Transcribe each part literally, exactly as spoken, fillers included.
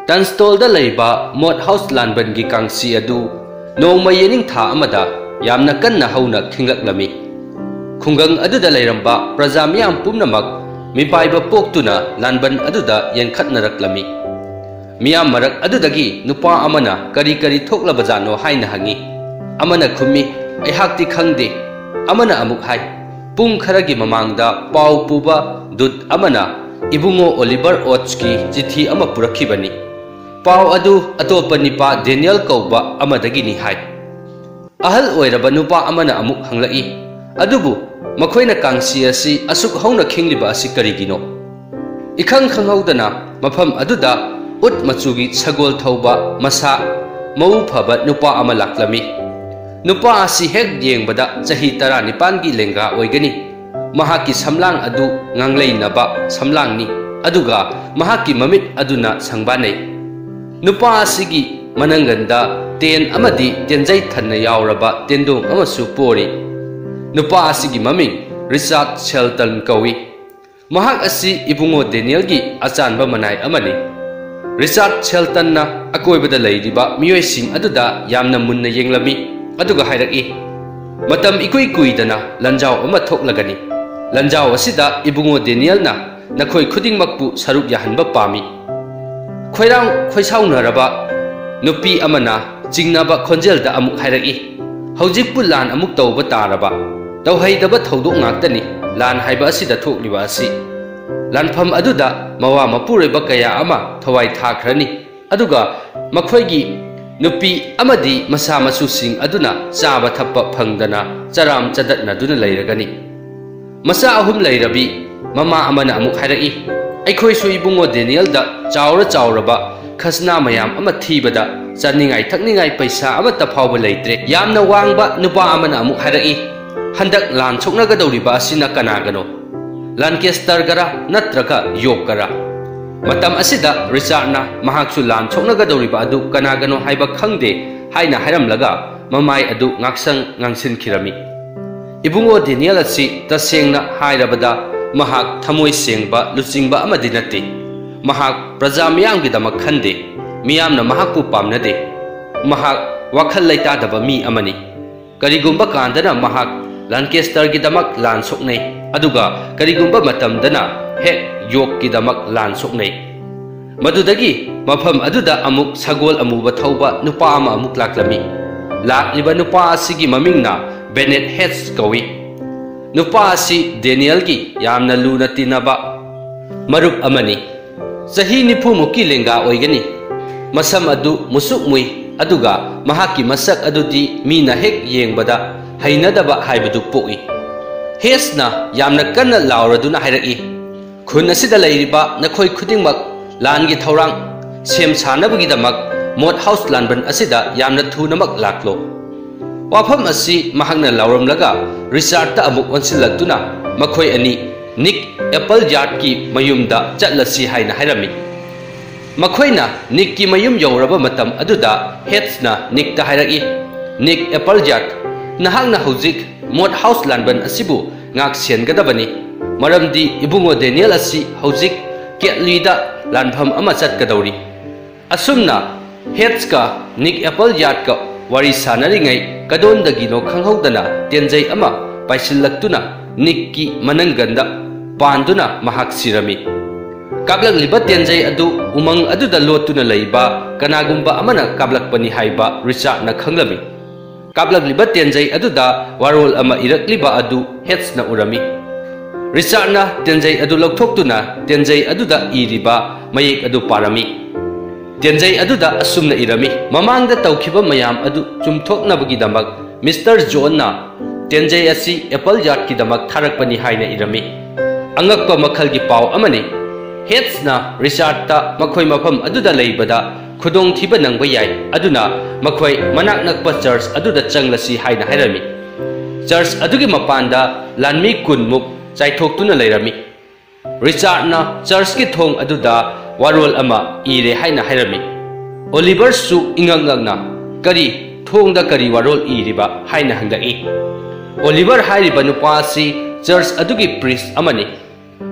ꯇꯟꯁꯇꯣꯜꯗ ꯂꯩꯕ ꯃꯣꯠ ꯍꯥꯎꯁ ꯂꯥꯟꯕꯟꯒꯤ ꯀꯥꯡꯁꯤ ꯑꯗꯨ ꯅꯣꯡꯃ ꯌꯦꯅꯤꯡꯊꯥ ꯑꯃꯗ ꯌꯥꯝꯅ ꯀꯟꯅ ꯍꯧꯅ ꯈꯤꯡꯂꯛꯂꯝꯃꯤ꯫ ꯈꯨꯡꯒꯪ ꯑꯗꯨꯗ ꯂꯩꯔꯝꯕ ꯄ꯭ꯔꯖꯥ ꯃꯤꯌꯥꯝ ꯄꯨꯝꯅꯃꯛ ꯃꯤꯄꯥꯏꯕ ꯄꯣꯛꯇꯨꯅ ꯂꯥꯟꯕꯟ ꯑꯗꯨꯗ ꯌꯦꯟꯈꯠꯅꯔꯛꯂꯝꯃꯤ꯫ ꯃꯤꯌꯥꯝ ꯃꯔꯛ ꯑꯗꯨꯗꯒꯤ ꯅꯨꯄꯥ ꯑꯃꯅ ꯀꯔꯤ ꯀꯔꯤ ꯊꯣꯛꯂꯕꯖꯥꯠꯅꯣ ꯍꯥꯏꯅ ꯍꯪꯉꯤ꯫ ꯑꯃꯅ ꯈꯨꯝꯃꯤ, "ꯑꯩꯍꯥꯛꯇꯤ ꯈꯪꯗꯦ꯫" ꯑꯃꯅ ꯑꯃꯨꯛ ꯍꯥꯏ, "ꯄꯨꯡ ꯈꯔꯒꯤ ꯃꯃꯥꯡꯗ ꯄꯥꯎ ꯄꯨꯕ ꯗꯨꯠ ꯑꯃꯅ ꯏꯕꯨꯡꯉꯣ ꯑꯣꯂꯤꯚꯔ ꯑꯣꯠꯁꯀꯤ ꯆꯤꯊꯤ ꯑꯃ ꯄꯨꯔꯛꯈꯤꯕꯅꯤ꯫ ꯄꯥꯎ ꯑꯗꯨ ꯑꯇꯣꯞꯄ ꯅꯤꯄꯥ ꯗꯦꯅꯤꯌꯦꯜ ꯀꯧꯕ ꯑꯃꯗꯒꯤꯅꯤ" ꯍꯥꯏ꯫ ꯑꯍꯜ ꯑꯣꯏꯔꯕ ꯅꯨꯄꯥ ꯑꯃꯅ ꯑꯃꯨꯛ ꯍꯪꯂꯛꯏ, "ꯑꯗꯨꯕꯨ ꯃꯈꯣꯏꯅ ꯀꯥꯡꯁꯤ ꯑꯁꯤ ꯑꯁꯨꯛ ꯍꯧꯅ ꯈꯤꯡꯂꯤꯕ ꯑꯁꯤ ꯀꯔꯤꯒꯤꯅꯣ?" ꯏꯈꯪ ꯈꯪꯍꯧꯗꯅ ꯃꯐꯝ ꯑꯗꯨꯗ ꯎꯠ ꯃꯆꯨꯒꯤ ꯁꯒꯣꯜ ꯊꯧꯕ ꯃꯁꯥ ꯃꯎ ꯐꯕ ꯅꯨꯄꯥ ꯑꯃ ꯂꯥꯛꯂꯝꯃꯤ꯫ ꯅꯨꯄꯥ ꯑꯁꯤ ꯍꯦꯛ ꯌꯦꯡꯕꯗ ꯆꯍꯤ ꯇꯔꯥꯅꯤꯄꯥꯟꯒꯤ ꯂꯦꯡꯒꯥ ꯑꯣꯏꯒꯅꯤ꯫ ꯃꯍꯥꯛꯀꯤ ꯁꯝꯂꯥꯡ ꯑꯗꯨ ꯉꯥꯡꯂꯩꯅꯕ ꯁꯝꯂꯥꯡꯅꯤ, ꯑꯗꯨꯒ ꯃꯍꯥꯛꯀꯤ ꯃꯃꯤꯠ ꯑꯗꯨꯅ ꯁꯪꯕꯥꯅꯩ꯫ ꯅꯨꯄꯥ ꯑꯁꯤꯒꯤ ꯃꯅꯪꯒꯟꯗ ꯇꯦꯟ ꯑꯃꯗꯤ ꯇꯦꯟꯖꯩ ꯊꯟꯅ ꯌꯥꯎꯔꯕ ꯇꯦꯟꯗꯣꯡ ꯑꯃꯁꯨ ꯄꯣꯔꯤ꯫ ꯅꯨꯄꯥ ꯑꯁꯤꯒꯤ ꯃꯃꯤꯡ ꯔꯤꯆꯥꯔꯗ ꯁꯦꯜꯇꯟ ꯀꯧꯏ꯫ ꯃꯍꯥꯛ ꯑꯁꯤ ꯏꯕꯨꯡꯉꯣ ꯗꯦꯅꯤꯌꯦꯜꯒꯤ ꯑꯆꯥꯟꯕ ꯃꯅꯥꯏ ꯑꯃꯅꯤ꯫ ꯔꯤꯆꯥꯔꯗ ꯁꯦꯜꯇꯟꯅ ꯑꯀꯣꯏꯕꯗ ꯂꯩꯔꯤꯕ ꯃꯤꯑꯣꯏꯁꯤꯡ ꯑꯗꯨꯗ ꯌꯥꯝꯅ ꯃꯨꯟꯅ ꯌꯦꯡꯂꯝꯃꯤ, ꯑꯗꯨꯒ ꯍꯥꯏꯔꯛꯏ, "ꯃꯇꯝ ꯏꯀꯨꯏ ꯀꯨꯏꯗꯅ ꯂꯥꯟꯖꯥꯎ ꯑꯃ ꯊꯣꯛꯂꯒꯅꯤ꯫ ꯂꯥꯟꯖꯥꯎ ꯑꯁꯤꯗ ꯏꯕꯨꯡꯉꯣ ꯗꯦꯅꯤꯌꯦꯜꯅ ꯅꯈꯣꯏ ꯈꯨꯗꯤꯡꯃꯛꯄꯨ ꯁꯔꯨꯛ ꯌꯥꯍꯟꯕ ꯄꯥꯝꯃꯤ꯫" ꯈꯣꯏꯔꯥꯡ ꯈꯣꯏꯁꯥꯎꯅꯔꯕ ꯅꯨꯄꯤ ꯑꯃꯅ ꯆꯤꯡꯅꯕ ꯈꯣꯟꯖꯦꯜꯗ ꯑꯃꯨꯛ ꯍꯥꯏꯔꯛꯏ, "ꯍꯧꯖꯤꯛꯄꯨ ꯂꯥꯟ ꯑꯃꯨꯛ ꯇꯧꯕ ꯇꯥꯔꯕ? ꯇꯧꯍꯩꯗꯕ ꯊꯧꯗꯣꯛ ꯉꯥꯛꯇꯅꯤ ꯂꯥꯟ ꯍꯥꯏꯕ ꯑꯁꯤꯗ ꯊꯣꯛꯂꯤꯕ ꯑꯁꯤ꯫ ꯂꯥꯟꯐꯝ ꯑꯗꯨꯗ ꯃꯋꯥ ꯃꯄꯨꯔꯣꯏꯕ ꯀꯌꯥ ꯑꯃ ꯊꯋꯥꯏ ꯊꯥꯈ꯭ꯔꯅꯤ, ꯑꯗꯨꯒ ꯃꯈꯣꯏꯒꯤ ꯅꯨꯄꯤ ꯑꯃꯗꯤ ꯃꯆꯥ ꯃꯁꯨꯁꯤꯡ ꯑꯗꯨꯅ ꯆꯥꯕ ꯊꯛꯄ ꯐꯪꯗꯅ ꯆꯔꯥꯝ ꯆꯗꯠꯅꯗꯨꯅ ꯂꯩꯔꯒꯅꯤ꯫" ꯃꯆꯥ ꯑꯍꯨꯝ ꯂꯩꯔꯕꯤ ꯃꯃꯥ ꯑꯃꯅ ꯑꯃꯨꯛ ꯍꯥꯏꯔꯛꯏ, "ꯑꯩꯈꯣꯏꯁꯨ ꯏꯕꯨꯡꯉꯣ ꯗꯦꯅꯤꯌꯦꯜꯗ ꯆꯥꯎꯔ ꯆꯥꯎꯔꯕ ꯈꯖꯅꯥ ꯃꯌꯥꯝ ꯑꯃ ꯊꯤꯕꯗ ꯆꯥꯅꯤꯡꯉꯥꯏ ꯊꯛꯅꯤꯡꯉꯥꯏ ꯄꯩꯁꯥ ꯑꯃꯠꯇ ꯐꯥꯎꯕ ꯂꯩꯇ꯭ꯔꯦ꯫" ꯌꯥꯝꯅ ꯋꯥꯡꯕ ꯅꯨꯄꯥ ꯑꯃꯅ ꯑꯃꯨꯛ ꯍꯥꯏꯔꯛꯏ, "ꯍꯟꯗꯛ ꯂꯥꯟ ꯁꯣꯛꯅꯒꯗꯧꯔꯤꯕ ꯑꯁꯤꯅ ꯀꯅꯥꯒꯅꯣ? ꯂꯥꯟꯀꯦꯁꯇꯔꯒꯔ ꯅꯠꯇ꯭ꯔꯒ ꯌꯣꯛꯀꯔ?" ꯃꯇꯝ ꯑꯁꯤꯗ ꯔꯤꯆꯥꯔꯗꯅ ꯃꯍꯥꯛꯁꯨ ꯂꯥꯟ ꯁꯣꯛꯅꯒꯗꯧꯔꯤꯕ ꯑꯗꯨ ꯀꯅꯥꯒꯅꯣ ꯍꯥꯏꯕ ꯈꯪꯗꯦ ꯍꯥꯏꯅ ꯍꯥꯏꯔꯝꯂꯒ ꯃꯃꯥꯏ ꯑꯗꯨ ꯉꯥꯛꯁꯪ ꯉꯥꯡꯁꯤꯟꯈꯤꯔꯝꯃꯤ꯫ ꯏꯕꯨꯡꯉꯣ ꯗꯦꯅꯤꯌꯦꯜ ꯑꯁꯤ ꯇꯁꯦꯡꯅ ꯍꯥꯏꯔꯕꯗ ꯃꯍꯥꯛ ꯊꯃꯣꯏ ꯁꯦꯡꯕ ꯂꯨꯆꯤꯡꯕ ꯑꯃꯗꯤ ꯅꯠꯇꯦ꯫ ꯃꯍꯥꯛ ꯄ꯭ꯔꯖꯥ ꯃꯤꯌꯥꯝꯒꯤꯗꯃꯛ ꯈꯟꯗꯦ꯫ ꯃꯤꯌꯥꯝꯅ ꯃꯍꯥꯛꯄꯨ ꯄꯥꯝꯅꯗꯦ꯫ ꯃꯍꯥꯛ ꯋꯥꯈꯜ ꯂꯩꯇꯥꯗꯕ ꯃꯤ ꯑꯃꯅꯤ꯫ ꯀꯔꯤꯒꯨꯝꯕ ꯀꯥꯟꯗꯅ ꯃꯍꯥꯛ ꯂꯥꯟꯀꯦꯁꯇꯔꯒꯤꯗꯃꯛ ꯂꯥꯟ ꯁꯣꯛꯅꯩ, ꯑꯗꯨꯒ ꯀꯔꯤꯒꯨꯝꯕ ꯃꯇꯝꯗꯅ ꯍꯦꯛ ꯌꯣꯛꯀꯤꯗꯃꯛ ꯂꯥꯟ ꯁꯣꯛꯅꯩ꯫ ꯃꯗꯨꯗꯒꯤ ꯃꯐꯝ ꯑꯗꯨꯗ ꯑꯃꯨꯛ ꯁꯒꯣꯜ ꯑꯃꯨꯕ ꯊꯧꯕ ꯅꯨꯄꯥ ꯑꯃ ꯑꯃꯨꯛ ꯂꯥꯛꯂꯝꯃꯤ꯫ ꯂꯥꯛꯂꯤꯕ ꯅꯨꯄꯥ ꯑꯁꯤꯒꯤ ꯃꯃꯤꯡꯅ ꯕꯦꯅꯦꯠ ꯍꯦꯠꯁ ꯀꯧꯏ꯫ ꯅꯨꯄꯥ ꯑꯁꯤ ꯗꯦꯅꯤꯌꯦꯜꯒꯤ ꯌꯥꯝꯅ ꯂꯨꯅ ꯇꯤꯟꯅꯕ ꯃꯔꯨꯞ ꯑꯃꯅꯤ꯫ ꯆꯍꯤ ꯅꯤꯐꯨꯃꯨꯛꯀꯤ ꯂꯦꯡꯒꯥ ꯑꯣꯏꯒꯅꯤ꯫ ꯃꯁꯝ ꯑꯗꯨ ꯃꯨꯁꯨꯛ ꯃꯨꯏ, ꯑꯗꯨꯒ ꯃꯍꯥꯛꯀꯤ ꯃꯁꯛ ꯑꯗꯨꯗꯤ ꯃꯤꯅ ꯍꯦꯛ ꯌꯦꯡꯕꯗ ꯍꯩꯅꯗꯕ ꯍꯥꯏꯕꯗꯨ ꯄꯣꯛꯏ꯫ ꯍꯦꯠꯁꯅ ꯌꯥꯝꯅ ꯀꯟꯅ ꯂꯥꯎꯔꯗꯨꯅ ꯍꯥꯏꯔꯛꯏ, "ꯈꯨꯟ ꯑꯁꯤꯗ ꯂꯩꯔꯤꯕ ꯅꯈꯣꯏ ꯈꯨꯗꯤꯡꯃꯛ ꯂꯥꯟꯒꯤ ꯊꯧꯔꯥꯡ ꯁꯦꯝ ꯁꯥꯅꯕꯒꯤꯗꯃꯛ ꯃꯣꯠ ꯍꯥꯎꯁ ꯂꯥꯟꯕꯟ ꯑꯁꯤꯗ ꯌꯥꯝꯅ ꯊꯨꯅꯃꯛ ꯂꯥꯛꯂꯣ꯫" ꯋꯥꯐꯝ ꯑꯁꯤ ꯃꯍꯥꯛꯅ ꯂꯥꯎꯔꯝꯂꯒ ꯔꯤꯆꯥꯔꯗꯇ ꯑꯃꯨꯛ ꯑꯣꯟꯁꯤꯜꯂꯛꯇꯨꯅ ꯃꯈꯣꯏ ꯑꯅꯤ ꯅꯤꯛ ꯑꯦꯄꯜ ꯌꯥꯔꯗꯀꯤ ꯃꯌꯨꯝꯗ ꯆꯠꯂꯁꯤ ꯍꯥꯏꯅ ꯍꯥꯏꯔꯝꯃꯤ꯫ ꯃꯈꯣꯏꯅ ꯅꯤꯛꯀꯤ ꯃꯌꯨꯝ ꯌꯧꯔꯕ ꯃꯇꯝ ꯑꯗꯨꯗ ꯍꯦꯠꯁꯅ ꯅꯤꯛꯇ ꯍꯥꯏꯔꯛꯏ, "ꯅꯤꯛ ꯑꯦꯄꯜ ꯌꯥꯔꯗ, ꯅꯍꯥꯛꯅ ꯍꯧꯖꯤꯛ ꯃꯣꯠ ꯍꯥꯎꯁ ꯂꯥꯟꯕꯟ ꯑꯁꯤꯕꯨ ꯉꯥꯛ ꯁꯦꯟꯒꯗꯕꯅꯤ, ꯃꯔꯝꯗꯤ ꯏꯕꯨꯡꯉꯣ ꯗꯦꯅꯤꯌꯦꯜ ꯑꯁꯤ ꯍꯧꯖꯤꯛ ꯀꯦꯠꯂꯤꯗ ꯂꯥꯟꯐꯝ ꯑꯃ ꯆꯠꯀꯗꯧꯔꯤ꯫" ꯑꯁꯨꯝꯅ ꯍꯦꯠꯁꯀ ꯅꯤꯛ ꯑꯦꯄꯜ ꯌꯥꯔꯗꯀ ꯋꯥꯔꯤ ꯁꯥꯟꯅꯔꯤꯉꯩ ꯀꯗꯣꯝꯗꯒꯤꯅꯣ ꯈꯪꯍꯧꯗꯅ ꯇꯦꯟꯖꯩ ꯑꯃ ꯄꯥꯏꯁꯤꯜꯂꯛꯇꯨꯅ ꯅꯤꯛꯀꯤ ꯃꯅꯪꯒꯟꯗ ꯄꯥꯟꯗꯨꯅ ꯃꯍꯥꯛ ꯁꯤꯔꯝꯃꯤ꯫ ꯀꯥꯞꯂꯛꯂꯤꯕ ꯇꯦꯟꯖꯩ ꯑꯗꯨ ꯎꯃꯪ ꯑꯗꯨꯗ ꯂꯣꯠꯇꯨꯅ ꯂꯩꯕ ꯀꯅꯥꯒꯨꯝꯕ ꯑꯃꯅ ꯀꯥꯞꯂꯛꯄꯅꯤ ꯍꯥꯏꯕ ꯔꯤꯆꯥꯔꯗꯅ ꯈꯪꯂꯝꯃꯤ꯫ ꯀꯥꯞꯂꯛꯂꯤꯕ ꯇꯦꯟꯖꯩ ꯑꯗꯨꯗ ꯋꯥꯔꯣꯜ ꯑꯃ ꯏꯔꯛꯂꯤꯕ ꯑꯗꯨ ꯍꯦꯠꯁꯅ ꯎꯔꯝꯃꯤ꯫ ꯔꯤꯆꯥꯔꯗꯅ ꯇꯦꯟꯖꯩ ꯑꯗꯨ ꯂꯧꯊꯣꯛꯇꯨꯅ ꯇꯦꯟꯖꯩ ꯑꯗꯨꯗ ꯏꯔꯤꯕ ꯃꯌꯦꯛ ꯑꯗꯨ ꯄꯥꯔꯝꯃꯤ꯫ ꯇꯦꯟꯖꯩ ꯑꯗꯨꯗ ꯑꯁꯨꯝꯅ ꯏꯔꯝꯃꯤ, "ꯃꯃꯥꯡꯗ ꯇꯧꯈꯤꯕ ꯃꯌꯥꯝ ꯑꯗꯨ ꯆꯨꯝꯊꯣꯛꯅꯕꯒꯤꯗꯃꯛ ꯃꯤꯁꯇꯔ ꯖꯣꯟꯅ ꯇꯦꯟꯖꯩ ꯑꯁꯤ ꯑꯦꯄꯜ ꯌꯥꯔꯗꯀꯤꯗꯃꯛ ꯊꯥꯔꯛꯄꯅꯤ" ꯍꯥꯏꯅ ꯏꯔꯝꯃꯤ꯫ ꯑꯉꯛꯄ ꯃꯈꯜꯒꯤ ꯄꯥꯎ ꯑꯃꯅꯤ꯫ ꯍꯦꯠꯁꯅ ꯔꯤꯆꯥꯔꯗꯇ ꯃꯈꯣꯏ ꯃꯐꯝ ꯑꯗꯨꯗ ꯂꯩꯕꯗ ꯈꯨꯗꯣꯡꯊꯤꯕ ꯅꯪꯕ ꯌꯥꯏ, ꯑꯗꯨꯅ ꯃꯈꯣꯏ ꯃꯅꯥꯛ ꯅꯛꯄ ꯆꯔꯆ ꯑꯗꯨꯗ ꯆꯪꯂꯁꯤ ꯍꯥꯏꯅ ꯍꯥꯏꯔꯝꯃꯤ꯫ ꯆꯔꯆ ꯑꯗꯨꯒꯤ ꯃꯄꯥꯟꯗ ꯂꯥꯟꯃꯤ ꯀꯨꯟꯃꯨꯛ ꯆꯥꯏꯊꯣꯛꯇꯨꯅ ꯂꯩꯔꯝꯃꯤ꯫ ꯔꯤꯆꯥꯔꯗꯅ ꯆꯔꯆꯀꯤ ꯊꯣꯡ ꯑꯗꯨꯗ ꯋꯥꯔꯣꯜ ꯑꯃ ꯏꯔꯦ ꯍꯥꯏꯅ ꯍꯥꯏꯔꯝꯃꯤ꯫ ꯑꯣꯂꯤꯚꯔꯁꯨ ꯏꯉꯛ ꯉꯛꯅ, "ꯀꯔꯤ, ꯊꯣꯡꯗ ꯀꯔꯤ ꯋꯥꯔꯣꯜ ꯏꯔꯤꯕ?" ꯍꯥꯏꯅ ꯍꯪꯂꯛꯏ꯫ ꯑꯣꯂꯤꯚꯔ ꯍꯥꯏꯔꯤꯕ ꯅꯨꯄꯥ ꯑꯁꯤ ꯆꯔꯆ ꯑꯗꯨꯒꯤ ꯄ꯭ꯔꯤꯁ ꯑꯃꯅꯤ꯫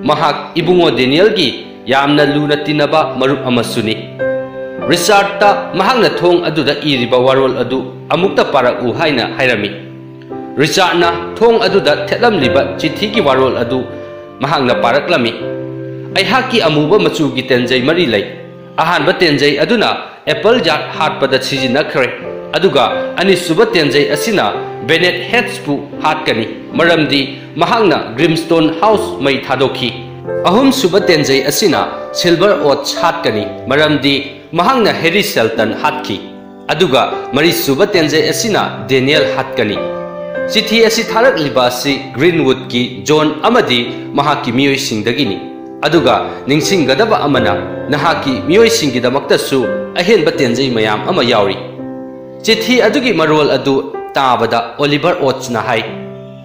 ꯃꯍꯥꯛ ꯏꯕꯨꯡꯉꯣ ꯗꯦꯅꯤꯌꯦꯜꯒꯤ ꯌꯥꯝꯅ ꯂꯨꯅ ꯇꯤꯟꯅꯕ ꯃꯔꯨꯞ ꯑꯃꯁꯨꯅꯤ꯫ ꯔꯤꯆꯥꯔꯗꯇ ꯃꯍꯥꯛꯅ ꯊꯣꯡ ꯑꯗꯨꯗ ꯏꯔꯤꯕ ꯋꯥꯔꯣꯜ ꯑꯗꯨ ꯑꯃꯨꯛꯇ ꯄꯥꯔꯛꯎ ꯍꯥꯏꯅ ꯍꯥꯏꯔꯝꯃꯤ꯫ ꯔꯤꯆꯥꯔꯗꯅ ꯊꯣꯡ ꯑꯗꯨꯗ ꯊꯦꯠꯂꯝꯂꯤꯕ ꯆꯤꯊꯤꯒꯤ ꯋꯥꯔꯣꯜ ꯑꯗꯨ ꯃꯍꯥꯛꯅ ꯄꯥꯔꯛꯂꯝꯃꯤ꯫ "ꯑꯩꯍꯥꯛꯀꯤ ꯑꯃꯨꯕ ꯃꯆꯨꯒꯤ ꯇꯦꯟꯖꯩ ꯃꯔꯤ ꯂꯩ꯫ ꯑꯍꯥꯟꯕ ꯇꯦꯟꯖꯩ ꯑꯗꯨꯅ ꯑꯦꯄꯜ ꯖꯥꯔ ꯍꯥꯠꯄꯗ ꯁꯤꯖꯤꯟꯅꯈ꯭ꯔꯦ, ꯑꯗꯨꯒ ꯑꯅꯤꯁꯨꯕ ꯇꯦꯟꯖꯩ ꯑꯁꯤꯅ ꯕꯦꯅꯦꯠ ꯍꯦꯠꯁꯄꯨ ꯍꯥꯠꯀꯅꯤ, ꯃꯔꯝꯗꯤ ꯃꯍꯥꯛꯅ ꯒ꯭ꯔꯤꯝꯁꯇꯣꯟ ꯍꯥꯎꯁ ꯃꯩ ꯊꯥꯗꯣꯛꯈꯤ꯫ ꯑꯍꯨꯝꯁꯨꯕ ꯇꯦꯟꯖꯩ ꯑꯁꯤꯅ ꯁꯤꯜꯚꯔ ꯑꯣꯠꯁ ꯍꯥꯠꯀꯅꯤ, ꯃꯔꯝꯗꯤ ꯃꯍꯥꯛꯅ ꯍꯦꯔꯤ ꯁꯦꯜꯇꯟ ꯍꯥꯠꯈꯤ꯫ ꯑꯗꯨꯒ ꯃꯔꯤꯁꯨꯕ ꯇꯦꯟꯖꯩ ꯑꯁꯤꯅ ꯗꯦꯅꯤꯌꯦꯜ ꯍꯥꯠꯀꯅꯤ꯫ ꯆꯤꯊꯤ ꯑꯁꯤ ꯊꯥꯔꯛꯂꯤꯕ ꯑꯁꯤ ꯒ꯭ꯔꯤꯟꯋꯨꯗꯀꯤ ꯖꯣꯟ ꯑꯃꯗꯤ ꯃꯍꯥꯛꯀꯤ ꯃꯤꯑꯣꯏꯁꯤꯡꯗꯒꯤꯅꯤ꯫ ꯑꯗꯨꯒ ꯅꯤꯡꯁꯤꯡꯒꯗꯕ ꯑꯃꯅ, ꯅꯍꯥꯛꯀꯤ ꯃꯤꯑꯣꯏꯁꯤꯡꯒꯤꯗꯃꯛꯇꯁꯨ ꯑꯍꯦꯟꯕ ꯇꯦꯟꯖꯩ ꯃꯌꯥꯝ ꯑꯃ ꯌꯥꯎꯔꯤ꯫" ꯆꯤꯊꯤ ꯑꯗꯨꯒꯤ ꯃꯔꯣꯜ ꯑꯗꯨ ꯇꯥꯕꯗ ꯑꯣꯂꯤꯚꯔ ꯑꯣꯠꯁꯅ ꯍꯥꯏ,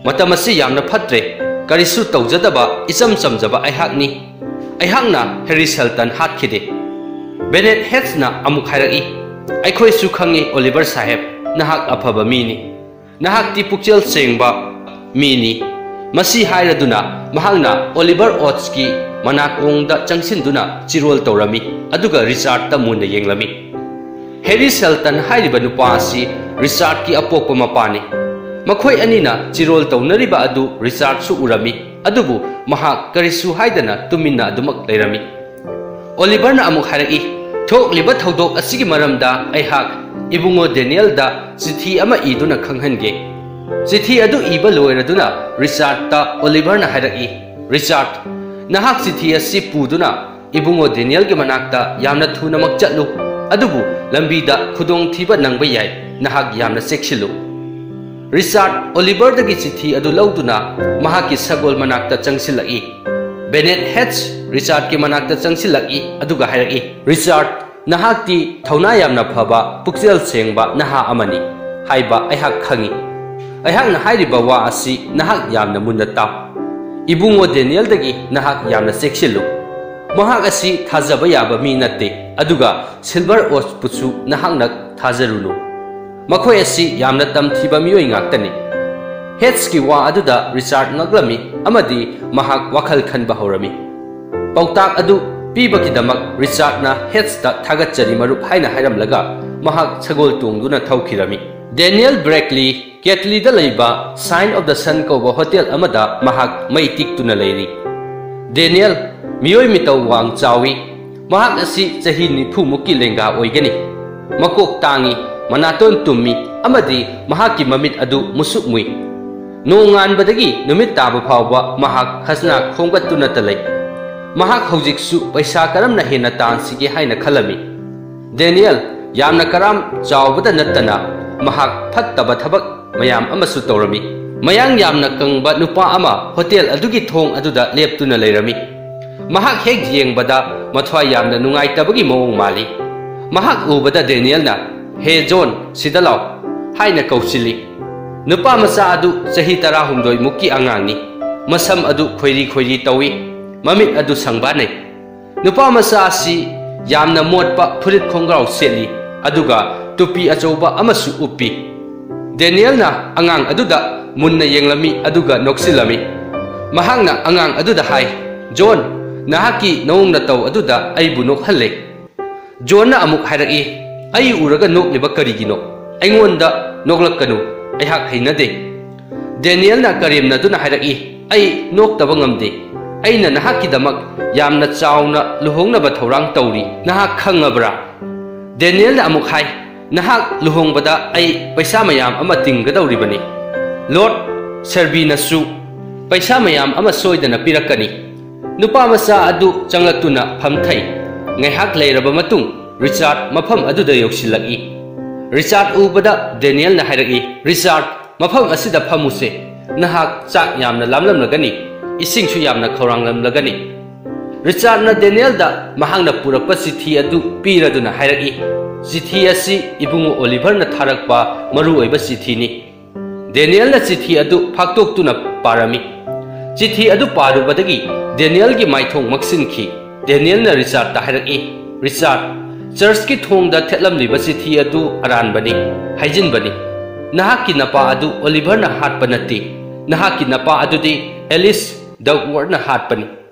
"ꯃꯇꯝ ꯑꯁꯤ ꯌꯥꯝꯅ ꯐꯠꯇ꯭ꯔꯦ꯫ ꯀꯔꯤꯁꯨ ꯇꯧꯖꯗꯕ ꯏꯆꯝ ꯆꯝꯖꯕ ꯑꯩꯍꯥꯛꯅꯤ꯫ ꯑꯩꯍꯥꯛꯅ ꯍꯦꯔꯤ ꯁꯦꯜꯇꯟ ꯍꯥꯠꯈꯤꯗꯦ꯫" ꯕꯦꯅꯦꯠ ꯍꯦꯠꯁꯅ ꯑꯃꯨꯛ ꯍꯥꯏꯔꯛꯏ, "ꯑꯩꯈꯣꯏꯁꯨ ꯈꯪꯏ, ꯑꯣꯂꯤꯚꯔ ꯁꯥꯍꯦꯕ, ꯅꯍꯥꯛ ꯑꯐꯕ ꯃꯤꯅꯤ꯫ ꯅꯍꯥꯛꯇꯤ ꯄꯨꯛꯆꯦꯜ ꯁꯦꯡꯕ ꯃꯤꯅꯤ꯫" ꯃꯁꯤ ꯍꯥꯏꯔꯗꯨꯅ ꯃꯍꯥꯛꯅ ꯑꯣꯂꯤꯚꯔ ꯑꯣꯠꯁꯀꯤ ꯃꯅꯥꯀꯣꯡꯗ ꯆꯪꯁꯤꯟꯗꯨꯅ ꯆꯤꯔꯣꯜ ꯇꯧꯔꯝꯃꯤ, ꯑꯗꯨꯒ ꯔꯤꯆꯥꯔꯗꯇ ꯃꯨꯟꯅ ꯌꯦꯡꯂꯝꯃꯤ꯫ ꯍꯦꯔꯤ ꯁꯦꯜꯇꯟ ꯍꯥꯏꯔꯤꯕ ꯅꯨꯄꯥ ꯑꯁꯤ ꯔꯤꯆꯥꯔꯗꯀꯤ ꯑꯄꯣꯛꯄ ꯃꯄꯥꯅꯤ꯫ ꯃꯈꯣꯏ ꯑꯅꯤꯅ ꯆꯤꯔꯣꯜ ꯇꯧꯅꯔꯤꯕ ꯑꯗꯨ ꯔꯤꯆꯥꯔꯗꯁꯨ ꯎꯔꯝꯃꯤ, ꯑꯗꯨꯕꯨ ꯃꯍꯥꯛ ꯀꯔꯤꯁꯨ ꯍꯥꯏꯗꯅ ꯇꯨꯃꯤꯟꯅ ꯑꯗꯨꯃꯛ ꯂꯩꯔꯝꯃꯤ꯫ ꯑꯣꯂꯤꯚꯔꯅ ꯑꯃꯨꯛ ꯍꯥꯏꯔꯛꯏ, "ꯊꯣꯛꯂꯤꯕ ꯊꯧꯗꯣꯛ ꯑꯁꯤꯒꯤ ꯃꯔꯝꯗ ꯑꯩꯍꯥꯛ ꯏꯕꯨꯡꯉꯣ ꯗꯦꯅꯤꯌꯦꯜꯗ ꯆꯤꯊꯤ ꯑꯃ ꯏꯗꯨꯅ ꯈꯪꯍꯟꯒꯦ꯫" ꯆꯤꯊꯤ ꯑꯗꯨ ꯏꯕ ꯂꯣꯏꯔꯗꯨꯅ ꯔꯤꯆꯥꯔꯗꯇ ꯑꯣꯂꯤꯚꯔꯅ ꯍꯥꯏꯔꯛꯏ, "ꯔꯤꯆꯥꯔꯗ, ꯅꯍꯥꯛ ꯆꯤꯊꯤ ꯑꯁꯤ ꯄꯨꯗꯨꯅ ꯏꯕꯨꯡꯉꯣ ꯗꯦꯅꯤꯌꯦꯜꯒꯤ ꯃꯅꯥꯛꯇ ꯌꯥꯝꯅ ꯊꯨꯅꯃꯛ ꯆꯠꯂꯨ, ꯑꯗꯨꯕꯨ ꯂꯝꯕꯤꯗ ꯈꯨꯗꯣꯡꯊꯤꯕ ꯅꯪꯕ ꯌꯥꯏ꯫ ꯅꯍꯥꯛ ꯌꯥꯝꯅ ꯆꯦꯛꯁꯤꯜꯂꯨ꯫" ꯔꯤꯆꯥꯔꯗ ꯑꯣꯂꯤꯚꯔꯗꯒꯤ ꯆꯤꯊꯤ ꯑꯗꯨ ꯂꯧꯗꯨꯅ ꯃꯍꯥꯛꯀꯤ ꯁꯒꯣꯜ ꯃꯅꯥꯛꯇ ꯆꯪꯁꯤꯜꯂꯛꯏ꯫ ꯕꯦꯅꯦꯠ ꯍꯦꯠꯁ ꯔꯤꯆꯥꯔꯗꯀꯤ ꯃꯅꯥꯛꯇ ꯆꯪꯁꯤꯜꯂꯛꯏ, ꯑꯗꯨꯒ ꯍꯥꯏꯔꯛꯏ, "ꯔꯤꯆꯥꯔꯗ, ꯅꯍꯥꯛꯇꯤ ꯊꯧꯅꯥ ꯌꯥꯝꯅ ꯐꯕ, ꯄꯨꯛꯆꯦꯜ ꯁꯦꯡꯕ ꯅꯍꯥ ꯑꯃꯅꯤ ꯍꯥꯏꯕ ꯑꯩꯍꯥꯛ ꯈꯪꯏ꯫ ꯑꯩꯍꯥꯛꯅ ꯍꯥꯏꯔꯤꯕ ꯋꯥ ꯑꯁꯤ ꯅꯍꯥꯛ ꯌꯥꯝꯅ ꯃꯨꯟꯅ ꯇꯥꯎ꯫ ꯏꯕꯨꯡꯉꯣ ꯗꯦꯅꯤꯌꯦꯜꯗꯒꯤ ꯅꯍꯥꯛ ꯌꯥꯝꯅ ꯆꯦꯛꯁꯤꯜꯂꯨ꯫ ꯃꯍꯥꯛ ꯑꯁꯤ ꯊꯥꯖꯕ ꯌꯥꯕ ꯃꯤ ꯅꯠꯇꯦ, ꯑꯗꯨꯒ ꯁꯤꯜꯚꯔ ꯑꯣꯠꯁꯄꯨꯁꯨ ꯅꯍꯥꯛꯅ ꯊꯥꯖꯔꯨꯅꯨ꯫ ꯃꯈꯣꯏ ꯑꯁꯤ ꯌꯥꯝꯅ ꯇꯝꯊꯤꯕ ꯃꯤꯑꯣꯏ ꯉꯥꯛꯇꯅꯤ꯫" ꯍꯦꯠꯁꯀꯤ ꯋꯥ ꯑꯗꯨꯗ ꯔꯤꯆꯥꯔꯗ ꯉꯛꯂꯝꯃꯤ ꯑꯃꯗꯤ ꯃꯍꯥꯛ ꯋꯥꯈꯜ ꯈꯟꯕ ꯍꯧꯔꯝꯃꯤ꯫ ꯄꯥꯎꯇꯥꯛ ꯑꯗꯨ ꯄꯤꯕꯒꯤꯗꯃꯛ ꯔꯤꯆꯥꯔꯗꯅ ꯍꯦꯠꯁꯇ ꯊꯥꯒꯠꯆꯔꯤ ꯃꯔꯨꯞ ꯍꯥꯏꯅ ꯍꯥꯏꯔꯝꯂꯒ ꯃꯍꯥꯛ ꯁꯒꯣꯜ ꯇꯣꯡꯗꯨꯅ ꯊꯧꯈꯤꯔꯝꯃꯤ꯫ ꯗꯦꯅꯤꯌꯦꯜ ꯕ꯭ꯔꯦꯛꯂꯤ ꯀꯦꯠꯂꯤꯗ ꯂꯩꯕ Sign of the Sun ꯀꯧꯕ ꯍꯣꯇꯦꯜ ꯑꯃꯗ ꯃꯍꯥꯛ ꯃꯩ ꯇꯤꯛꯇꯨꯅ ꯂꯩꯔꯤ꯫ ꯗꯦꯅꯤꯌꯦꯜ ꯃꯤꯑꯣꯏ ꯃꯤꯇꯧ ꯋꯥꯡ ꯆꯥꯎꯏ꯫ ꯃꯍꯥꯛ ꯑꯁꯤ ꯆꯍꯤ ꯅꯤꯐꯨ ꯃꯨꯛꯀꯤ ꯂꯦꯡꯒꯥ ꯑꯣꯏꯒꯅꯤ꯫ ꯃꯀꯣꯛ ꯇꯥꯡꯏ, ꯃꯅꯥꯇꯣꯟ ꯇꯨꯝꯃꯤ, ꯑꯃꯗꯤ ꯃꯍꯥꯛꯀꯤ ꯃꯃꯤꯠ ꯑꯗꯨ ꯃꯨꯁꯨꯛ ꯃꯨꯏ꯫ ꯅꯣꯡꯉꯥꯟꯕꯗꯒꯤ ꯅꯨꯃꯤꯠ ꯇꯥꯕ ꯐꯥꯎꯕ ꯃꯍꯥꯛ ꯈꯖꯅꯥ ꯈꯣꯝꯒꯠꯇꯨꯅꯇ ꯂꯩ꯫ ꯃꯍꯥꯛ ꯍꯧꯖꯤꯛꯁꯨ ꯄꯩꯁꯥ ꯀꯔꯝꯅ ꯍꯦꯟꯅ ꯇꯥꯟꯁꯤꯒꯦ ꯍꯥꯏꯅ ꯈꯜꯂꯝꯃꯤ꯫ ꯗꯦꯅꯤꯌꯦꯜ ꯌꯥꯝꯅ ꯀꯔꯥꯝ ꯆꯥꯎꯕꯗ ꯅꯠꯇꯅ ꯃꯍꯥꯛ ꯐꯠꯇꯕ ꯊꯕꯛ ꯃꯌꯥꯝ ꯑꯃꯁꯨ ꯇꯧꯔꯝꯃꯤ꯫ ꯃꯌꯥꯡ ꯌꯥꯝꯅ ꯀꯪꯕ ꯅꯨꯄꯥ ꯑꯃ ꯍꯣꯇꯦꯜ ꯑꯗꯨꯒꯤ ꯊꯣꯡ ꯑꯗꯨꯗ ꯂꯦꯞꯇꯨꯅ ꯂꯩꯔꯝꯃꯤ꯫ ꯃꯍꯥꯛ ꯍꯦꯛ ꯌꯦꯡꯕꯗ ꯃꯊ꯭ꯋꯥꯏ ꯌꯥꯝꯅ ꯅꯨꯡꯉꯥꯏꯇꯕꯒꯤ ꯃꯑꯣꯡ ꯃꯥꯜꯂꯤ꯫ ꯃꯍꯥꯛ ꯎꯕꯗ ꯗꯦꯅꯤꯌꯦꯜꯅ, "ꯍꯦ ꯖꯣꯟ, ꯁꯤꯗ ꯂꯥꯎ" ꯍꯥꯏꯅ ꯀꯧꯁꯤꯜꯂꯤ꯫ ꯅꯨꯄꯥ ꯃꯆꯥ ꯑꯗꯨ ꯆꯍꯤ ꯇꯔꯥꯍꯨꯝꯗꯣꯏ ꯃꯨꯛꯀꯤ ꯑꯉꯥꯡꯅꯤ꯫ ꯃꯁꯝ ꯑꯗꯨ ꯈꯣꯏꯔꯤ ꯈꯣꯏꯔꯤ ꯇꯧꯏ꯫ ꯃꯃꯤꯠ ꯑꯗꯨ ꯁꯪꯕꯥꯅꯩ꯫ ꯅꯨꯄꯥ ꯃꯆꯥ ꯑꯁꯤ ꯌꯥꯝꯅ ꯃꯣꯠꯄ ꯐꯨꯔꯤꯠ ꯈꯣꯡꯒ꯭ꯔꯥꯎ ꯁꯦꯠꯂꯤ, ꯑꯗꯨꯒ ꯇꯨꯄꯤ ꯑꯆꯧꯕ ꯑꯃꯁꯨ ꯎꯞꯄꯤ꯫ ꯗꯦꯅꯤꯌꯦꯜꯅ ꯑꯉꯥꯡ ꯑꯗꯨꯗ ꯃꯨꯟꯅ ꯌꯦꯡꯂꯝꯃꯤ ꯑꯗꯨꯒ ꯅꯣꯛꯁꯤꯜꯂꯝꯃꯤ꯫ ꯃꯍꯥꯛꯅ ꯑꯉꯥꯡ ꯑꯗꯨꯗ ꯍꯥꯏ, "ꯖꯣꯟ, ꯅꯍꯥꯛꯀꯤ ꯅꯑꯣꯡ ꯅꯇꯧ ꯑꯗꯨꯗ ꯑꯩꯕꯨ ꯅꯣꯛꯍꯜꯂꯦ꯫" ꯖꯣꯟꯅ ꯑꯃꯨꯛ ꯍꯥꯏꯔꯛꯏ, "ꯑꯩ ꯎꯔꯒ ꯅꯣꯛꯂꯤꯕ ꯀꯔꯤꯒꯤꯅꯣ? ꯑꯩꯉꯣꯟꯗ ꯅꯣꯛꯂꯛꯀꯅꯨ, ꯑꯩꯍꯥꯛ ꯍꯩꯅꯗꯦ꯫" ꯗꯦꯅꯤꯌꯦꯜꯅ ꯀꯔꯦꯝꯅꯗꯨꯅ ꯍꯥꯏꯔꯛꯏ, "ꯑꯩ ꯅꯣꯛꯇꯕ ꯉꯝꯗꯦ꯫ ꯑꯩꯅ ꯅꯍꯥꯛꯀꯤꯗꯃꯛ ꯌꯥꯝꯅ ꯆꯥꯎꯅ ꯂꯨꯍꯣꯡꯅꯕ ꯊꯧꯔꯥꯡ ꯇꯧꯔꯤ, ꯅꯍꯥꯛ ꯈꯪꯉꯕ꯭ꯔꯥ?" ꯗꯦꯅꯤꯌꯦꯜꯅ ꯑꯃꯨꯛ ꯍꯥꯏ, "ꯅꯍꯥꯛ ꯂꯨꯍꯣꯡꯕꯗ ꯑꯩ ꯄꯩꯁꯥ ꯃꯌꯥꯝ ꯑꯃ ꯇꯤꯡꯒꯗꯧꯔꯤꯕꯅꯤ꯫ ꯂꯣꯔꯗ ꯁꯦꯜꯕꯤꯅꯁꯨ ꯄꯩꯁꯥ ꯃꯌꯥꯝ ꯑꯃ ꯁꯣꯏꯗꯅ ꯄꯤꯔꯛꯀꯅꯤ꯫" ꯅꯨꯄꯥ ꯃꯆꯥ ꯑꯗꯨ ꯆꯪꯂꯛꯇꯨꯅ ꯐꯝꯊꯩ꯫ ꯉꯥꯏꯍꯥꯛ ꯂꯩꯔꯕ ꯃꯇꯨꯡ ꯔꯤꯆꯥꯔꯗ ꯃꯐꯝ ꯑꯗꯨꯗ ꯌꯧꯁꯤꯜꯂꯛꯏ꯫ ꯔꯤꯆꯥꯔꯗ ꯎꯕꯗ ꯗꯦꯅꯤꯌꯦꯜꯅ ꯍꯥꯏꯔꯛꯏ, "ꯔꯤꯆꯥꯔꯗ, ꯃꯐꯝ ꯑꯁꯤꯗ ꯐꯝꯃꯨꯁꯦ꯫ ꯅꯍꯥꯛ ꯆꯥꯛ ꯌꯥꯝꯅ ꯂꯥꯝꯂꯝꯂꯒꯅꯤ, ꯏꯁꯤꯡꯁꯨ ꯌꯥꯝꯅ ꯈꯧꯔꯥꯡꯂꯝꯂꯒꯅꯤ꯫" ꯔꯤꯆꯥꯔꯗꯅ ꯗꯦꯅꯤꯌꯦꯜꯗ ꯃꯍꯥꯛꯅ ꯄꯨꯔꯛꯄ ꯆꯤꯊꯤ ꯑꯗꯨ ꯄꯤꯔꯗꯨꯅ ꯍꯥꯏꯔꯛꯏ, "ꯆꯤꯊꯤ ꯑꯁꯤ ꯏꯕꯨꯡꯉꯣ ꯑꯣꯂꯤꯚꯔꯅ ꯊꯥꯔꯛꯄ ꯃꯔꯨꯑꯣꯏꯕ ꯆꯤꯊꯤꯅꯤ꯫" ꯗꯦꯅꯤꯌꯦꯜꯅ ꯆꯤꯊꯤ ꯑꯗꯨ ꯐꯥꯛꯇꯣꯛꯇꯨꯅ ꯄꯥꯔꯝꯃꯤ꯫ ꯆꯤꯊꯤ ꯑꯗꯨ ꯄꯥꯔꯨꯕꯗꯒꯤ ꯗꯦꯅꯤꯌꯦꯜꯒꯤ ꯃꯥꯏꯊꯣꯡ ꯃꯛꯁꯤꯟꯈꯤ꯫ ꯗꯦꯅꯤꯌꯦꯜꯅ ꯔꯤꯆꯥꯔꯗꯇ ꯍꯥꯏꯔꯛꯏ, "ꯔꯤꯆꯥꯔꯗ, ꯆꯔꯆꯀꯤ ꯊꯣꯡꯗ ꯊꯦꯠꯂꯝꯂꯤꯕ ꯆꯤꯊꯤ ꯑꯗꯨ ꯑꯔꯥꯟꯕꯅꯤ, ꯍꯥꯏꯖꯤꯟꯕꯅꯤ꯫ ꯅꯍꯥꯛꯀꯤ ꯅꯄꯥ ꯑꯗꯨ ꯑꯣꯂꯤꯚꯔꯅ ꯍꯥꯠꯄ ꯅꯠꯇꯦ꯫ ꯅꯍꯥꯛꯀꯤ ꯅꯄꯥ ꯑꯗꯨꯗꯤ ꯑꯦꯂꯤꯁ ꯗꯛꯋꯔꯠꯅ ꯍꯥꯠꯄꯅꯤ꯫"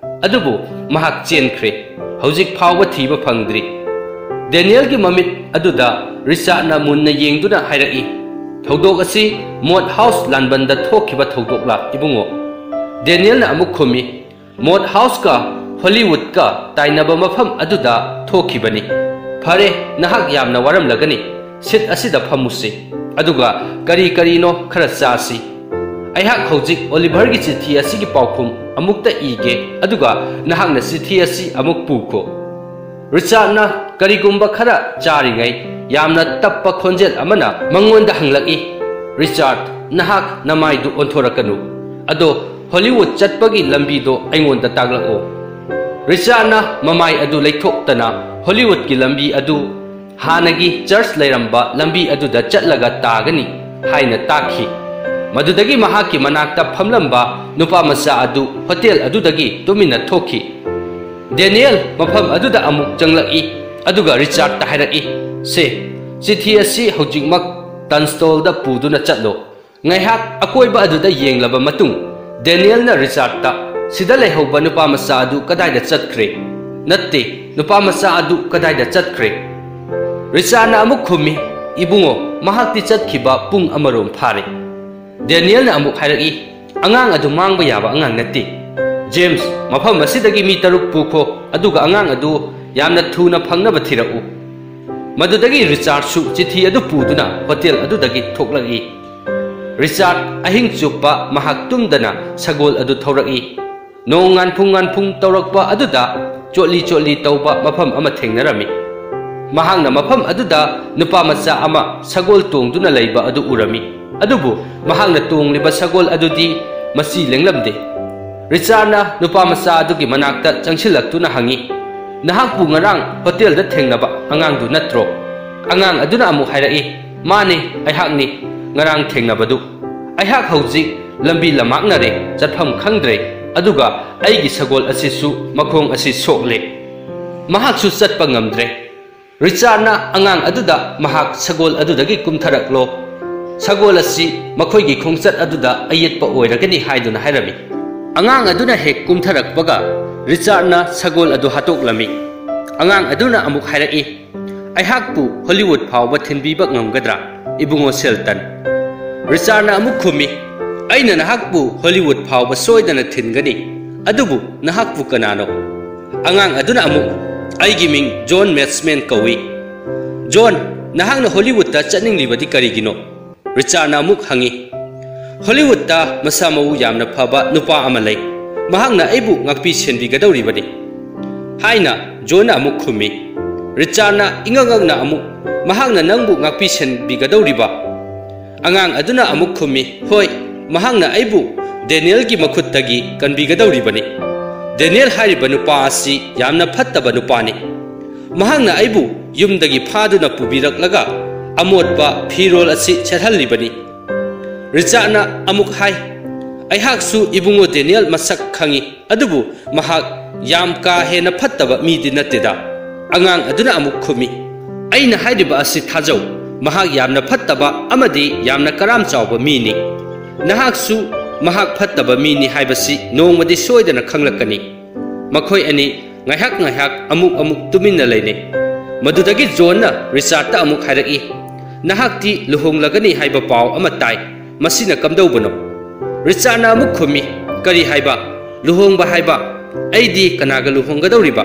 ꯑꯗꯨꯕꯨ ꯃꯍꯥꯛ ꯆꯦꯟꯈ꯭ꯔꯦ꯫ ꯍꯧꯖꯤꯛ ꯐꯥꯎꯕ ꯊꯤꯕ ꯐꯪꯗ꯭ꯔꯤ꯫ ꯗꯦꯅꯤꯌꯦꯜꯒꯤ ꯃꯃꯤꯠ ꯑꯗꯨꯗ ꯔꯤꯆꯥꯔꯗꯅ ꯃꯨꯟꯅ ꯌꯦꯡꯗꯨꯅ ꯍꯥꯏꯔꯛꯏ, "ꯊꯧꯗꯣꯛ ꯑꯁꯤ ꯃꯣꯠ ꯍꯥꯎꯁ ꯂꯥꯟꯕꯟꯗ ꯊꯣꯛꯈꯤꯕ ꯊꯧꯗꯣꯛꯂꯥ, ꯏꯕꯨꯡꯉꯣ?" ꯗꯦꯅꯤꯌꯦꯜꯅ ꯑꯃꯨꯛ ꯈꯨꯝꯃꯤ, "ꯃꯣꯠ ꯍꯥꯎꯁꯀ ꯍꯣꯂꯤꯋꯨꯗꯀ ꯇꯥꯏꯅꯕ ꯃꯐꯝ ꯑꯗꯨꯗ ꯊꯣꯛꯈꯤꯕꯅꯤ꯫ ꯐꯔꯦ, ꯅꯍꯥꯛ ꯌꯥꯝꯅ ꯋꯥꯔꯝꯂꯒꯅꯤ꯫ ꯁꯤꯠ ꯑꯁꯤꯗ ꯐꯝꯃꯨꯁꯤ, ꯑꯗꯨꯒ ꯀꯔꯤ ꯀꯔꯤꯅꯣ ꯈꯔ ꯆꯥꯁꯤ꯫ ꯑꯩꯍꯥꯛ ꯍꯧꯖꯤꯛ ꯑꯣꯂꯤꯚꯔꯒꯤ ꯆꯤꯊꯤ ꯑꯁꯤꯒꯤ ꯄꯥꯎꯈꯨꯝ ꯑꯃꯨꯛꯇ ꯏꯒꯦ, ꯑꯗꯨꯒ ꯅꯍꯥꯛꯅ ꯆꯤꯊꯤ ꯑꯁꯤ ꯑꯃꯨꯛ ꯄꯨꯈꯣ꯫" ꯔꯤꯆꯥꯔꯗꯅ ꯀꯔꯤꯒꯨꯝꯕ ꯈꯔ ꯆꯥꯔꯤꯉꯩ ꯌꯥꯝꯅ ꯇꯞꯄ ꯈꯣꯟꯖꯦꯜ ꯑꯃꯅ ꯃꯉꯣꯟꯗ ꯍꯪꯂꯛꯏ, "ꯔꯤꯆꯥꯔꯗ, ꯅꯍꯥꯛ ꯅꯃꯥꯏꯗꯨ ꯑꯣꯟꯊꯣꯔꯛꯀꯅꯨ꯫ ꯑꯗꯣ ꯍꯣꯂꯤꯋꯨꯗ ꯆꯠꯄꯒꯤ ꯂꯝꯕꯤꯗꯣ ꯑꯩꯉꯣꯟꯗ ꯇꯥꯛꯂꯛꯑꯣ꯫" ꯔꯤꯆꯥꯔꯗꯅ ꯃꯃꯥꯏ ꯑꯗꯨ ꯂꯩꯊꯣꯛꯇꯅ ꯍꯣꯂꯤꯋꯨꯗꯀꯤ ꯂꯝꯕꯤ ꯑꯗꯨ ꯍꯥꯟꯅꯒꯤ ꯆꯔꯆ ꯂꯩꯔꯝꯕ ꯂꯝꯕꯤ ꯑꯗꯨꯗ ꯆꯠꯂꯒ ꯇꯥꯒꯅꯤ ꯍꯥꯏꯅ ꯇꯥꯛꯈꯤ꯫ ꯃꯗꯨꯗꯒꯤ ꯃꯍꯥꯛꯀꯤ ꯃꯅꯥꯛꯇ ꯐꯝꯂꯝꯕ ꯅꯨꯄꯥ ꯃꯆꯥ ꯑꯗꯨ ꯍꯣꯇꯦꯜ ꯑꯗꯨꯗꯒꯤ ꯇꯨꯃꯤꯟꯅ ꯊꯣꯛꯈꯤ꯫ ꯗꯦꯅꯤꯌꯦꯜ ꯃꯐꯝ ꯑꯗꯨꯗ ꯑꯃꯨꯛ ꯆꯪꯂꯛꯏ, ꯑꯗꯨꯒ ꯔꯤꯆꯥꯔꯗꯇ ꯍꯥꯏꯔꯛꯏ, "ꯁꯦ, ꯆꯤꯊꯤ ꯑꯁꯤ ꯍꯧꯖꯤꯛꯃꯛ ꯇꯟꯁꯇꯣꯜꯗ ꯄꯨꯗꯨꯅ ꯆꯠꯂꯣ꯫" ꯉꯥꯏꯍꯥꯛ ꯑꯀꯣꯏꯕ ꯑꯗꯨꯗ ꯌꯦꯡꯂꯕ ꯃꯇꯨꯡ, ꯗꯦꯅꯤꯌꯦꯜꯅ ꯔꯤꯆꯥꯔꯗꯇ, "ꯁꯤꯗ ꯂꯩꯍꯧꯕ ꯅꯨꯄꯥ ꯃꯆꯥ ꯑꯗꯨ ꯀꯗꯥꯏꯗ ꯆꯠꯈ꯭ꯔꯦ? ꯅꯠꯇꯦ, ꯅꯨꯄꯥ ꯃꯆꯥ ꯑꯗꯨ ꯀꯗꯥꯏꯗ ꯆꯠꯈ꯭ꯔꯦ?" ꯔꯤꯆꯥꯔꯗꯅ ꯑꯃꯨꯛ ꯈꯨꯝꯃꯤ, "ꯏꯕꯨꯡꯉꯣ, ꯃꯍꯥꯛꯇꯤ ꯆꯠꯈꯤꯕ ꯄꯨꯡ ꯑꯃꯔꯣꯝ ꯐꯥꯔꯦ꯫" ꯗꯦꯅꯤꯌꯦꯜꯅ ꯑꯃꯨꯛ ꯍꯥꯏꯔꯛꯏ, "ꯑꯉꯥꯡ ꯑꯗꯨ ꯃꯥꯡꯕ ꯌꯥꯕ ꯑꯉꯥꯡ ꯅꯠꯇꯦ꯫ ꯖꯦꯝꯁ, ꯃꯐꯝ ꯑꯁꯤꯗꯒꯤ ꯃꯤ ꯇꯔꯨꯛ ꯄꯨꯈꯣ, ꯑꯗꯨꯒ ꯑꯉꯥꯡ ꯑꯗꯨ ꯌꯥꯝꯅ ꯊꯨꯅ ꯐꯪꯅꯕ ꯊꯤꯔꯛꯎ꯫" ꯃꯗꯨꯗꯒꯤ ꯔꯤꯆꯥꯔꯗꯁꯨ ꯆꯤꯊꯤ ꯑꯗꯨ ꯄꯨꯗꯨꯅ ꯍꯣꯇꯦꯜ ꯑꯗꯨꯗꯒꯤ ꯊꯣꯛꯂꯛꯏ꯫ ꯔꯤꯆꯥꯔꯗ ꯑꯍꯤꯡ ꯆꯨꯞꯄ ꯃꯍꯥꯛ ꯇꯨꯝꯗꯅ ꯁꯒꯣꯜ ꯑꯗꯨ ꯊꯧꯔꯛꯏ꯫ ꯅꯣꯡ ꯉꯥꯟꯐꯨꯡ ꯉꯥꯟꯐꯨꯡ ꯇꯧꯔꯛꯄ ꯑꯗꯨꯗ ꯆꯣꯠꯂꯤ ꯆꯣꯠꯂꯤ ꯇꯧꯕ ꯃꯐꯝ ꯑꯃ ꯊꯦꯡꯅꯔꯝꯃꯤ꯫ ꯃꯍꯥꯛꯅ ꯃꯐꯝ ꯑꯗꯨꯗ ꯅꯨꯄꯥ ꯃꯆꯥ ꯑꯃ ꯁꯒꯣꯜ ꯇꯣꯡꯗꯨꯅ ꯂꯩꯕ ꯑꯗꯨ ꯎꯔꯝꯃꯤ꯫ ꯑꯗꯨꯕꯨ ꯃꯍꯥꯛꯅ ꯇꯣꯡꯂꯤꯕ ꯁꯒꯣꯜ ꯑꯗꯨꯗꯤ ꯃꯆꯤ ꯂꯦꯡꯂꯝꯗꯦ꯫ ꯔꯤꯆꯥꯔꯗꯅ ꯅꯨꯄꯥ ꯃꯆꯥ ꯑꯗꯨꯒꯤ ꯃꯅꯥꯛꯇ ꯆꯪꯁꯤꯜꯂꯛꯇꯨꯅ ꯍꯪꯉꯤ, "ꯅꯍꯥꯛꯄꯨ ꯉꯔꯥꯡ ꯍꯣꯇꯦꯜꯗ ꯊꯦꯡꯅꯕ ꯑꯉꯥꯡꯗꯨ ꯅꯠꯇ꯭ꯔꯣ?" ꯑꯉꯥꯡ ꯑꯗꯨꯅ ꯑꯃꯨꯛ ꯍꯥꯏꯔꯛꯏ, "ꯃꯥꯅꯦ, ꯑꯩꯍꯥꯛꯅꯤ, ꯉꯔꯥꯡ ꯊꯦꯡꯅꯕꯗꯨ꯫ ꯑꯩꯍꯥꯛ ꯍꯧꯖꯤꯛ ꯂꯝꯕꯤ ꯂꯝꯃꯥꯡꯅꯔꯦ, ꯆꯠꯐꯝ ꯈꯪꯗ꯭ꯔꯦ, ꯑꯗꯨꯒ ꯑꯩꯒꯤ ꯁꯒꯣꯜ ꯑꯁꯤꯁꯨ ꯃꯈꯣꯡ ꯑꯁꯤ ꯁꯣꯛꯂꯦ꯫ ꯃꯍꯥꯛꯁꯨ ꯆꯠꯄ ꯉꯝꯗ꯭ꯔꯦ꯫" ꯔꯤꯆꯥꯔꯗꯅ ꯑꯉꯥꯡ ꯑꯗꯨꯗ ꯃꯍꯥꯛ ꯁꯒꯣꯜ ꯑꯗꯨꯗꯒꯤ ꯀꯨꯝꯊꯔꯛꯂꯣ, ꯁꯒꯣꯜ ꯑꯁꯤ ꯃꯈꯣꯏꯒꯤ ꯈꯣꯡꯆꯠ ꯑꯗꯨꯗ ꯑꯌꯦꯠꯄ ꯑꯣꯏꯔꯒꯅꯤ ꯍꯥꯏꯗꯨꯅ ꯍꯥꯏꯔꯝꯃꯤ꯫ ꯑꯉꯥꯡ ꯑꯗꯨꯅ ꯍꯦꯛ ꯀꯨꯝꯊꯔꯛꯄꯒ ꯔꯤꯆꯥꯔꯗꯅ ꯁꯒꯣꯜ ꯑꯗꯨ ꯍꯥꯠꯇꯣꯛꯂꯝꯃꯤ꯫ ꯑꯉꯥꯡ ꯑꯗꯨꯅ ꯑꯃꯨꯛ ꯍꯥꯏꯔꯛꯏ, "ꯑꯩꯍꯥꯛꯄꯨ ꯍꯣꯂꯤꯋꯨꯗ ꯐꯥꯎꯕ ꯊꯤꯟꯕꯤꯕ ꯉꯝꯒꯗ꯭ꯔꯥ, ꯏꯕꯨꯡꯉꯣ ꯁꯦꯜꯇꯟ?" ꯔꯤꯆꯥꯔꯗꯅ ꯑꯃꯨꯛ ꯈꯨꯝꯃꯤ, "ꯑꯩꯅ ꯅꯍꯥꯛꯄꯨ ꯍꯣꯂꯤꯋꯨꯗ ꯐꯥꯎꯕ ꯁꯣꯏꯗꯅ ꯊꯤꯟꯒꯅꯤ꯫ ꯑꯗꯨꯕꯨ ꯅꯍꯥꯛꯄꯨ ꯀꯅꯥꯅꯣ?" ꯑꯉꯥꯡ ꯑꯗꯨꯅ ꯑꯃꯨꯛ, "ꯑꯩꯒꯤ ꯃꯤꯡ ꯖꯣꯟ ꯃꯦꯠꯁꯃꯦꯟ ꯀꯧꯏ꯫" "ꯖꯣꯟ, ꯅꯍꯥꯛꯅ ꯍꯣꯂꯤꯋꯨꯗꯇ ꯆꯠꯅꯤꯡꯂꯤꯕꯗꯤ ꯀꯔꯤꯒꯤꯅꯣ?" ꯔꯤꯆꯥꯔꯗꯅ ꯑꯃꯨꯛ ꯍꯪꯉꯤ꯫ "ꯍꯣꯂꯤꯋꯨꯗꯇ ꯃꯁꯥ ꯃꯎ ꯌꯥꯝꯅ ꯐꯕ ꯅꯨꯄꯥ ꯑꯃ ꯂꯩ꯫ ꯃꯍꯥꯛꯅ ꯑꯩꯕꯨ ꯉꯥꯛꯄꯤ ꯁꯦꯟꯕꯤꯒꯗꯧꯔꯤꯕꯅꯤ" ꯍꯥꯏꯅ ꯖꯣꯟꯅ ꯑꯃꯨꯛ ꯈꯨꯝꯃꯤ꯫ ꯔꯤꯆꯥꯔꯗꯅ ꯏꯉꯛ ꯉꯛꯅ ꯑꯃꯨꯛ, "ꯃꯍꯥꯛꯅ ꯅꯪꯕꯨ ꯉꯥꯛꯄꯤ ꯁꯦꯟꯕꯤꯒꯗꯧꯔꯤꯕ?" ꯑꯉꯥꯡ ꯑꯗꯨꯅ ꯑꯃꯨꯛ ꯈꯨꯝꯃꯤ, "ꯍꯣꯏ, ꯃꯍꯥꯛꯅ ꯑꯩꯕꯨ ꯗꯦꯅꯤꯌꯦꯜꯒꯤ ꯃꯈꯨꯠꯇꯒꯤ ꯀꯟꯕꯤꯒꯗꯧꯔꯤꯕꯅꯤ꯫ ꯗꯦꯅꯤꯌꯦꯜ ꯍꯥꯏꯔꯤꯕ ꯅꯨꯄꯥ ꯑꯁꯤ ꯌꯥꯝꯅ ꯐꯠꯇꯕ ꯅꯨꯄꯥꯅꯤ꯫ ꯃꯍꯥꯛꯅ ꯑꯩꯕꯨ ꯌꯨꯝꯗꯒꯤ ꯐꯥꯗꯨꯅ ꯄꯨꯕꯤꯔꯛꯂꯒ ꯑꯃꯣꯠꯄ ꯐꯤꯔꯣꯜ ꯑꯁꯤ ꯁꯦꯠꯍꯜꯂꯤꯕꯅꯤ꯫" ꯔꯤꯆꯥꯔꯗꯅ ꯑꯃꯨꯛ ꯍꯥꯏ, "ꯑꯩꯍꯥꯛꯁꯨ ꯏꯕꯨꯡꯉꯣ ꯗꯦꯅꯤꯌꯦꯜ ꯃꯁꯛ ꯈꯪꯏ, ꯑꯗꯨꯕꯨ ꯃꯍꯥꯛ ꯌꯥꯝ ꯀꯥ ꯍꯦꯟꯅ ꯐꯠꯇꯕ ꯃꯤꯗꯤ ꯅꯠꯇꯦꯗ꯫" ꯑꯉꯥꯡ ꯑꯗꯨꯅ ꯑꯃꯨꯛ ꯈꯨꯝꯃꯤ, "ꯑꯩꯅ ꯍꯥꯏꯔꯤꯕ ꯑꯁꯤ ꯊꯥꯖꯧ, ꯃꯍꯥꯛ ꯌꯥꯝꯅ ꯐꯠꯇꯕ ꯑꯃꯗꯤ ꯌꯥꯝꯅ ꯀꯔꯥꯝ ꯆꯥꯎꯕ ꯃꯤꯅꯤ꯫ ꯅꯍꯥꯛꯁꯨ ꯃꯍꯥꯛ ꯐꯠꯇꯕ ꯃꯤꯅꯤ ꯍꯥꯏꯕꯁꯤ ꯅꯣꯡꯃꯗꯤ ꯁꯣꯏꯗꯅ ꯈꯪꯂꯛꯀꯅꯤ꯫" ꯃꯈꯣꯏ ꯑꯅꯤ ꯉꯥꯏꯍꯥꯛ ꯉꯥꯏꯍꯥꯛ ꯑꯃꯨꯛ ꯑꯃꯨꯛ ꯇꯨꯃꯤꯟꯅ ꯂꯩꯅꯩ꯫ ꯃꯗꯨꯗꯒꯤ ꯖꯣꯟꯅ ꯔꯤꯆꯥꯔꯗꯇ ꯑꯃꯨꯛ ꯍꯥꯏꯔꯛꯏ, "ꯅꯍꯥꯛꯇꯤ ꯂꯨꯍꯣꯡꯂꯒꯅꯤ ꯍꯥꯏꯕ ꯄꯥꯎ ꯑꯃ ꯇꯥꯏ꯫ ꯃꯁꯤꯅ ꯀꯝꯗꯧꯕꯅꯣ?" ꯔꯤꯆꯥꯔꯗꯅ ꯑꯃꯨꯛ ꯈꯨꯝꯃꯤ, "ꯀꯔꯤ ꯍꯥꯏꯕ? ꯂꯨꯍꯣꯡꯕ ꯍꯥꯏꯕ? ꯑꯩꯗꯤ ꯀꯅꯥꯒ ꯂꯨꯍꯣꯡꯒꯗꯧꯔꯤꯕ?"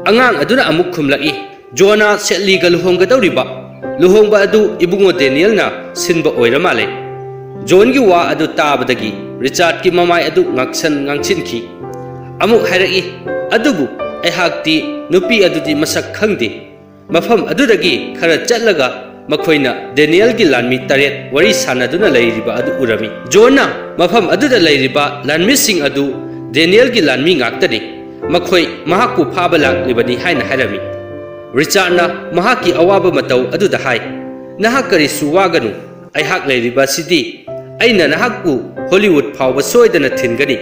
ꯑꯉꯥꯡ ꯑꯗꯨꯅ ꯑꯃꯨꯛ ꯈꯨꯝꯂꯛꯏ, "ꯖꯣꯅꯥ ꯁꯦꯠꯂꯤꯒ ꯂꯨꯍꯣꯡꯒꯗꯧꯔꯤꯕ꯫ ꯂꯨꯍꯣꯡꯕ ꯑꯗꯨ ꯏꯕꯨꯡꯉꯣ ꯗꯦꯅꯤꯌꯦꯜꯅ ꯁꯤꯟꯕ ꯑꯣꯏꯔ ꯃꯥꯜꯂꯦ꯫" ꯖꯣꯟꯒꯤ ꯋꯥ ꯑꯗꯨ ꯇꯥꯕꯗꯒꯤ ꯔꯤꯆꯥꯔꯗꯀꯤ ꯃꯃꯥꯏ ꯑꯗꯨ ꯉꯥꯡꯁꯟ ꯉꯥꯡꯁꯤꯟꯈꯤ꯫ ꯑꯃꯨꯛ ꯍꯥꯏꯔꯛꯏ, "ꯑꯗꯨꯕꯨ ꯑꯩꯍꯥꯛꯇꯤ ꯅꯨꯄꯤ ꯑꯗꯨꯗꯤ ꯃꯁꯛ ꯈꯪꯗꯦ꯫" ꯃꯐꯝ ꯑꯗꯨꯗꯒꯤ ꯈꯔ ꯆꯠꯂꯒ ꯃꯈꯣꯏꯅ ꯗꯦꯅꯤꯌꯦꯜꯒꯤ ꯂꯥꯟꯃꯤ ꯇꯔꯦꯠ ꯋꯥꯔꯤ ꯁꯥꯟꯅꯗꯨꯅ ꯂꯩꯔꯤꯕ ꯑꯗꯨ ꯎꯔꯝꯃꯤ꯫ ꯖꯣꯟꯅ ꯃꯐꯝ ꯑꯗꯨꯗ ꯂꯩꯔꯤꯕ ꯂꯥꯟꯃꯤꯁꯤꯡ ꯑꯗꯨ ꯗꯦꯅꯤꯌꯦꯜꯒꯤ ꯂꯥꯟꯃꯤ ꯉꯥꯛꯇꯅꯤ, ꯃꯈꯣꯏ ꯃꯍꯥꯛꯄꯨ ꯐꯥꯕ ꯂꯥꯛꯂꯤꯕꯅꯤ ꯍꯥꯏꯅ ꯍꯥꯏꯔꯝꯃꯤ꯫ ꯔꯤꯆꯥꯔꯗꯅ ꯃꯍꯥꯛꯀꯤ ꯑꯋꯥꯕ ꯃꯇꯧ ꯑꯗꯨꯗ ꯍꯥꯏ, "ꯅꯍꯥꯛ ꯀꯔꯤꯁꯨ ꯋꯥꯒꯅꯨ, ꯑꯩꯍꯥꯛ ꯂꯩꯔꯤꯕ ꯑꯁꯤꯗꯤ ꯑꯩꯅ ꯅꯍꯥꯛꯄꯨ ꯍꯣꯂꯤꯋꯨꯗ ꯐꯥꯎꯕ ꯁꯣꯏꯗꯅ ꯊꯤꯟꯒꯅꯤ꯫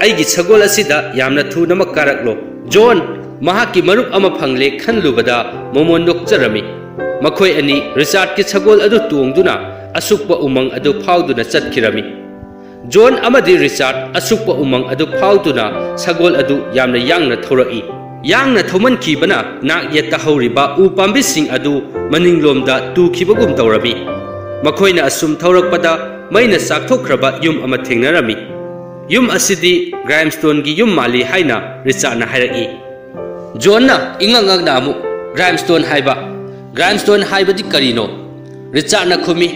ꯑꯩꯒꯤ ꯁꯒꯣꯜ ꯑꯁꯤꯗ ꯌꯥꯝꯅ ꯊꯨꯅꯃꯛ ꯀꯥꯔꯛꯂꯣ꯫" ꯖꯣꯟ ꯃꯍꯥꯛꯀꯤ ꯃꯔꯨꯞ ꯑꯃ ꯐꯪꯂꯦ ꯈꯟꯂꯨꯕꯗ ꯃꯃꯣꯟ ꯅꯣꯛꯆꯔꯝꯃꯤ꯫ ꯃꯈꯣꯏ ꯑꯅꯤ ꯔꯤꯆꯥꯔꯗꯀꯤ ꯁꯒꯣꯜ ꯑꯗꯨ ꯇꯣꯡꯗꯨꯅ ꯑꯁꯨꯛꯄ ꯎꯃꯪ ꯑꯗꯨ ꯐꯥꯎꯗꯨꯅ ꯆꯠꯈꯤꯔꯝꯃꯤ꯫ ꯖꯣꯟ ꯑꯃꯗꯤ ꯔꯤꯆꯥꯔꯗ ꯑꯁꯨꯛꯄ ꯎꯃꯪ ꯑꯗꯨ ꯐꯥꯎꯗꯨꯅ ꯁꯒꯣꯜ ꯑꯗꯨ ꯌꯥꯝꯅ ꯌꯥꯡꯅ ꯊꯧꯔꯛꯏ꯫ ꯌꯥꯡꯅ ꯊꯧꯃꯟꯈꯤꯕꯅ ꯅꯥꯛ ꯌꯦꯠꯇ ꯍꯧꯔꯤꯕ ꯎ ꯄꯥꯝꯕꯤꯁꯤꯡ ꯑꯗꯨ ꯃꯅꯤꯡꯂꯣꯝꯗ ꯇꯨꯈꯤꯕꯒꯨꯝ ꯇꯧꯔꯝꯃꯤ꯫ ꯃꯈꯣꯏꯅ ꯑꯁꯨꯝ ꯊꯧꯔꯛꯄꯗ ꯃꯩꯅ ꯆꯥꯛꯊꯣꯛꯈ꯭ꯔꯕ ꯌꯨꯝ ꯑꯃ ꯊꯦꯡꯅꯔꯝꯃꯤ꯫ "ꯌꯨꯝ ꯑꯁꯤꯗꯤ ꯒ꯭ꯔꯥꯏꯝꯁꯇꯣꯟꯒꯤ ꯌꯨꯝ ꯃꯥꯜꯂꯤ" ꯍꯥꯏꯅ ꯔꯤꯆꯥꯔꯗꯅ ꯍꯥꯏꯔꯛꯏ꯫ ꯖꯣꯟꯅ ꯏꯉꯛ ꯉꯛꯅ ꯑꯃꯨꯛ, "ꯒ꯭ꯔꯥꯏꯝꯁꯇꯣꯟ ꯍꯥꯏꯕ? ꯒ꯭ꯔꯥꯏꯝꯁꯇꯣꯟ ꯍꯥꯏꯕꯗꯤ ꯀꯔꯤꯅꯣ?" ꯔꯤꯆꯥꯔꯗꯅ ꯈꯨꯝꯃꯤ,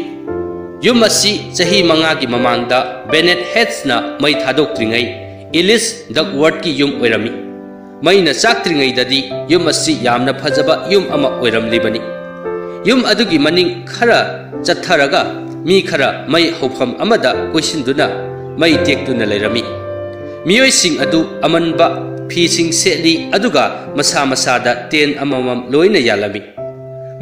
"ꯌꯨꯝ ꯑꯁꯤ ꯆꯍꯤ ꯃꯉꯥꯒꯤ ꯃꯃꯥꯡꯗ ꯕꯦꯅꯦꯠ ꯍꯦꯠꯁꯅ ꯃꯩ ꯊꯥꯗꯣꯛꯇ꯭ꯔꯤꯉꯩ ꯏꯂꯤꯁ ꯗꯛꯋꯔꯠꯀꯤ ꯌꯨꯝ ꯑꯣꯏꯔꯝꯃꯤ꯫ ꯃꯩꯅ ꯆꯥꯛꯇ꯭ꯔꯤꯉꯩꯗꯗꯤ ꯌꯨꯝ ꯑꯁꯤ ꯌꯥꯝꯅ ꯐꯖꯕ ꯌꯨꯝ ꯑꯃ ꯑꯣꯏꯔꯝꯂꯤꯕꯅꯤ꯫ ꯌꯨꯝ ꯑꯗꯨꯒꯤ ꯃꯅꯤꯡ ꯈꯔ ꯆꯠꯊꯔꯒ ꯃꯤ ꯈꯔ ꯃꯩ ꯍꯧꯐꯝ ꯑꯃꯗ ꯀꯣꯏꯁꯤꯟꯗꯨꯅ ꯃꯩ ꯇꯦꯛꯇꯨꯅ ꯂꯩꯔꯝꯃꯤ꯫ ꯃꯤꯑꯣꯏꯁꯤꯡ ꯑꯗꯨ ꯑꯃꯟꯕ ꯐꯤꯁꯤꯡ ꯁꯦꯠꯂꯤ, ꯑꯗꯨꯒ ꯃꯁꯥ ꯃꯁꯥꯗ ꯇꯦꯟ ꯑꯃꯃꯝ ꯂꯣꯏꯅ ꯌꯥꯜꯂꯝꯃꯤ꯫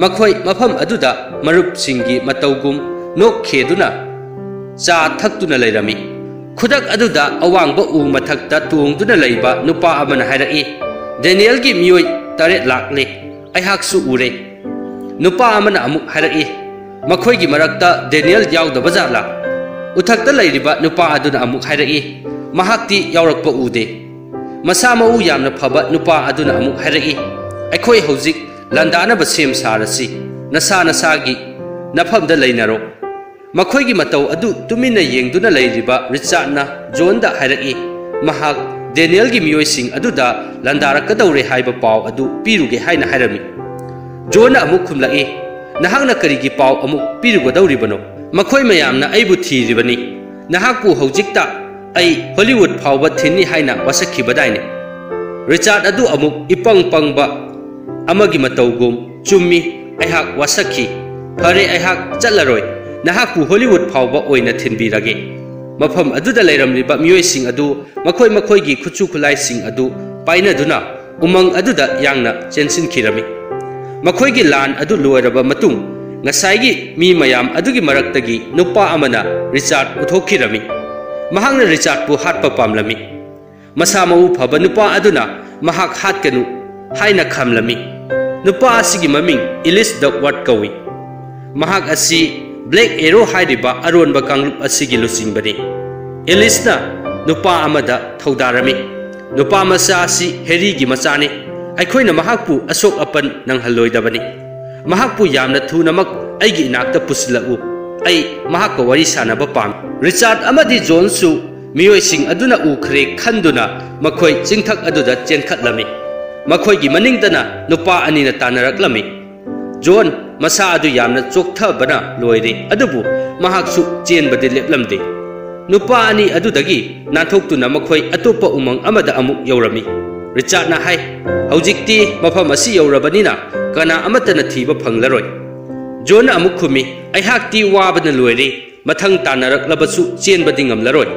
ꯃꯈꯣꯏ ꯃꯐꯝ ꯑꯗꯨꯗ ꯃꯔꯨꯞꯁꯤꯡꯒꯤ ꯃꯇꯧꯒꯨꯝ ꯅꯣꯛꯈꯦꯗꯨꯅ ꯆꯥ ꯊꯛꯇꯨꯅ ꯂꯩꯔꯝꯃꯤ꯫ ꯈꯨꯗꯛ ꯑꯗꯨꯗ ꯑꯋꯥꯡꯕ ꯎ ꯃꯊꯛꯇ ꯇꯣꯡꯗꯨꯅ ꯂꯩꯕ ꯅꯨꯄꯥ ꯑꯃꯅ ꯍꯥꯏꯔꯛꯏ, "ꯗꯦꯅꯤꯌꯦꯜꯒꯤ ꯃꯤꯑꯣꯏ ꯇꯔꯦꯠ ꯂꯥꯛꯂꯦ꯫ ꯑꯩꯍꯥꯛꯁꯨ ꯎꯔꯦ"꯫ ꯅꯨꯄꯥ ꯑꯃꯅ ꯑꯃꯨꯛ ꯍꯥꯏꯔꯛꯏ, "ꯃꯈꯣꯏꯒꯤ ꯃꯔꯛꯇ ꯗꯦꯅꯤꯌꯦꯜ ꯌꯥꯎꯗꯕ ꯖꯥꯠꯂꯥ?" ꯎꯊꯛꯇ ꯂꯩꯔꯤꯕ ꯅꯨꯄꯥ ꯑꯗꯨꯅ ꯑꯃꯨꯛ ꯍꯥꯏꯔꯛꯏ, "ꯃꯍꯥꯛꯇꯤ ꯌꯥꯎꯔꯛꯄ ꯎꯗꯦ꯫ ꯃꯁꯥ ꯃꯎ ꯌꯥꯝꯅ ꯐꯕ ꯅꯨꯄꯥ ꯑꯗꯨꯅ ꯑꯃꯨꯛ ꯍꯥꯏꯔꯛꯏ, 'ꯑꯩꯈꯣꯏ ꯍꯧꯖꯤꯛ ꯂꯥꯟꯗꯥꯅꯕ ꯁꯦꯝ ꯁꯥꯔꯁꯤ꯫ ꯅꯁꯥ ꯅꯁꯥꯒꯤ ꯅꯐꯝꯗ ꯂꯩꯅꯔꯣ.'" ꯃꯈꯣꯏꯒꯤ ꯃꯇꯧ ꯑꯗꯨ ꯇꯨꯃꯤꯟꯅ ꯌꯦꯡꯗꯨꯅ ꯂꯩꯔꯤꯕ ꯔꯤꯆꯥꯔꯗꯅ ꯖꯣꯟꯗ ꯍꯥꯏꯔꯛꯏ, ꯃꯍꯥꯛ ꯗꯦꯅꯤꯌꯦꯜꯒꯤ ꯃꯤꯑꯣꯏꯁꯤꯡ ꯑꯗꯨꯗ ꯂꯥꯟꯗꯥꯔꯛꯀꯗꯧꯔꯦ ꯍꯥꯏꯕ ꯄꯥꯎ ꯑꯗꯨ ꯄꯤꯔꯨꯒꯦ ꯍꯥꯏꯅ ꯍꯥꯏꯔꯝꯃꯤ꯫ ꯖꯣꯟꯅ ꯑꯃꯨꯛ ꯈꯨꯝꯂꯛꯏ, "ꯅꯍꯥꯛꯅ ꯀꯔꯤꯒꯤ ꯄꯥꯎ ꯑꯃꯨꯛ ꯄꯤꯔꯨꯒꯗꯧꯔꯤꯕꯅꯣ? ꯃꯈꯣꯏ ꯃꯌꯥꯝꯅ ꯑꯩꯕꯨ ꯊꯤꯔꯤꯕꯅꯤ꯫ ꯅꯍꯥꯛꯄꯨ ꯍꯧꯖꯤꯛꯇ ꯑꯩ ꯍꯣꯂꯤꯋꯨꯗ ꯐꯥꯎꯕ ꯊꯤꯟꯅꯤ ꯍꯥꯏꯅ ꯋꯥꯁꯛꯈꯤꯕꯗꯥꯏꯅꯦ?" ꯔꯤꯆꯥꯔꯗ ꯑꯗꯨ ꯑꯃꯨꯛ ꯏꯄꯪ ꯄꯪꯕ ꯑꯃꯒꯤ ꯃꯇꯧꯒꯨꯝ, "ꯆꯨꯝꯃꯤ, ꯑꯩꯍꯥꯛ ꯋꯥꯁꯛꯈꯤ꯫ ꯐꯔꯦ, ꯑꯩꯍꯥꯛ ꯆꯠꯂꯔꯣꯏ꯫ ꯅꯍꯥꯛꯄꯨ ꯍꯣꯂꯤꯋꯨꯗ ꯐꯥꯎꯕ ꯑꯣꯏꯅ ꯊꯤꯟꯕꯤꯔꯒꯦ꯫" ꯃꯐꯝ ꯑꯗꯨꯗ ꯂꯩꯔꯝꯂꯤꯕ ꯃꯤꯑꯣꯏꯁꯤꯡ ꯑꯗꯨ ꯃꯈꯣꯏ ꯃꯈꯣꯏꯒꯤ ꯈꯨꯠꯁꯨ ꯈꯨꯠꯂꯥꯏꯁꯤꯡ ꯑꯗꯨ ꯄꯥꯏꯅꯗꯨꯅ ꯎꯃꯪ ꯑꯗꯨꯗ ꯌꯥꯡꯅ ꯆꯦꯟꯁꯤꯟꯈꯤꯔꯝꯃꯤ꯫ ꯃꯈꯣꯏꯒꯤ ꯂꯥꯟ ꯑꯗꯨ ꯂꯣꯏꯔꯕ ꯃꯇꯨꯡ, ꯉꯁꯥꯏꯒꯤ ꯃꯤ ꯃꯌꯥꯝ ꯑꯗꯨꯒꯤ ꯃꯔꯛꯇꯒꯤ ꯅꯨꯄꯥ ꯑꯃꯅ ꯔꯤꯆꯥꯔꯗ ꯎꯊꯣꯛꯈꯤꯔꯝꯃꯤ꯫ ꯃꯍꯥꯛꯅ ꯔꯤꯆꯥꯔꯗꯄꯨ ꯍꯥꯠꯄ ꯄꯥꯝꯂꯝꯃꯤ꯫ ꯃꯁꯥ ꯃꯎ ꯐꯕ ꯅꯨꯄꯥ ꯑꯗꯨꯅ ꯃꯍꯥꯛ ꯍꯥꯠꯀꯅꯨ ꯍꯥꯏꯅ ꯈꯥꯝꯂꯝꯃꯤ꯫ ꯅꯨꯄꯥ ꯑꯁꯤꯒꯤ ꯃꯃꯤꯡ ꯏꯂꯤꯁ ꯗꯛꯋꯔꯠ ꯀꯧꯏ꯫ ꯃꯍꯥꯛ ꯑꯁꯤ ꯕ꯭ꯂꯦꯛ ꯑꯦꯔꯣ ꯍꯥꯏꯔꯤꯕ ꯑꯔꯣꯟꯕ ꯀꯥꯡꯂꯨꯞ ꯑꯁꯤꯒꯤ ꯂꯨꯆꯤꯡꯕꯅꯤ꯫ ꯑꯦꯂꯤꯁꯅ ꯅꯨꯄꯥ ꯑꯃꯗ ꯊꯧꯗꯥꯔꯝꯃꯤ꯫ ꯅꯨꯄꯥ ꯃꯆꯥ ꯑꯁꯤ ꯍꯦꯔꯤꯒꯤ ꯃꯆꯥꯅꯤ꯫ ꯑꯩꯈꯣꯏꯅ ꯃꯍꯥꯛꯄꯨ ꯑꯁꯣꯛ ꯑꯄꯟ ꯅꯪꯍꯜꯂꯣꯏꯗꯕꯅꯤ꯫ ꯃꯍꯥꯛꯄꯨ ꯌꯥꯝꯅ ꯊꯨꯅꯃꯛ ꯑꯩꯒꯤ ꯏꯅꯥꯛꯇ ꯄꯨꯁꯤꯜꯂꯛꯎ꯫ ꯑꯩ ꯃꯍꯥꯛꯀ ꯋꯥꯔꯤ ꯁꯥꯟꯅꯕ ꯄꯥꯝꯃꯤ꯫ ꯔꯤꯆꯥꯔꯗ ꯑꯃꯗꯤ ꯖꯣꯟꯁꯨ ꯃꯤꯑꯣꯏꯁꯤꯡ ꯑꯗꯨꯅ ꯎꯈ꯭ꯔꯦ ꯈꯟꯗꯨꯅ ꯃꯈꯣꯏ ꯆꯤꯡꯊꯛ ꯑꯗꯨꯗ ꯆꯦꯟꯈꯠꯂꯝꯃꯤ꯫ ꯃꯈꯣꯏꯒꯤ ꯃꯅꯤꯡꯗꯅ ꯅꯨꯄꯥ ꯑꯅꯤꯅ ꯇꯥꯟꯅꯔꯛꯂꯝꯃꯤ꯫ ꯖꯣꯟ ꯃꯁꯥ ꯑꯗꯨ ꯌꯥꯝꯅ ꯆꯣꯛꯊꯕꯅ ꯂꯣꯏꯔꯦ, ꯑꯗꯨꯕꯨ ꯃꯍꯥꯛꯁꯨ ꯆꯦꯟꯕꯗꯤ ꯂꯦꯞꯂꯝꯗꯦ꯫ ꯅꯨꯄꯥ ꯑꯅꯤ ꯑꯗꯨꯗꯒꯤ ꯅꯥꯟꯊꯣꯛꯇꯨꯅ ꯃꯈꯣꯏ ꯑꯇꯣꯞꯄ ꯎꯃꯪ ꯑꯃꯗ ꯑꯃꯨꯛ ꯌꯧꯔꯝꯃꯤ꯫ ꯔꯤꯆꯥꯔꯗꯅ ꯍꯥꯏ, "ꯍꯧꯖꯤꯛꯇꯤ ꯃꯐꯝ ꯑꯁꯤ ꯌꯧꯔꯕꯅꯤꯅ ꯀꯅꯥ ꯑꯃꯠꯇꯅ ꯊꯤꯕ ꯐꯪꯂꯔꯣꯏ꯫" ꯖꯣꯟꯅ ꯑꯃꯨꯛ ꯈꯨꯝꯃꯤ, "ꯑꯩꯍꯥꯛꯇꯤ ꯋꯥꯕꯅ ꯂꯣꯏꯔꯦ꯫ ꯃꯊꯪ ꯇꯥꯟꯅꯔꯛꯂꯕꯁꯨ ꯆꯦꯟꯕꯗꯤ ꯉꯝꯂꯔꯣꯏ꯫"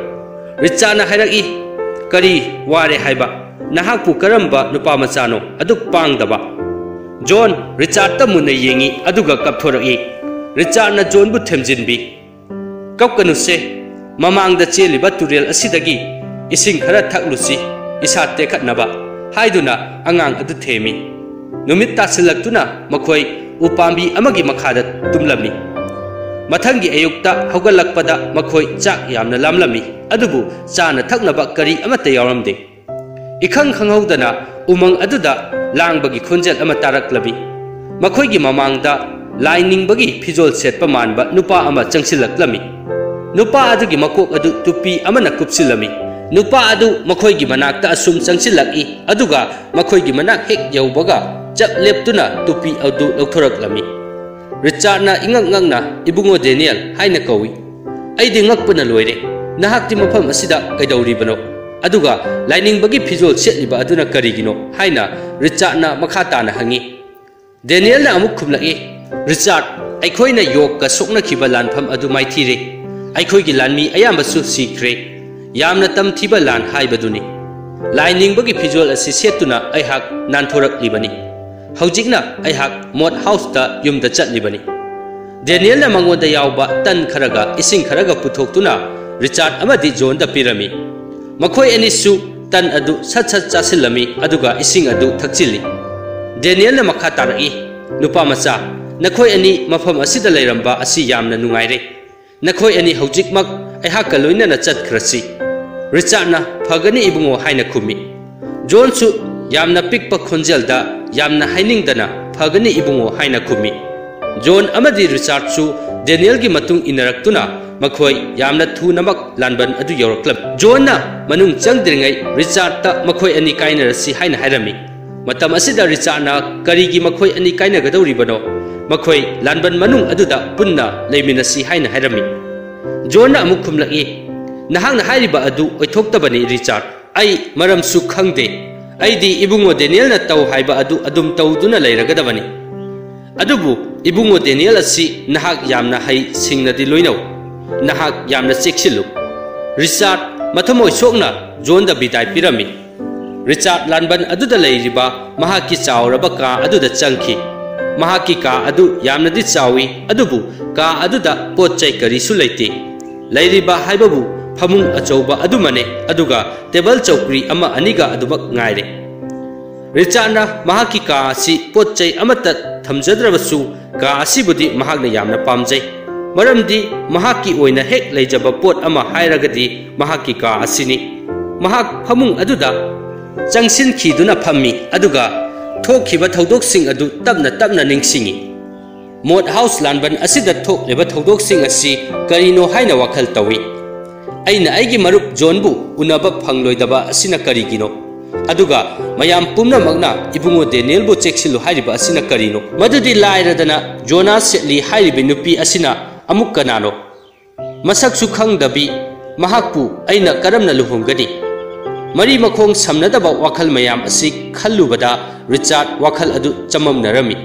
ꯔꯤꯆꯥꯔꯗꯅ ꯍꯥꯏꯔꯛꯏ, "ꯀꯔꯤ ꯋꯥꯔꯦ ꯍꯥꯏꯕ? ꯅꯍꯥꯛꯄꯨ ꯀꯔꯝꯕ ꯅꯨꯄꯥ ꯃꯆꯥꯅꯣ ꯑꯗꯨꯛ ꯄꯥꯡꯗꯕ?" ꯖꯣꯟ ꯔꯤꯆꯥꯔꯗꯇ ꯃꯨꯟꯅ ꯌꯦꯡꯏ, ꯑꯗꯨꯒ ꯀꯞꯊꯣꯔꯛꯏ꯫ ꯔꯤꯆꯥꯔꯗꯅ ꯖꯣꯟꯕꯨ ꯊꯦꯝꯖꯤꯟꯕꯤ, "ꯀꯞꯀꯅꯨꯁꯦ꯫ ꯃꯃꯥꯡꯗ ꯆꯦꯜꯂꯤꯕ ꯇꯨꯔꯦꯜ ꯑꯁꯤꯗꯒꯤ ꯏꯁꯤꯡ ꯈꯔ ꯊꯛꯂꯨꯁꯤ, ꯏꯁꯥ ꯇꯦꯛꯈꯠꯅꯕ," ꯍꯥꯏꯗꯨꯅ ꯑꯉꯥꯡ ꯑꯗꯨ ꯊꯦꯝꯃꯤ꯫ ꯅꯨꯃꯤꯠ ꯇꯥꯁꯤꯜꯂꯛꯇꯨꯅ ꯃꯈꯣꯏ ꯎꯄꯥꯝꯕꯤ ꯑꯃꯒꯤ ꯃꯈꯥꯗ ꯇꯨꯝꯂꯝꯃꯤ꯫ ꯃꯊꯪꯒꯤ ꯑꯌꯨꯛꯇ ꯍꯧꯒꯠꯂꯛꯄꯗ ꯃꯈꯣꯏ ꯆꯥꯛ ꯌꯥꯝꯅ ꯂꯥꯝꯂꯝꯃꯤ, ꯑꯗꯨꯕꯨ ꯆꯥꯅ ꯊꯛꯅꯕ ꯀꯔꯤ ꯑꯃꯠꯇ ꯌꯥꯎꯔꯝꯗꯦ꯫ ꯏꯈꯪ ꯈꯪꯍꯧꯗꯅ ꯎꯃꯪ ꯑꯗꯨꯗ ꯂꯥꯡꯕꯒꯤ ꯈꯣꯟꯖꯦꯜ ꯑꯃ ꯇꯥꯔꯛꯂꯝꯃꯤ꯫ ꯃꯈꯣꯏꯒꯤ ꯃꯃꯥꯡꯗ ꯂꯥꯏꯅꯤꯡꯕꯒꯤ ꯐꯤꯖꯣꯜ ꯁꯦꯠꯄ ꯃꯥꯟꯕ ꯅꯨꯄꯥ ꯑꯃ ꯆꯪꯁꯤꯜꯂꯛꯂꯝꯃꯤ꯫ ꯅꯨꯄꯥ ꯑꯗꯨꯒꯤ ꯃꯀꯣꯛ ꯑꯗꯨ ꯇꯨꯄꯤ ꯑꯃꯅ ꯀꯨꯞꯁꯤꯜꯂꯝꯃꯤ꯫ ꯅꯨꯄꯥ ꯑꯗꯨ ꯃꯈꯣꯏꯒꯤ ꯃꯅꯥꯛꯇ ꯑꯁꯨꯝ ꯆꯪꯁꯤꯜꯂꯛꯏ, ꯑꯗꯨꯒ ꯃꯈꯣꯏꯒꯤ ꯃꯅꯥꯛ ꯍꯦꯛ ꯌꯧꯕꯒ ꯆꯞ ꯂꯦꯞꯇꯨꯅ ꯇꯨꯄꯤ ꯑꯗꯨ ꯂꯧꯊꯣꯔꯛꯂꯝꯃꯤ꯫ ꯔꯤꯆꯥꯔꯗꯅ ꯏꯉꯛ ꯉꯛꯅ, "ꯏꯕꯨꯡꯉꯣ ꯗꯦꯅꯤꯌꯦꯜ" ꯍꯥꯏꯅ ꯀꯧꯏ꯫ "ꯑꯩꯗꯤ ꯉꯛꯄꯅ ꯂꯣꯏꯔꯦ꯫ ꯅꯍꯥꯛꯇꯤ ꯃꯐꯝ ꯑꯁꯤꯗ ꯀꯩꯗꯧꯔꯤꯕꯅꯣ? ꯑꯗꯨꯒ ꯂꯥꯏꯅꯤꯡꯕꯒꯤ ꯐꯤꯖꯣꯜ ꯁꯦꯠꯂꯤꯕ ꯑꯗꯨꯅ ꯀꯔꯤꯒꯤꯅꯣ?" ꯍꯥꯏꯅ ꯔꯤꯆꯥꯔꯗꯅ ꯃꯈꯥ ꯇꯥꯅ ꯍꯪꯉꯤ꯫ ꯗꯦꯅꯤꯌꯦꯜꯅ ꯑꯃꯨꯛ ꯈꯨꯝꯂꯛꯏ, "ꯔꯤꯆꯥꯔꯗ, ꯑꯩꯈꯣꯏꯅ ꯌꯣꯛꯀ ꯁꯣꯛꯅꯈꯤꯕ ꯂꯥꯟꯐꯝ ꯑꯗꯨ ꯃꯥꯏꯊꯤꯔꯦ꯫ ꯑꯩꯈꯣꯏꯒꯤ ꯂꯥꯟꯃꯤ ꯑꯌꯥꯝꯕꯁꯨ ꯁꯤꯈ꯭ꯔꯦ꯫ ꯌꯥꯝꯅ ꯇꯝꯊꯤꯕ ꯂꯥꯟ ꯍꯥꯏꯕꯗꯨꯅꯤ꯫ ꯂꯥꯏꯅꯤꯡꯕꯒꯤ ꯐꯤꯖꯣꯜ ꯑꯁꯤ ꯁꯦꯠꯇꯨꯅ ꯑꯩꯍꯥꯛ ꯅꯥꯟꯊꯣꯔꯛꯂꯤꯕꯅꯤ꯫ ꯍꯧꯖꯤꯛꯅ ꯑꯩꯍꯥꯛ ꯃꯣꯠ ꯍꯥꯎꯁꯇ ꯌꯨꯝꯗ ꯆꯠꯂꯤꯕꯅꯤ꯫" ꯗꯦꯅꯤꯌꯦꯜꯅ ꯃꯉꯣꯟꯗ ꯌꯥꯎꯕ ꯇꯟ ꯈꯔꯒ ꯏꯁꯤꯡ ꯈꯔꯒ ꯄꯨꯊꯣꯛꯇꯨꯅ ꯔꯤꯆꯥꯔꯗ ꯑꯃꯗꯤ ꯖꯣꯟꯗ ꯄꯤꯔꯝꯃꯤ꯫ ꯃꯈꯣꯏ ꯑꯅꯤꯁꯨ ꯇꯟ ꯑꯗꯨ ꯁꯠ ꯁꯠ ꯆꯥꯁꯤꯜꯂꯝꯃꯤ, ꯑꯗꯨꯒ ꯏꯁꯤꯡ ꯑꯗꯨ ꯊꯛꯆꯤꯜꯂꯤ꯫ ꯗꯦꯅꯤꯌꯦꯜꯅ ꯃꯈꯥ ꯇꯥꯔꯛꯏ, "ꯅꯨꯄꯥ ꯃꯆꯥ, ꯅꯈꯣꯏ ꯑꯅꯤ ꯃꯐꯝ ꯑꯁꯤꯗ ꯂꯩꯔꯝꯕ ꯑꯁꯤ ꯌꯥꯝꯅ ꯅꯨꯡꯉꯥꯏꯔꯦ꯫ "ꯅꯈꯣꯏ ꯑꯅꯤ ꯍꯧꯖꯤꯛꯃꯛ ꯑꯩꯍꯥꯛꯀ ꯂꯣꯏꯅꯅ ꯆꯠꯈ꯭ꯔꯁꯤ꯫" ꯔꯤꯆꯥꯔꯗꯅ, "ꯐꯒꯅꯤ ꯏꯕꯨꯡꯉꯣ" ꯍꯥꯏꯅ ꯈꯨꯝꯃꯤ꯫ ꯖꯣꯟꯁꯨ ꯌꯥꯝꯅ ꯄꯤꯛꯄ ꯈꯣꯟꯖꯦꯜꯗ, ꯌꯥꯝꯅ ꯍꯥꯏꯅꯤꯡꯗꯅ, "ꯐꯒꯅꯤ ꯏꯕꯨꯡꯉꯣ" ꯍꯥꯏꯅ ꯈꯨꯝꯃꯤ꯫ ꯖꯣꯟ ꯑꯃꯗꯤ ꯔꯤꯆꯥꯔꯗꯁꯨ ꯗꯦꯅꯤꯌꯦꯜꯒꯤ ꯃꯇꯨꯡ ꯏꯟꯅꯔꯛꯇꯨꯅ ꯃꯈꯣꯏ ꯌꯥꯝꯅ ꯊꯨꯅꯃꯛ ꯂꯥꯟꯕꯟ ꯑꯗꯨ ꯌꯧꯔꯛꯂꯝꯃꯤ꯫ ꯖꯣꯟꯅ ꯃꯅꯨꯡ ꯆꯪꯗ꯭ꯔꯤꯉꯩ ꯔꯤꯆꯥꯔꯗꯇ ꯃꯈꯣꯏ ꯑꯅꯤ ꯀꯥꯏꯅꯔꯁꯤ ꯍꯥꯏꯅ ꯍꯥꯏꯔꯝꯃꯤ꯫ ꯃꯇꯝ ꯑꯁꯤꯗ ꯔꯤꯆꯥꯔꯗꯅ, "ꯀꯔꯤꯒꯤ ꯃꯈꯣꯏ ꯑꯅꯤ ꯀꯥꯏꯅꯒꯗꯧꯔꯤꯕꯅꯣ? ꯃꯈꯣꯏ ꯂꯥꯟꯕꯟ ꯃꯅꯨꯡ ꯑꯗꯨꯗ ꯄꯨꯟꯅ ꯂꯩꯃꯤꯟꯅꯁꯤ" ꯍꯥꯏꯅ ꯍꯥꯏꯔꯝꯃꯤ꯫ ꯖꯣꯟꯅ ꯑꯃꯨꯛ ꯈꯨꯝꯂꯛꯏ, "ꯅꯍꯥꯛꯅ ꯍꯥꯏꯔꯤꯕ ꯑꯗꯨ ꯑꯣꯏꯊꯣꯛꯇꯕꯅꯤ, ꯔꯤꯆꯥꯔꯗ꯫ ꯑꯩ ꯃꯔꯝꯁꯨ ꯈꯪꯗꯦ꯫ ꯑꯩꯗꯤ ꯏꯕꯨꯡꯉꯣ ꯗꯦꯅꯤꯌꯦꯜꯅ ꯇꯧ ꯍꯥꯏꯕ ꯑꯗꯨ ꯑꯗꯨꯝ ꯇꯧꯗꯨꯅ ꯂꯩꯔꯒꯗꯕꯅꯤ꯫ ꯑꯗꯨꯕꯨ ꯏꯕꯨꯡꯉꯣ ꯗꯦꯅꯤꯌꯦꯜ ꯑꯁꯤ ꯅꯍꯥꯛ ꯌꯥꯝꯅ ꯍꯩ ꯁꯤꯡꯅꯗꯤ ꯂꯣꯏꯅꯧ꯫ ꯅꯍꯥꯛ ꯌꯥꯝꯅ ꯆꯦꯛꯁꯤꯜꯂꯨ꯫" ꯔꯤꯆꯥꯔꯗ ꯃꯊꯃꯣꯏ ꯁꯣꯛꯅ ꯖꯣꯟꯗ ꯕꯤꯗꯥꯏ ꯄꯤꯔꯝꯃꯤ꯫ ꯔꯤꯆꯥꯔꯗ ꯂꯥꯟꯕꯟ ꯑꯗꯨꯗ ꯂꯩꯔꯤꯕ ꯃꯍꯥꯛꯀꯤ ꯆꯥꯎꯔꯕ ꯀꯥ ꯑꯗꯨꯗ ꯆꯪꯈꯤ꯫ ꯃꯍꯥꯛꯀꯤ ꯀꯥ ꯑꯗꯨ ꯌꯥꯝꯅꯗꯤ ꯆꯥꯎꯏ, ꯑꯗꯨꯕꯨ ꯀꯥ ꯑꯗꯨꯗ ꯄꯣꯠ ꯆꯩ ꯀꯔꯤꯁꯨ ꯂꯩꯇꯦ꯫ ꯂꯩꯔꯤꯕ ꯍꯥꯏꯕꯕꯨ ꯐꯃꯨꯡ ꯑꯆꯧꯕ ꯑꯗꯨꯃꯅꯦ, ꯑꯗꯨꯒ ꯇꯦꯕꯜ ꯆꯧꯀ꯭ꯔꯤ ꯑꯃ ꯑꯅꯤꯒ ꯑꯗꯨꯃꯛ ꯉꯥꯏꯔꯦ꯫ ꯔꯤꯆꯥꯔꯗꯅ ꯃꯍꯥꯛꯀꯤ ꯀꯥ ꯑꯁꯤ ꯄꯣꯠ ꯆꯩ ꯑꯃꯠꯇ ꯊꯝꯖꯗ꯭ꯔꯕꯁꯨ, ꯀꯥ ꯑꯁꯤꯕꯨꯗꯤ ꯃꯍꯥꯛꯅ ꯌꯥꯝꯅ ꯄꯥꯝꯖꯩ, ꯃꯔꯝꯗꯤ ꯃꯍꯥꯛꯀꯤ ꯑꯣꯏꯅ ꯍꯦꯛ ꯂꯩꯖꯕ ꯄꯣꯠ ꯑꯃ ꯍꯥꯏꯔꯒꯗꯤ ꯃꯍꯥꯛꯀꯤ ꯀꯥ ꯑꯁꯤꯅꯤ꯫ ꯃꯍꯥꯛ ꯐꯃꯨꯡ ꯑꯗꯨꯗ ꯆꯪꯁꯤꯟꯈꯤꯗꯨꯅ ꯐꯝꯃꯤ, ꯑꯗꯨꯒ ꯊꯣꯛꯈꯤꯕ ꯊꯧꯗꯣꯛꯁꯤꯡ ꯑꯗꯨ ꯇꯞꯅ ꯇꯞꯅ ꯅꯤꯡꯁꯤꯡꯏ꯫ ꯃꯣꯠ ꯍꯥꯎꯁ ꯂꯥꯟꯕꯟ ꯑꯁꯤꯗ ꯊꯣꯛꯂꯤꯕ ꯊꯧꯗꯣꯛꯁꯤꯡ ꯑꯁꯤ ꯀꯔꯤꯅꯣ ꯍꯥꯏꯅ ꯋꯥꯈꯜ ꯇꯧꯏ꯫ ꯑꯩꯅ ꯑꯩꯒꯤ ꯃꯔꯨꯞ ꯖꯣꯟꯕꯨ ꯎꯅꯕ ꯐꯪꯂꯣꯏꯗꯕ ꯑꯁꯤꯅ ꯀꯔꯤꯒꯤꯅꯣ? ꯑꯗꯨꯒ ꯃꯌꯥꯝ ꯄꯨꯝꯅꯃꯛꯅ ꯏꯕꯨꯡꯉꯣ ꯗꯦꯅꯤꯌꯦꯜꯕꯨ ꯆꯦꯛꯁꯤꯜꯂꯨ ꯍꯥꯏꯔꯤꯕ ꯑꯁꯤꯅ ꯀꯔꯤꯅꯣ? ꯃꯗꯨꯗꯤ ꯂꯥꯏꯔꯗꯅ ꯖꯣꯅꯥ ꯁꯦꯠꯂꯤ ꯍꯥꯏꯔꯤꯕ ꯅꯨꯄꯤ ꯑꯁꯤꯅ ꯑꯃꯨꯛ ꯀꯅꯥꯅꯣ? ꯃꯁꯛꯁꯨ ꯈꯪꯗꯕꯤ ꯃꯍꯥꯛꯄꯨ ꯑꯩꯅ ꯀꯔꯝꯅ ꯂꯨꯍꯣꯡꯒꯅꯤ? ꯃꯔꯤ ꯃꯈꯣꯡ ꯁꯝꯅꯗꯕ ꯋꯥꯈꯜ ꯃꯌꯥꯝ ꯑꯁꯤ ꯈꯜꯂꯨꯕꯗ ꯔꯤꯆꯥꯔꯗ ꯋꯥꯈꯜ ꯑꯗꯨ ꯆꯃꯝꯅꯔꯝꯃꯤ꯫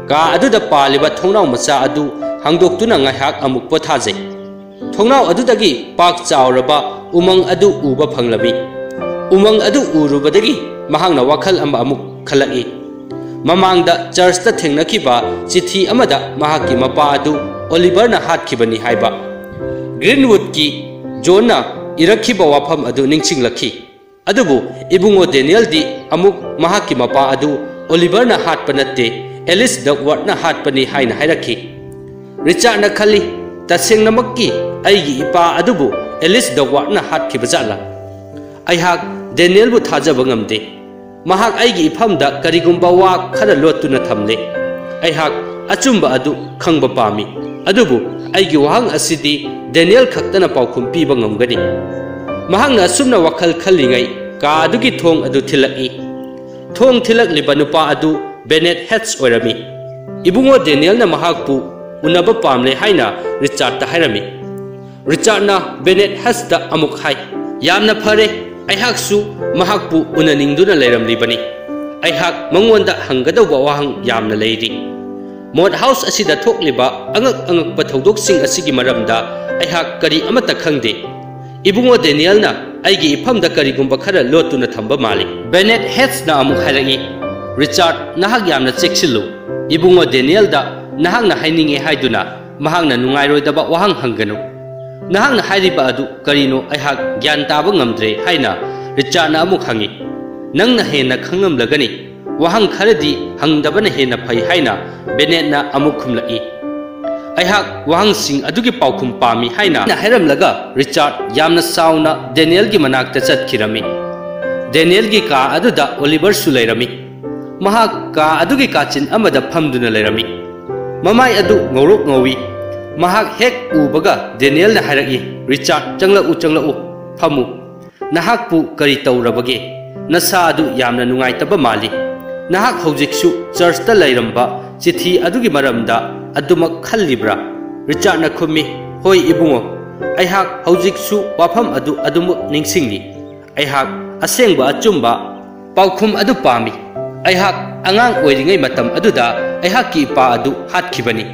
ꯀꯥ ꯑꯗꯨꯗ ꯄꯥꯜꯂꯤꯕ ꯊꯣꯡꯅꯥꯎ ꯃꯆꯥ ꯑꯗꯨ ꯍꯥꯡꯗꯣꯛꯇꯨꯅ ꯉꯥꯏꯍꯥꯛ ꯑꯃꯨꯛ ꯄꯣꯊꯥꯖꯩ꯫ ꯊꯣꯡꯅꯥꯎ ꯑꯗꯨꯗꯒꯤ ꯄꯥꯛ ꯆꯥꯎꯔꯕ ꯎꯃꯪ ꯑꯗꯨ ꯎꯕ ꯐꯪꯂꯝꯃꯤ꯫ ꯎꯃꯪ ꯑꯗꯨ ꯎꯔꯨꯕꯗꯒꯤ ꯃꯍꯥꯛꯅ ꯋꯥꯈꯜ ꯑꯃ ꯑꯃꯨꯛ ꯈꯜꯂꯛꯏ꯫ ꯃꯃꯥꯡꯗ ꯆꯔꯆꯇ ꯊꯦꯡꯅꯈꯤꯕ ꯆꯤꯊꯤ ꯑꯃꯗ ꯃꯍꯥꯛꯀꯤ ꯃꯄꯥ ꯑꯗꯨ ꯑꯣꯂꯤꯚꯔꯅ ꯍꯥꯠꯈꯤꯕꯅꯤ ꯍꯥꯏꯕ ꯒ꯭ꯔꯤꯟꯋꯨꯗꯀꯤ ꯖꯣꯟꯅ ꯏꯔꯛꯈꯤꯕ ꯋꯥꯐꯝ ꯑꯗꯨ ꯅꯤꯡꯁꯤꯡꯂꯛꯈꯤ꯫ ꯑꯗꯨꯕꯨ ꯏꯕꯨꯡꯉꯣ ꯗꯦꯅꯤꯌꯦꯜꯗꯤ ꯑꯃꯨꯛ ꯃꯍꯥꯛꯀꯤ ꯃꯄꯥ ꯑꯗꯨ ꯑꯣꯂꯤꯚꯔꯅ ꯍꯥꯠꯄ ꯅꯠꯇꯦ, ꯑꯦꯂꯤꯁ ꯗꯛꯋꯔꯠꯅ ꯍꯥꯠꯄꯅꯤ ꯍꯥꯏꯅ ꯍꯥꯏꯔꯛꯈꯤ꯫ ꯔꯤꯆꯥꯔꯗꯅ ꯈꯜꯂꯤ, ꯇꯁꯦꯡꯅꯃꯛꯀꯤ ꯑꯩꯒꯤ ꯏꯄꯥ ꯑꯗꯨꯕꯨ ꯑꯦꯂꯤꯁ ꯗꯒꯋꯥꯔꯗꯅ ꯍꯥꯠꯈꯤꯕ ꯖꯥꯠꯂꯥ? ꯑꯩꯍꯥꯛ ꯗꯦꯅꯤꯌꯦꯜꯕꯨ ꯊꯥꯖꯕ ꯉꯝꯗꯦ꯫ ꯃꯍꯥꯛ ꯑꯩꯒꯤ ꯏꯐꯝꯗ ꯀꯔꯤꯒꯨꯝꯕ ꯋꯥ ꯈꯔ ꯂꯣꯠꯇꯨꯅ ꯊꯝꯂꯦ꯫ ꯑꯩꯍꯥꯛ ꯑꯆꯨꯝꯕ ꯑꯗꯨ ꯈꯪꯕ ꯄꯥꯝꯃꯤ꯫ ꯑꯗꯨꯕꯨ ꯑꯩꯒꯤ ꯋꯥꯍꯪ ꯑꯁꯤꯗꯤ ꯗꯦꯅꯤꯌꯦꯜ ꯈꯛꯇꯅ ꯄꯥꯎꯈꯨꯝ ꯄꯤꯕ ꯉꯝꯒꯅꯤ꯫ ꯃꯍꯥꯛꯅ ꯑꯁꯨꯝꯅ ꯋꯥꯈꯜ ꯈꯜꯂꯤꯉꯩ ꯀꯥ ꯑꯗꯨꯒꯤ ꯊꯣꯡ ꯑꯗꯨ ꯊꯤꯜꯂꯛꯏ꯫ ꯊꯣꯡ ꯊꯤꯜꯂꯛꯂꯤꯕ ꯅꯨꯄꯥ ꯑꯗꯨ ꯕꯦꯅꯦꯠ ꯍꯦꯠꯁ ꯑꯣꯏꯔꯝꯃꯤ꯫ ꯏꯕꯨꯡꯉꯣ ꯗꯦꯅꯤꯌꯦꯜꯅ ꯃꯍꯥꯛꯄꯨ ꯎꯅꯕ ꯄꯥꯝꯂꯦ ꯍꯥꯏꯅ ꯔꯤꯆꯥꯔꯗꯇ ꯍꯥꯏꯔꯝꯃꯤ꯫ ꯔꯤꯆꯥꯔꯗꯅ ꯕꯦꯅꯦꯠ ꯍꯦꯠꯁꯇ ꯑꯃꯨꯛ ꯍꯥꯏ, "ꯌꯥꯝꯅ ꯐꯔꯦ, ꯑꯩꯍꯥꯛꯁꯨ ꯃꯍꯥꯛꯄꯨ ꯎꯅꯅꯤꯡꯗꯨꯅ ꯂꯩꯔꯝꯂꯤꯕꯅꯤ꯫ ꯑꯩꯍꯥꯛ ꯃꯉꯣꯟꯗ ꯍꯪꯒꯗꯧꯕ ꯋꯥꯍꯪ ꯌꯥꯝꯅ ꯂꯩꯔꯤ꯫ ꯃꯣꯠ ꯍꯥꯎꯁ ꯑꯁꯤꯗ ꯊꯣꯛꯂꯤꯕ ꯑꯉꯛ ꯑꯉꯛꯄ ꯊꯧꯗꯣꯛꯁꯤꯡ ꯑꯁꯤꯒꯤ ꯃꯔꯝꯗ ꯑꯩꯍꯥꯛ ꯀꯔꯤ ꯑꯃꯠꯇ ꯈꯪꯗꯦ꯫ ꯏꯕꯨꯡꯉꯣ ꯗꯦꯅꯤꯌꯦꯜꯅ ꯑꯩꯒꯤ ꯏꯐꯝꯗ ꯀꯔꯤꯒꯨꯝꯕ ꯈꯔ ꯂꯣꯠꯇꯨꯅ ꯊꯝꯕ ꯃꯥꯜꯂꯤ꯫" ꯕꯦꯅꯦꯠ ꯍꯦꯠꯁꯅ ꯑꯃꯨꯛ ꯍꯥꯏꯔꯛꯏ, "ꯔꯤꯆꯥꯔꯗ, ꯅꯍꯥꯛ ꯌꯥꯝꯅ ꯆꯦꯛꯁꯤꯜꯂꯨ꯫ ꯏꯕꯨꯡꯉꯣ ꯗꯦꯅꯤꯌꯦꯜꯗ ꯅꯍꯥꯛꯅ ꯍꯥꯏꯅꯤꯡꯉꯦ ꯍꯥꯏꯗꯨꯅ ꯃꯍꯥꯛꯅ ꯅꯨꯡꯉꯥꯏꯔꯣꯏꯗꯕ ꯋꯥꯍꯪ ꯍꯪꯒꯅꯨ꯫ ꯅꯍꯥꯛꯅ ꯍꯥꯏꯔꯤꯕ ꯑꯗꯨ ꯀꯔꯤꯅꯣ ꯑꯩꯍꯥꯛ ꯒ꯭ꯌꯥꯟ ꯇꯥꯕ ꯉꯝꯗ꯭ꯔꯦ" ꯍꯥꯏꯅ ꯔꯤꯆꯥꯔꯗꯅ ꯑꯃꯨꯛ ꯍꯪꯏ꯫ "ꯅꯪꯅ ꯍꯦꯟꯅ ꯈꯪꯂꯝꯂꯒꯅꯤ꯫ ꯋꯥꯍꯪ ꯈꯔꯗꯤ ꯍꯪꯗꯕꯅ ꯍꯦꯟꯅ ꯐꯩ" ꯍꯥꯏꯅ ꯕꯦꯅꯦꯠꯅ ꯑꯃꯨꯛ ꯈꯨꯝꯂꯛꯏ꯫ "ꯑꯩꯍꯥꯛ ꯋꯥꯍꯪꯁꯤꯡ ꯑꯗꯨꯒꯤ ꯄꯥꯎꯈꯨꯝ ꯄꯥꯝꯃꯤ" ꯍꯥꯏꯅ ꯍꯥꯏꯔꯝꯂꯒ ꯔꯤꯆꯥꯔꯗ ꯌꯥꯝꯅ ꯁꯥꯎꯅ ꯗꯦꯅꯤꯌꯦꯜꯒꯤ ꯃꯅꯥꯛꯇ ꯆꯠꯈꯤꯔꯝꯃꯤ꯫ ꯗꯦꯅꯤꯌꯦꯜꯒꯤ ꯀꯥ ꯑꯗꯨꯗ ꯑꯣꯂꯤꯚꯔꯁꯨ ꯂꯩꯔꯝꯃꯤ꯫ ꯃꯍꯥꯛ ꯀꯥ ꯑꯗꯨꯒꯤ ꯀꯥꯆꯤꯟ ꯑꯃꯗ ꯐꯝꯗꯨꯅ ꯂꯩꯔꯝꯃꯤ꯫ ꯃꯃꯥꯏ ꯑꯗꯨ ꯉꯧꯔꯣꯛ ꯉꯧꯏ꯫ ꯃꯍꯥꯛ ꯍꯦꯛ ꯎꯕꯒ ꯗꯦꯅꯤꯌꯦꯜꯅ ꯍꯥꯏꯔꯛꯏ, "ꯔꯤꯆꯥꯔꯗ, ꯆꯪꯂꯛꯎ, ꯆꯪꯂꯛꯎ, ꯐꯝꯃꯨ꯫ ꯅꯍꯥꯛꯄꯨ ꯀꯔꯤ ꯇꯧꯔꯕꯒꯦ? ꯅꯁꯥ ꯑꯗꯨ ꯌꯥꯝꯅ ꯅꯨꯡꯉꯥꯏꯇꯕ ꯃꯥꯜꯂꯤ꯫ ꯅꯍꯥꯛ ꯍꯧꯖꯤꯛꯁꯨ ꯆꯔꯆꯇ ꯂꯩꯔꯝꯕ ꯆꯤꯊꯤ ꯑꯗꯨꯒꯤ ꯃꯔꯝꯗ ꯑꯗꯨꯃꯛ ꯈꯜꯂꯤꯕ꯭ꯔꯥ?" ꯔꯤꯆꯥꯔꯗꯅ ꯈꯨꯝꯃꯤ, "ꯍꯣꯏ ꯏꯕꯨꯡꯉꯣ, ꯑꯩꯍꯥꯛ ꯍꯧꯖꯤꯛꯁꯨ ꯋꯥꯐꯝ ꯑꯗꯨ ꯑꯗꯨꯃꯛ ꯅꯤꯡꯁꯤꯡꯂꯤ꯫ ꯑꯩꯍꯥꯛ ꯑꯁꯦꯡꯕ ꯑꯆꯨꯝꯕ ꯄꯥꯎꯈꯨꯝ ꯑꯗꯨ ꯄꯥꯝꯃꯤ꯫ ꯑꯩꯍꯥꯛ ꯑꯉꯥꯡ ꯑꯣꯏꯔꯤꯉꯩ ꯃꯇꯝ ꯑꯗꯨꯗ ꯑꯩꯍꯥꯛꯀꯤ ꯏꯄꯥ ꯑꯗꯨ ꯍꯥꯠꯈꯤꯕꯅꯤ꯫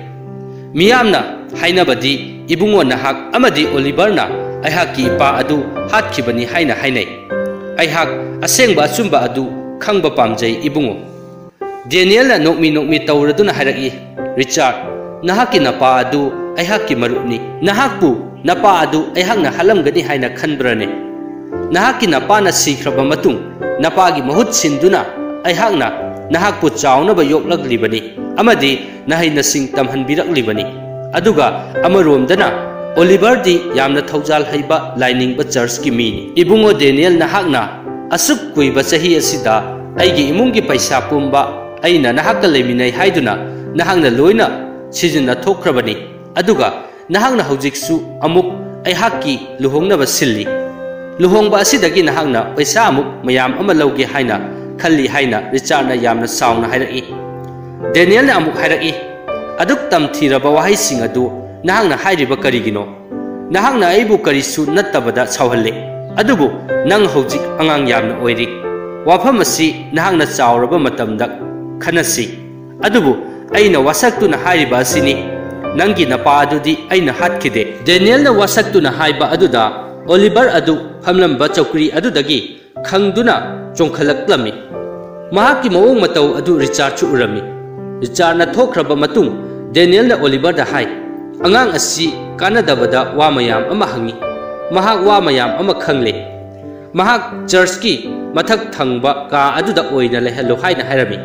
ꯃꯤꯌꯥꯝꯅ ꯍꯥꯏꯅꯕꯗꯤ ꯏꯕꯨꯡꯉꯣ ꯅꯍꯥꯛ ꯑꯃꯗꯤ ꯑꯣꯂꯤꯚꯔꯅ ꯑꯩꯍꯥꯛꯀꯤ ꯏꯄꯥ ꯑꯗꯨ ꯍꯥꯠꯈꯤꯕꯅꯤ ꯍꯥꯏꯅ ꯍꯥꯏꯅꯩ꯫ ꯑꯩꯍꯥꯛ ꯑꯁꯦꯡꯕ ꯑꯆꯨꯝꯕ ꯑꯗꯨ ꯈꯪꯕ ꯄꯥꯝꯖꯩ ꯏꯕꯨꯡꯉꯣ꯫" ꯗꯦꯅꯤꯌꯦꯜꯅ ꯅꯣꯛꯃꯤ ꯅꯣꯛꯃꯤ ꯇꯧꯔꯗꯨꯅ ꯍꯥꯏꯔꯛꯏ, "ꯔꯤꯆꯥꯔꯗ, ꯅꯍꯥꯛꯀꯤ ꯅꯄꯥ ꯑꯗꯨ ꯑꯩꯍꯥꯛꯀꯤ ꯃꯔꯨꯞꯅꯤ꯫ ꯅꯍꯥꯛꯄꯨ ꯅꯄꯥ ꯑꯗꯨ ꯑꯩꯍꯥꯛꯅ ꯍꯥꯠꯂꯝꯒꯅꯤ ꯍꯥꯏꯅ ꯈꯟꯕ꯭ꯔꯅꯦ? ꯅꯍꯥꯛꯀꯤ ꯅꯄꯥꯅ ꯁꯤꯈ꯭ꯔꯕ ꯃꯇꯨꯡ, ꯅꯄꯥꯒꯤ ꯃꯍꯨꯠ ꯁꯤꯟꯗꯨꯅ ꯑꯩꯍꯥꯛꯅ ꯅꯍꯥꯛꯄꯨ ꯆꯥꯎꯅꯕ ꯌꯣꯛꯂꯛꯂꯤꯕꯅꯤ ꯑꯃꯗꯤ ꯅꯍꯩ ꯅꯁꯤꯡ ꯇꯝꯍꯟꯕꯤꯔꯛꯂꯤꯕꯅꯤ꯫ ꯑꯗꯨꯒ ꯑꯃꯔꯣꯝꯗꯅ ꯑꯣꯂꯤꯚꯔꯗꯤ ꯌꯥꯝꯅ ꯊꯧꯖꯥꯜ ꯍꯩꯕ ꯂꯥꯏꯅꯤꯡꯕ ꯆꯔꯆꯀꯤ ꯃꯤꯅꯤ꯫ "ꯏꯕꯨꯡꯉꯣ ꯗꯦꯅꯤꯌꯦꯜ, ꯅꯍꯥꯛꯅ ꯑꯁꯨꯛ ꯀꯨꯏꯕ ꯆꯍꯤ ꯑꯁꯤꯗ ꯑꯩꯒꯤ ꯏꯃꯨꯡꯒꯤ ꯄꯩꯁꯥ ꯄꯨꯝꯕ ꯑꯩꯅ ꯅꯍꯥꯛꯀ ꯂꯩꯃꯤꯟꯅꯩ ꯍꯥꯏꯗꯨꯅ ꯅꯍꯥꯛꯅ ꯂꯣꯏꯅ ꯁꯤꯖꯤꯟꯅꯊꯣꯛꯈ꯭ꯔꯕꯅꯤ꯫ ꯑꯗꯨꯒ ꯅꯍꯥꯛꯅ ꯍꯧꯖꯤꯛꯁꯨ ꯑꯃꯨꯛ ꯑꯩꯍꯥꯛꯀꯤ ꯂꯨꯍꯣꯡꯅꯕ ꯁꯤꯜꯂꯤ꯫ ꯂꯨꯍꯣꯡꯕ ꯑꯁꯤꯗꯒꯤ ꯅꯍꯥꯛꯅ ꯄꯩꯁꯥ ꯑꯃꯨꯛ ꯃꯌꯥꯝ ꯑꯃ ꯂꯧꯒꯦ ꯍꯥꯏꯅ ꯈꯜꯂꯤ" ꯍꯥꯏꯅ ꯔꯤꯆꯥꯔꯗꯅ ꯌꯥꯝꯅ ꯆꯥꯎꯅ ꯍꯥꯏꯔꯛꯏ꯫ ꯗꯦꯅꯤꯌꯦꯜꯅ ꯑꯃꯨꯛ ꯍꯥꯏꯔꯛꯏ, "ꯑꯗꯨꯛ ꯇꯝꯊꯤꯔꯕ ꯋꯥꯍꯩꯁꯤꯡ ꯑꯗꯨ ꯅꯍꯥꯛꯅ ꯍꯥꯏꯔꯤꯕ ꯀꯔꯤꯒꯤꯅꯣ? ꯅꯍꯥꯛꯅ ꯑꯩꯕꯨ ꯀꯔꯤꯁꯨ ꯅꯠꯇꯕꯗ ꯁꯥꯎꯍꯜꯂꯦ꯫ ꯑꯗꯨꯕꯨ ꯅꯪ ꯍꯧꯖꯤꯛ ꯑꯉꯥꯡ ꯌꯥꯝꯅ ꯑꯣꯏꯔꯤ꯫ ꯋꯥꯐꯝ ꯑꯁꯤ ꯅꯍꯥꯛꯅ ꯆꯥꯎꯔꯕ ꯃꯇꯝꯗ ꯈꯟꯅꯁꯤ꯫ ꯑꯗꯨꯕꯨ ꯑꯩꯅ ꯋꯥꯁꯛꯇꯨꯅ ꯍꯥꯏꯔꯤꯕ ꯑꯁꯤꯅꯤ, ꯅꯪꯒꯤ ꯅꯄꯥ ꯑꯗꯨꯗꯤ ꯑꯩꯅ ꯍꯥꯠꯈꯤꯗꯦ꯫" ꯗꯦꯅꯤꯌꯦꯜꯅ ꯋꯥꯁꯛꯇꯨꯅ ꯍꯥꯏꯕ ꯑꯗꯨꯗ ꯑꯣꯂꯤꯚꯔ ꯑꯗꯨ ꯐꯝꯂꯝꯕ ꯆꯧꯀ꯭ꯔꯤ ꯑꯗꯨꯗꯒꯤ ꯈꯪꯗꯨꯅ ꯆꯣꯡꯈꯠꯂꯛꯂꯝꯃꯤ꯫ ꯃꯍꯥꯛꯀꯤ ꯃꯑꯣꯡ ꯃꯇꯧ ꯑꯗꯨ ꯔꯤꯆꯥꯔꯗꯁꯨ ꯎꯔꯝꯃꯤ꯫ ꯔꯤꯆꯥꯔꯗꯅ ꯊꯣꯛꯈ꯭ꯔꯕ ꯃꯇꯨꯡ, ꯗꯦꯅꯤꯌꯦꯜꯅ ꯑꯣꯂꯤꯚꯔꯗ ꯍꯥꯏ, "ꯑꯉꯥꯡ ꯑꯁꯤ ꯀꯥꯟꯅꯗꯕꯗ ꯋꯥ ꯃꯌꯥꯝ ꯑꯃ ꯍꯪꯏ꯫ ꯃꯍꯥꯛ ꯋꯥ ꯃꯌꯥꯝ ꯑꯃ ꯈꯪꯂꯦ꯫ ꯃꯍꯥꯛ ꯆꯔꯆꯀꯤ ꯃꯊꯛ ꯊꯪꯕ ꯀꯥ ꯑꯗꯨꯗ ꯑꯣꯏꯅ ꯂꯩꯍꯜꯂꯨ" ꯍꯥꯏꯅ ꯍꯥꯏꯔꯝꯃꯤ꯫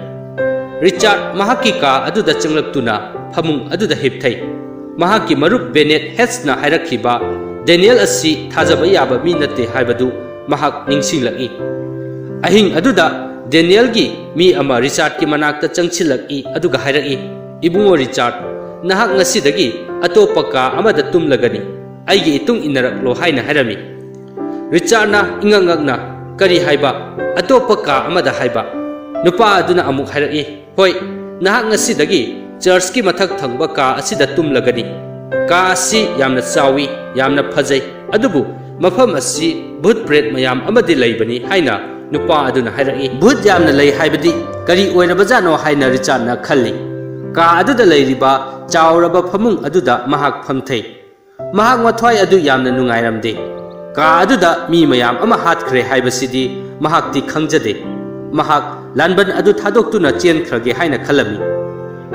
ꯔꯤꯆꯥꯔꯗ ꯃꯍꯥꯛꯀꯤ ꯀꯥ ꯑꯗꯨꯗ ꯆꯪꯂꯛꯇꯨꯅ ꯐꯃꯨꯡ ꯑꯗꯨꯗ ꯍꯤꯞꯊꯩ꯫ ꯃꯍꯥꯛꯀꯤ ꯃꯔꯨꯞ ꯕꯦꯅꯦꯠ ꯍꯦꯁꯅ ꯍꯥꯏꯔꯛꯈꯤꯕ, "ꯗꯦꯅꯤꯌꯦꯜ ꯑꯁꯤ ꯊꯥꯖꯕ ꯌꯥꯕ ꯃꯤ ꯅꯠꯇꯦ" ꯍꯥꯏꯕꯗꯨ ꯃꯍꯥꯛ ꯅꯤꯡꯁꯤꯡꯂꯛꯏ꯫ ꯑꯍꯤꯡ ꯑꯗꯨꯗ ꯗꯦꯅꯤꯌꯦꯜꯒꯤ ꯃꯤ ꯑꯃ ꯔꯤꯆꯥꯔꯗꯀꯤ ꯃꯅꯥꯛꯇ ꯆꯪꯁꯤꯜꯂꯛꯏ ꯑꯗꯨꯒ ꯍꯥꯏꯔꯛꯏ, "ꯏꯕꯨꯡꯉꯣ ꯔꯤꯆꯥꯔꯗ, ꯅꯍꯥꯛ ꯉꯁꯤꯗꯒꯤ ꯑꯇꯣꯞꯄ ꯀꯥ ꯑꯃꯗ ꯇꯨꯝꯂꯒꯅꯤ꯫ ꯑꯩꯒꯤ ꯏꯇꯨꯡ ꯏꯟꯅꯔꯛꯂꯣ" ꯍꯥꯏꯅ ꯍꯥꯏꯔꯝꯃꯤ꯫ ꯔꯤꯆꯥꯔꯗꯅ ꯏꯉꯛ ꯉꯛꯅ, "ꯀꯔꯤ ꯍꯥꯏꯕ? ꯑꯇꯣꯞꯄ ꯀꯥ ꯑꯃꯗ ꯍꯥꯏꯕ?" ꯅꯨꯄꯥ ꯑꯗꯨꯅ ꯑꯃꯨꯛ ꯍꯥꯏꯔꯛꯏ, "ꯍꯣꯏ, ꯅꯍꯥꯛ ꯉꯁꯤꯗꯒꯤ ꯆꯔꯆꯀꯤ ꯃꯊꯛ ꯊꯪꯕ ꯀꯥ ꯑꯁꯤꯗ ꯇꯨꯝꯂꯒꯅꯤ꯫ ꯀꯥ ꯑꯁꯤ ꯌꯥꯝꯅ ꯆꯥꯎꯏ, ꯌꯥꯝꯅ ꯐꯖꯩ, ꯑꯗꯨꯕꯨ ꯃꯐꯝ ꯑꯁꯤ ꯚꯨꯠ ꯄ꯭ꯔꯦꯠ ꯃꯌꯥꯝ ꯑꯃꯗꯤ ꯂꯩꯕꯅꯤ" ꯍꯥꯏꯅ ꯅꯨꯄꯥ ꯑꯗꯨꯅ ꯍꯥꯏꯔꯛꯏ꯫ "ꯚꯨꯠ ꯌꯥꯝꯅ ꯂꯩ ꯍꯥꯏꯕꯗꯤ ꯀꯔꯤ ꯑꯣꯏꯔꯕꯖꯥꯠꯅꯣ?" ꯍꯥꯏꯅ ꯔꯤꯆꯥꯔꯗꯅ ꯈꯜꯂꯤ꯫ ꯀꯥ ꯑꯗꯨꯗ ꯂꯩꯔꯤꯕ ꯆꯥꯎꯔꯕ ꯐꯃꯨꯡ ꯑꯗꯨꯗ ꯃꯍꯥꯛ ꯐꯝꯊꯩ꯫ ꯃꯍꯥꯛ ꯃꯊ꯭ꯋꯥꯏ ꯑꯗꯨ ꯌꯥꯝꯅ ꯅꯨꯡꯉꯥꯏꯔꯝꯗꯦ꯫ ꯀꯥ ꯑꯗꯨꯗ ꯃꯤ ꯃꯌꯥꯝ ꯑꯃ ꯍꯥꯠꯈ꯭ꯔꯦ ꯍꯥꯏꯕꯁꯤꯗꯤ ꯃꯍꯥꯛꯇꯤ ꯈꯪꯖꯗꯦ꯫ ꯃꯍꯥꯛ ꯂꯥꯟꯕꯟ ꯑꯗꯨ ꯊꯥꯗꯣꯛꯇꯨꯅ ꯆꯦꯟꯈ꯭ꯔꯒꯦ ꯍꯥꯏꯅ ꯈꯜꯂꯝꯃꯤ꯫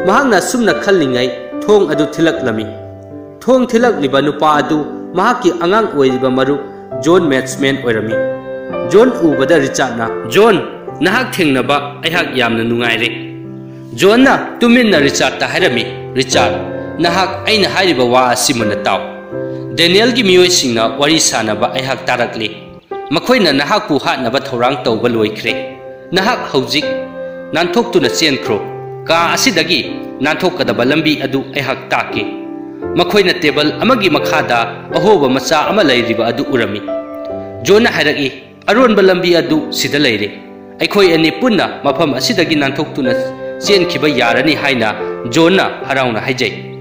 ꯃꯍꯥꯛꯅ ꯑꯁꯨꯝꯅ ꯈꯜꯂꯤꯉꯩ ꯊꯣꯡ ꯑꯗꯨ ꯊꯤꯜꯂꯛꯂꯝꯃꯤ꯫ ꯊꯣꯡ ꯊꯤꯜꯂꯛꯂꯤꯕ ꯅꯨꯄꯥ ꯑꯗꯨ ꯃꯍꯥꯛꯀꯤ ꯑꯉꯥꯡ ꯑꯣꯏꯔꯤꯕ ꯃꯔꯨꯞ ꯖꯣꯟ ꯃꯦꯠꯁꯃꯦꯟ ꯑꯣꯏꯔꯝꯃꯤ꯫ ꯖꯣꯟ ꯎꯕꯗ ꯔꯤꯆꯥꯔꯗꯅ, "ꯖꯣꯟ, ꯅꯍꯥꯛ ꯊꯦꯡꯅꯕ ꯑꯩꯍꯥꯛ ꯌꯥꯝꯅ ꯅꯨꯡꯉꯥꯏꯔꯦ꯫" ꯖꯣꯟꯅ ꯇꯨꯃꯤꯟꯅ ꯔꯤꯆꯥꯔꯗꯇ ꯍꯥꯏꯔꯝꯃꯤ, "ꯔꯤꯆꯥꯔꯗ, ꯅꯍꯥꯛ ꯑꯩꯅ ꯍꯥꯏꯔꯤꯕ ꯋꯥ ꯑꯁꯤ ꯃꯨꯟꯅ ꯇꯥꯎ꯫ ꯗꯦꯅꯤꯌꯦꯜꯒꯤ ꯃꯤꯑꯣꯏꯁꯤꯡꯅ ꯋꯥꯔꯤ ꯁꯥꯅꯕ ꯑꯩꯍꯥꯛ ꯇꯥꯔꯛꯂꯤ꯫ ꯃꯈꯣꯏꯅ ꯅꯍꯥꯛꯄꯨ ꯍꯥꯠꯅꯕ ꯊꯧꯔꯥꯡ ꯇꯧꯕ ꯂꯣꯏꯈ꯭ꯔꯦ꯫ ꯅꯍꯥꯛ ꯍꯧꯖꯤꯛ ꯅꯥꯟꯊꯣꯛꯇꯨꯅ ꯆꯦꯟꯈ꯭ꯔꯣ꯫ ꯀꯥ ꯑꯁꯤꯗꯒꯤ ꯅꯥꯟꯊꯣꯛꯀꯗꯕ ꯂꯝꯕꯤ ꯑꯗꯨ ꯑꯩꯍꯥꯛ ꯇꯥꯛꯀꯦ꯫ ꯃꯈꯣꯏꯅ ꯇꯦꯕꯜ ꯑꯃꯒꯤ ꯃꯈꯥꯗ ꯑꯍꯣꯕ ꯃꯆꯥ ꯑꯃ ꯂꯩꯔꯤꯕ ꯑꯗꯨ ꯎꯔꯝꯃꯤ꯫ ꯖꯣꯟꯅ ꯍꯥꯏꯔꯛꯏ, "ꯑꯔꯣꯟꯕ ꯂꯝꯕꯤ ꯑꯗꯨ ꯁꯤꯗ ꯂꯩꯔꯦ꯫ ꯑꯩꯈꯣꯏ ꯑꯅꯤ ꯄꯨꯟꯅ ꯃꯐꯝ ꯑꯁꯤꯗꯒꯤ ꯅꯥꯟꯊꯣꯛꯇꯨꯅ ꯆꯦꯟꯈꯤꯕ ꯌꯥꯔꯅꯤ," ꯍꯥꯏꯅ ꯖꯣꯟꯅ ꯍꯔꯥꯎꯅ ꯍꯥꯏꯖꯩ꯫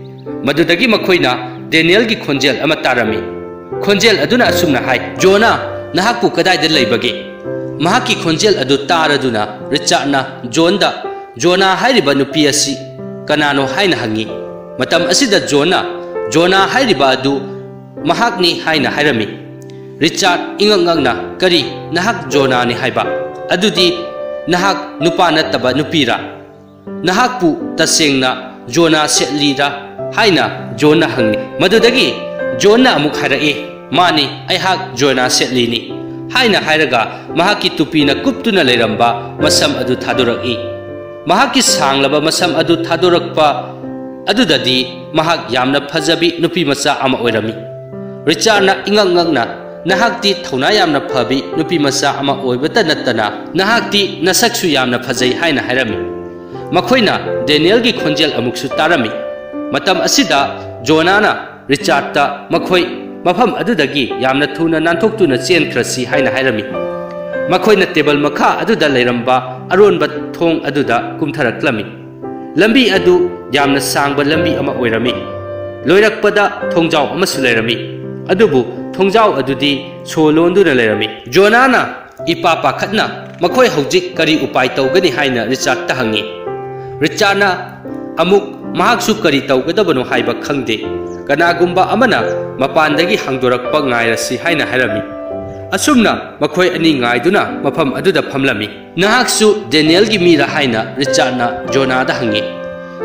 ꯃꯗꯨꯗꯒꯤ ꯃꯈꯣꯏꯅ ꯗꯦꯅꯤꯌꯦꯜꯒꯤ ꯈꯣꯟꯖꯦꯜ ꯑꯃ ꯇꯥꯔꯝꯃꯤ꯫ ꯈꯣꯟꯖꯦꯜ ꯑꯗꯨꯅ ꯑꯁꯨꯝꯅ ꯍꯥꯏ, "ꯖꯣꯅꯥ, ꯅꯍꯥꯛꯄꯨ ꯀꯗꯥꯏꯗ ꯂꯩꯕꯒꯦ?" ꯃꯍꯥꯛꯀꯤ ꯈꯣꯟꯖꯦꯜ ꯑꯗꯨ ꯇꯥꯔꯗꯨꯅ ꯔꯤꯆꯥꯔꯗꯅ ꯖꯣꯟꯗ, "ꯖꯣꯅꯥ ꯍꯥꯏꯔꯤꯕ ꯅꯨꯄꯤ ꯑꯁꯤ ꯀꯅꯥꯅꯣ?" ꯍꯥꯏꯅ ꯍꯪꯉꯤ꯫ ꯃꯇꯝ ꯑꯁꯤꯗ ꯖꯣꯟꯅ, "ꯖꯣꯅꯥ ꯍꯥꯏꯔꯤꯕ ꯑꯗꯨ ꯃꯍꯥꯛꯅꯤ," ꯍꯥꯏꯅ ꯍꯥꯏꯔꯝꯃꯤ꯫ ꯔꯤꯆꯥꯔꯗ ꯏꯉꯛ ꯉꯛꯅ, "ꯀꯔꯤ, ꯅꯍꯥꯛ ꯖꯣꯅꯥꯅꯤ ꯍꯥꯏꯕ? ꯑꯗꯨꯗꯤ ꯅꯍꯥꯛ ꯅꯨꯄꯥ ꯅꯠꯇꯕ ꯅꯨꯄꯤꯔꯥ? ꯅꯍꯥꯛꯄꯨ ꯇꯁꯦꯡꯅ ꯖꯣꯅꯥ ꯁꯦꯠꯂꯤꯔꯥ?" ꯍꯥꯏꯅ ꯖꯣꯟꯅ ꯍꯪꯉꯤ꯫ ꯃꯗꯨꯗꯒꯤ ꯖꯣꯟꯅ ꯑꯃꯨꯛ ꯍꯥꯏꯔꯛꯏ, "ꯃꯥꯅꯤ, ꯑꯩꯍꯥꯛ ꯖꯣꯅꯥ ꯁꯦꯠꯂꯤꯅꯤ," ꯍꯥꯏꯅ ꯍꯥꯏꯔꯒ ꯃꯍꯥꯛꯀꯤ ꯇꯨꯄꯤꯅ ꯀꯨꯞꯇꯨꯅ ꯂꯩꯔꯝꯕ ꯃꯁꯝ ꯑꯗꯨ ꯊꯥꯗꯣꯔꯛꯏ꯫ ꯃꯍꯥꯛꯀꯤ ꯁꯥꯡꯂꯕ ꯃꯁꯝ ꯑꯗꯨ ꯊꯥꯗꯣꯔꯛꯄ ꯑꯗꯨꯗꯗꯤ ꯃꯍꯥꯛ ꯌꯥꯝꯅ ꯐꯖꯕꯤ ꯅꯨꯄꯤ ꯃꯆꯥ ꯑꯃ ꯑꯣꯏꯔꯝꯃꯤ꯫ ꯔꯤꯆꯥꯔꯗꯅ ꯏꯉꯛ ꯉꯛꯅ, "ꯅꯍꯥꯛꯇꯤ ꯊꯧꯅꯥ ꯌꯥꯝꯅ ꯐꯕꯤ ꯅꯨꯄꯤ ꯃꯆꯥ ꯑꯃ ꯑꯣꯏꯕꯇ ꯅꯠꯇꯅ ꯅꯍꯥꯛꯇꯤ ꯅꯁꯛꯁꯨ ꯌꯥꯝꯅ ꯐꯖꯩ," ꯍꯥꯏꯅ ꯍꯥꯏꯔꯝꯃꯤ꯫ ꯃꯈꯣꯏꯅ ꯗꯦꯅꯤꯌꯦꯜꯒꯤ ꯈꯣꯟꯖꯦꯜ ꯑꯃꯨꯛꯁꯨ ꯇꯥꯔꯝꯃꯤ꯫ ꯃꯇꯝ ꯑꯁꯤꯗ ꯖꯣꯅꯥꯅ ꯔꯤꯆꯥꯔꯗꯇ ꯃꯈꯣꯏ ꯃꯐꯝ ꯑꯗꯨꯗꯒꯤ ꯌꯥꯝꯅ ꯊꯨꯅ ꯅꯥꯟꯊꯣꯛꯇꯨꯅ ꯆꯦꯟꯈ꯭ꯔꯁꯤ ꯍꯥꯏꯅ ꯍꯥꯏꯔꯝꯃꯤ꯫ ꯃꯈꯣꯏꯅ ꯇꯦꯕꯜ ꯃꯈꯥ ꯑꯗꯨꯗ ꯂꯩꯔꯝꯕ ꯑꯔꯣꯟꯕ ꯊꯣꯡ ꯑꯗꯨꯗ ꯀꯨꯝꯊꯔꯛꯂꯝꯃꯤ꯫ ꯂꯝꯕꯤ ꯑꯗꯨ ꯌꯥꯝꯅ ꯁꯥꯡꯕ ꯂꯝꯕꯤ ꯑꯃ ꯑꯣꯏꯔꯝꯃꯤ꯫ ꯂꯣꯏꯔꯛꯄꯗ ꯊꯣꯡꯖꯥꯎ ꯑꯃꯁꯨ ꯂꯩꯔꯝꯃꯤ, ꯑꯗꯨꯕꯨ ꯊꯣꯡꯖꯥꯎ ꯑꯗꯨꯗꯤ ꯁꯣ ꯂꯣꯟꯗꯨꯅ ꯂꯩꯔꯝꯃꯤ꯫ ꯖꯣꯅꯥꯅ ꯏꯄꯥ ꯄꯥꯈꯠꯅ, "ꯃꯈꯣꯏ ꯍꯧꯖꯤꯛ ꯀꯔꯤ ꯎꯄꯥꯏ ꯇꯧꯒꯅꯤ?" ꯍꯥꯏꯅ ꯔꯤꯆꯥꯔꯗꯇ ꯍꯪꯉꯤ꯫ ꯔꯤꯆꯥꯔꯗꯅ ꯑꯃꯨꯛ ꯃꯍꯥꯛꯁꯨ ꯀꯔꯤ ꯇꯧꯒꯗꯕꯅꯣ ꯍꯥꯏꯕ ꯈꯪꯗꯦ꯫ "ꯀꯅꯥꯒꯨꯝꯕ ꯑꯃꯅ ꯃꯄꯥꯟꯗꯒꯤ ꯍꯥꯡꯗꯣꯔꯛꯄ ꯉꯥꯏꯔꯁꯤ," ꯍꯥꯏꯅ ꯍꯥꯏꯔꯝꯃꯤ꯫ ꯑꯁꯨꯝꯅ ꯃꯈꯣꯏ ꯑꯅꯤ ꯉꯥꯏꯗꯨꯅ ꯃꯐꯝ ꯑꯗꯨꯗ ꯐꯝꯂꯝꯃꯤ꯫ "ꯅꯍꯥꯛꯁꯨ ꯗꯦꯅꯤꯌꯦꯜꯒꯤ ꯃꯤꯔꯥ?" ꯍꯥꯏꯅ ꯔꯤꯆꯥꯔꯗꯅ ꯖꯣꯅꯥꯗ ꯍꯪꯉꯤ꯫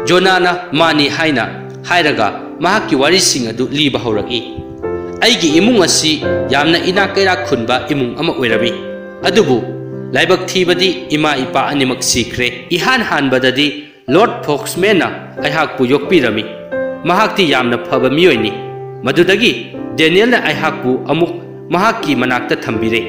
ꯖꯣꯅꯥꯅ "ꯃꯥꯅꯤ" ꯍꯥꯏꯅ ꯍꯥꯏꯔꯒ ꯃꯍꯥꯛꯀꯤ ꯋꯥꯔꯤꯁꯤꯡ ꯑꯗꯨ ꯂꯤꯕ ꯍꯧꯔꯛꯏ꯫ "ꯑꯩꯒꯤ ꯏꯃꯨꯡ ꯑꯁꯤ ꯌꯥꯝꯅ ꯏꯅꯥꯛ ꯀꯩꯔꯥꯛ ꯈꯨꯟꯕ ꯏꯃꯨꯡ ꯑꯃ ꯑꯣꯏꯔꯝꯃꯤ, ꯑꯗꯨꯕꯨ ꯂꯥꯏꯕꯛ ꯊꯤꯕꯗꯤ ꯏꯃꯥ ꯏꯄꯥ ꯑꯅꯤꯃꯛ ꯁꯤꯈ꯭ꯔꯦ꯫ ꯏꯍꯥꯟ ꯍꯥꯟꯕꯗꯗꯤ ꯂꯣꯔꯗ ꯐꯣꯛꯁꯃꯦꯟꯅ ꯑꯩꯍꯥꯛꯄꯨ ꯌꯣꯛꯄꯤꯔꯝꯃꯤ꯫ ꯃꯍꯥꯛꯇꯤ ꯌꯥꯝꯅ ꯐꯕ ꯃꯤꯑꯣꯏꯅꯤ꯫ ꯃꯗꯨꯗꯒꯤ ꯗꯦꯅꯤꯌꯦꯜꯅ ꯑꯩꯍꯥꯛꯄꯨ ꯑꯃꯨꯛ ꯃꯍꯥꯛꯀꯤ ꯃꯅꯥꯛꯇ ꯊꯝꯕꯤꯔꯦ꯫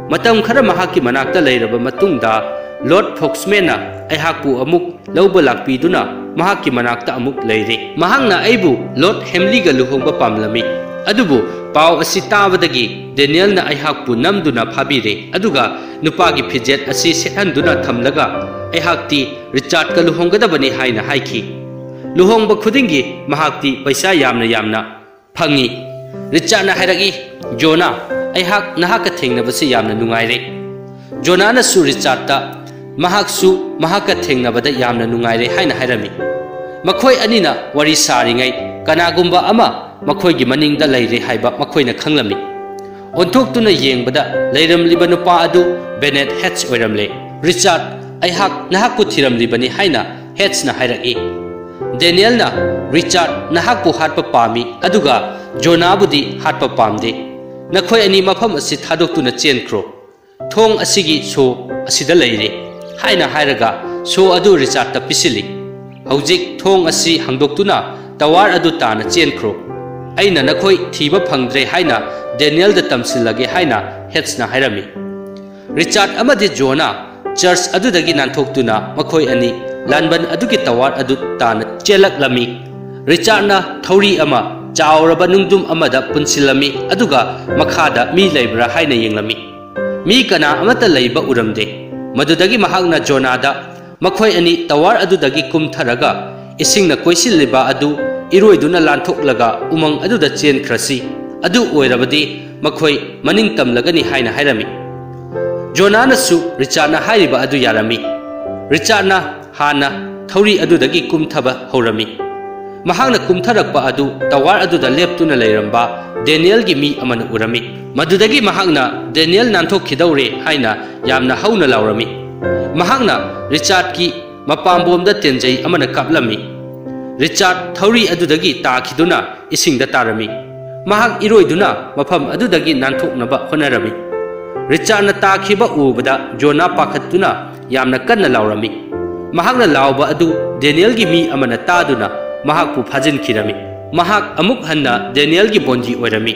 ꯃꯇꯝ ꯈꯔ ꯃꯍꯥꯛꯀꯤ ꯃꯅꯥꯛꯇ ꯂꯩꯔꯕ ꯃꯇꯨꯡꯗ, ꯂꯣꯔꯗ ꯐꯣꯛꯁꯃꯦꯟꯅ ꯑꯩꯍꯥꯛꯄꯨ ꯑꯃꯨꯛ ꯂꯧꯕ ꯂꯥꯛꯄꯤꯗꯨꯅ ꯃꯍꯥꯛꯀꯤ ꯃꯅꯥꯛꯇ ꯑꯃꯨꯛ ꯂꯩꯔꯦ꯫ ꯃꯍꯥꯛꯅ ꯑꯩꯕꯨ ꯂꯣꯔꯗ ꯍꯦꯝꯂꯤꯒ ꯂꯨꯍꯣꯡꯕ ꯄꯥꯝꯂꯝꯃꯤ꯫ ꯑꯗꯨꯕꯨ ꯄꯥꯎ ꯑꯁꯤ ꯇꯥꯕꯗꯒꯤ ꯗꯦꯅꯤꯌꯦꯜꯅ ꯑꯩꯍꯥꯛꯄꯨ ꯅꯝꯗꯨꯅ ꯐꯥꯕꯤꯔꯦ, ꯑꯗꯨꯒ ꯅꯨꯄꯥꯒꯤ ꯐꯤꯖꯦꯠ ꯑꯁꯤ ꯁꯦꯠꯍꯟꯗꯨꯅ ꯊꯝꯂꯒ ꯑꯩꯍꯥꯛꯇꯤ ꯔꯤꯆꯥꯔꯗꯀ ꯂꯨꯍꯣꯡꯒꯗꯕꯅꯤ ꯍꯥꯏꯅ ꯍꯥꯏꯈꯤ꯫ ꯂꯨꯍꯣꯡꯕ ꯈꯨꯗꯤꯡꯒꯤ ꯃꯍꯥꯛꯇꯤ ꯄꯩꯁꯥ ꯌꯥꯝꯅ ꯌꯥꯝꯅ ꯐꯪꯏ꯫ ꯔꯤꯆꯥꯔꯗꯅ ꯍꯥꯏꯔꯛꯏ, "ꯖꯣꯅꯥ, ꯑꯩꯍꯥꯛ ꯅꯍꯥꯛꯀ ꯊꯦꯡꯅꯕꯁꯤ ꯌꯥꯝꯅ ꯅꯨꯡꯉꯥꯏꯔꯦ꯫" ꯖꯣꯅꯥꯅꯁꯨ ꯔꯤꯆꯥꯔꯗꯇ, "ꯃꯍꯥꯛꯁꯨ ꯃꯍꯥꯛꯀ ꯊꯦꯡꯅꯕꯗ ꯌꯥꯝꯅ ꯅꯨꯡꯉꯥꯏꯔꯦ" ꯍꯥꯏꯅ ꯍꯥꯏꯔꯝꯃꯤ꯫ ꯃꯈꯣꯏ ꯑꯅꯤꯅ ꯋꯥꯔꯤ ꯁꯥꯔꯤꯉꯩ, ꯀꯅꯥꯒꯨꯝꯕ ꯑꯃ ꯃꯈꯣꯏꯒꯤ ꯃꯅꯤꯡꯗ ꯂꯩꯔꯦ ꯍꯥꯏꯕ ꯃꯈꯣꯏꯅ ꯈꯪꯂꯝꯃꯤ꯫ ꯑꯣꯟꯊꯣꯛꯇꯨꯅ ꯌꯦꯡꯕꯗ, ꯂꯩꯔꯝꯂꯤꯕ ꯅꯨꯄꯥ ꯑꯗꯨ ꯕꯦꯅꯦꯠ ꯍꯦꯠꯁ ꯑꯣꯏꯔꯝꯂꯦ꯫ "ꯔꯤꯆꯥꯔꯗ, ꯑꯩꯍꯥꯛ ꯅꯍꯥꯛꯄꯨ ꯊꯤꯔꯝꯂꯤꯕꯅꯤ" ꯍꯥꯏꯅ ꯍꯦꯠꯁꯅ ꯍꯥꯏꯔꯛꯏ꯫ ꯗꯦꯅꯤꯌꯦꯜꯅ, "ꯔꯤꯆꯥꯔꯗ ꯅꯍꯥꯛꯄꯨ ꯍꯥꯠꯄ ꯄꯥꯝꯃꯤ, ꯑꯗꯨꯒ ꯖꯣꯅꯥꯕꯨꯗꯤ ꯍꯥꯠꯄ ꯄꯥꯝꯗꯦ꯫ ꯅꯈꯣꯏ ꯑꯅꯤ ꯃꯐꯝ ꯑꯁꯤ ꯊꯥꯗꯣꯛꯇꯨꯅ ꯆꯦꯟꯈ꯭ꯔꯣ꯫ ꯊꯣꯡ ꯑꯁꯤꯒꯤ ꯁꯣ ꯑꯁꯤꯗ ꯂꯩꯔꯦ" ꯍꯥꯏꯅ ꯍꯥꯏꯔꯒ ꯁꯣ ꯑꯗꯨ ꯔꯤꯆꯥꯔꯗꯇ ꯄꯤꯁꯤꯜꯂꯤ꯫ "ꯍꯧꯖꯤꯛ ꯊꯣꯡ ꯑꯁꯤ ꯍꯥꯡꯗꯣꯛꯇꯨꯅ ꯇꯋꯥꯔ ꯑꯗꯨ ꯇꯥꯅ ꯆꯦꯟꯈ꯭ꯔꯣ꯫ ꯑꯩꯅ ꯅꯈꯣꯏ ꯊꯤꯕ ꯐꯪꯗ꯭ꯔꯦ ꯍꯥꯏꯅ ꯗꯦꯅꯤꯌꯦꯜꯗ ꯇꯝꯁꯤꯜꯂꯒꯦ" ꯍꯥꯏꯅ ꯍꯦꯠꯁꯅ ꯍꯥꯏꯔꯝꯃꯤ꯫ ꯔꯤꯆꯥꯔꯗ ꯑꯃꯗꯤ ꯖꯣꯅꯥ ꯆꯔꯆ ꯑꯗꯨꯗꯒꯤ ꯅꯥꯟꯊꯣꯛꯇꯨꯅ ꯃꯈꯣꯏ ꯑꯅꯤ ꯂꯥꯟꯕꯟ ꯑꯗꯨꯒꯤ ꯇꯋꯥꯔ ꯑꯗꯨ ꯇꯥꯅ ꯆꯦꯜꯂꯛꯂꯝꯃꯤ꯫ ꯔꯤꯆꯥꯔꯗꯅ ꯊꯧꯔꯤ ꯑꯃ ꯆꯥꯎꯔꯕ ꯅꯨꯡꯗꯨꯝ ꯑꯃꯗ ꯄꯨꯟꯁꯤꯜꯂꯝꯃꯤ, ꯑꯗꯨꯒ ꯃꯈꯥꯗ ꯃꯤ ꯂꯩꯕ꯭ꯔꯥ ꯍꯥꯏꯅ ꯌꯦꯡꯂꯝꯃꯤ꯫ ꯃꯤ ꯀꯅꯥ ꯑꯃꯠꯇ ꯂꯩꯕ ꯎꯔꯝꯗꯦ꯫ ꯃꯗꯨꯗꯒꯤ ꯃꯍꯥꯛꯅ ꯖꯣꯅꯥꯗ, "ꯃꯈꯣꯏ ꯑꯅꯤ ꯇꯋꯥꯔ ꯑꯗꯨꯗꯒꯤ ꯀꯨꯝꯊꯔꯒ ꯏꯁꯤꯡꯅ ꯀꯣꯏꯁꯤꯜꯂꯤꯕ ꯑꯗꯨ ꯏꯔꯣꯏꯗꯨꯅ ꯂꯥꯟꯊꯣꯛꯂꯒ ꯎꯃꯪ ꯑꯗꯨꯗ ꯆꯦꯟꯈ꯭ꯔꯁꯤ꯫ ꯑꯗꯨ ꯑꯣꯏꯔꯕꯗꯤ ꯃꯈꯣꯏ ꯃꯅꯤꯡ ꯇꯝꯂꯒꯅꯤ" ꯍꯥꯏꯅ ꯍꯥꯏꯔꯝꯃꯤ꯫ ꯖꯣꯅꯥꯅꯁꯨ ꯔꯤꯆꯥꯔꯗꯅ ꯍꯥꯏꯔꯤꯕ ꯑꯗꯨ ꯌꯥꯔꯝꯃꯤ꯫ ꯔꯤꯆꯥꯔꯗꯅ ꯍꯥꯟꯅ ꯊꯧꯔꯤ ꯑꯗꯨꯗꯒꯤ ꯀꯨꯝꯊꯕ ꯍꯧꯔꯝꯃꯤ꯫ ꯃꯍꯥꯛꯅ ꯀꯨꯝꯊꯔꯛꯄ ꯑꯗꯨ ꯇꯋꯥꯔ ꯑꯗꯨꯗ ꯂꯦꯞꯇꯨꯅ ꯂꯩꯔꯝꯕ ꯗꯦꯅꯤꯌꯦꯜꯒꯤ ꯃꯤ ꯑꯃꯅ ꯎꯔꯝꯃꯤ꯫ ꯃꯗꯨꯗꯒꯤ ꯃꯍꯥꯛꯅ, "ꯗꯦꯅꯤꯌꯦꯜ ꯅꯥꯟꯊꯣꯛꯈꯤꯗꯧꯔꯦ" ꯍꯥꯏꯅ ꯌꯥꯝꯅ ꯍꯧꯅ ꯂꯥꯎꯔꯝꯃꯤ꯫ ꯃꯍꯥꯛꯅ ꯔꯤꯆꯥꯔꯗꯀꯤ ꯃꯄꯥꯝꯕꯣꯝꯗ ꯇꯦꯟꯖꯩ ꯑꯃꯅ ꯀꯥꯞꯂꯝꯃꯤ꯫ ꯔꯤꯆꯥꯔꯗ ꯊꯧꯔꯤ ꯑꯗꯨꯗꯒꯤ ꯇꯥꯈꯤꯗꯨꯅ ꯏꯁꯤꯡꯗ ꯇꯥꯔꯝꯃꯤ꯫ ꯃꯍꯥꯛ ꯏꯔꯣꯏꯗꯨꯅ ꯃꯐꯝ ꯑꯗꯨꯗꯒꯤ ꯅꯥꯟꯊꯣꯛꯅꯕ ꯍꯣꯠꯅꯔꯝꯃꯤ꯫ ꯔꯤꯆꯥꯔꯗꯅ ꯇꯥꯈꯤꯕ ꯎꯕꯗ ꯖꯣꯅꯥ ꯄꯥꯈꯠꯇꯨꯅ ꯌꯥꯝꯅ ꯀꯟꯅ ꯂꯥꯎꯔꯝꯃꯤ꯫ ꯃꯍꯥꯛꯅ ꯂꯥꯎꯕ ꯑꯗꯨ ꯗꯦꯅꯤꯌꯦꯜꯒꯤ ꯃꯤ ꯑꯃꯅ ꯇꯥꯗꯨꯅ ꯃꯍꯥꯛꯄꯨ ꯐꯥꯖꯤꯟꯈꯤꯔꯝꯃꯤ꯫ ꯃꯍꯥꯛ ꯑꯃꯨꯛ ꯍꯟꯅ ꯗꯦꯅꯤꯌꯦꯜꯒꯤ ꯕꯣꯟꯗꯤ ꯑꯣꯏꯔꯝꯃꯤ꯫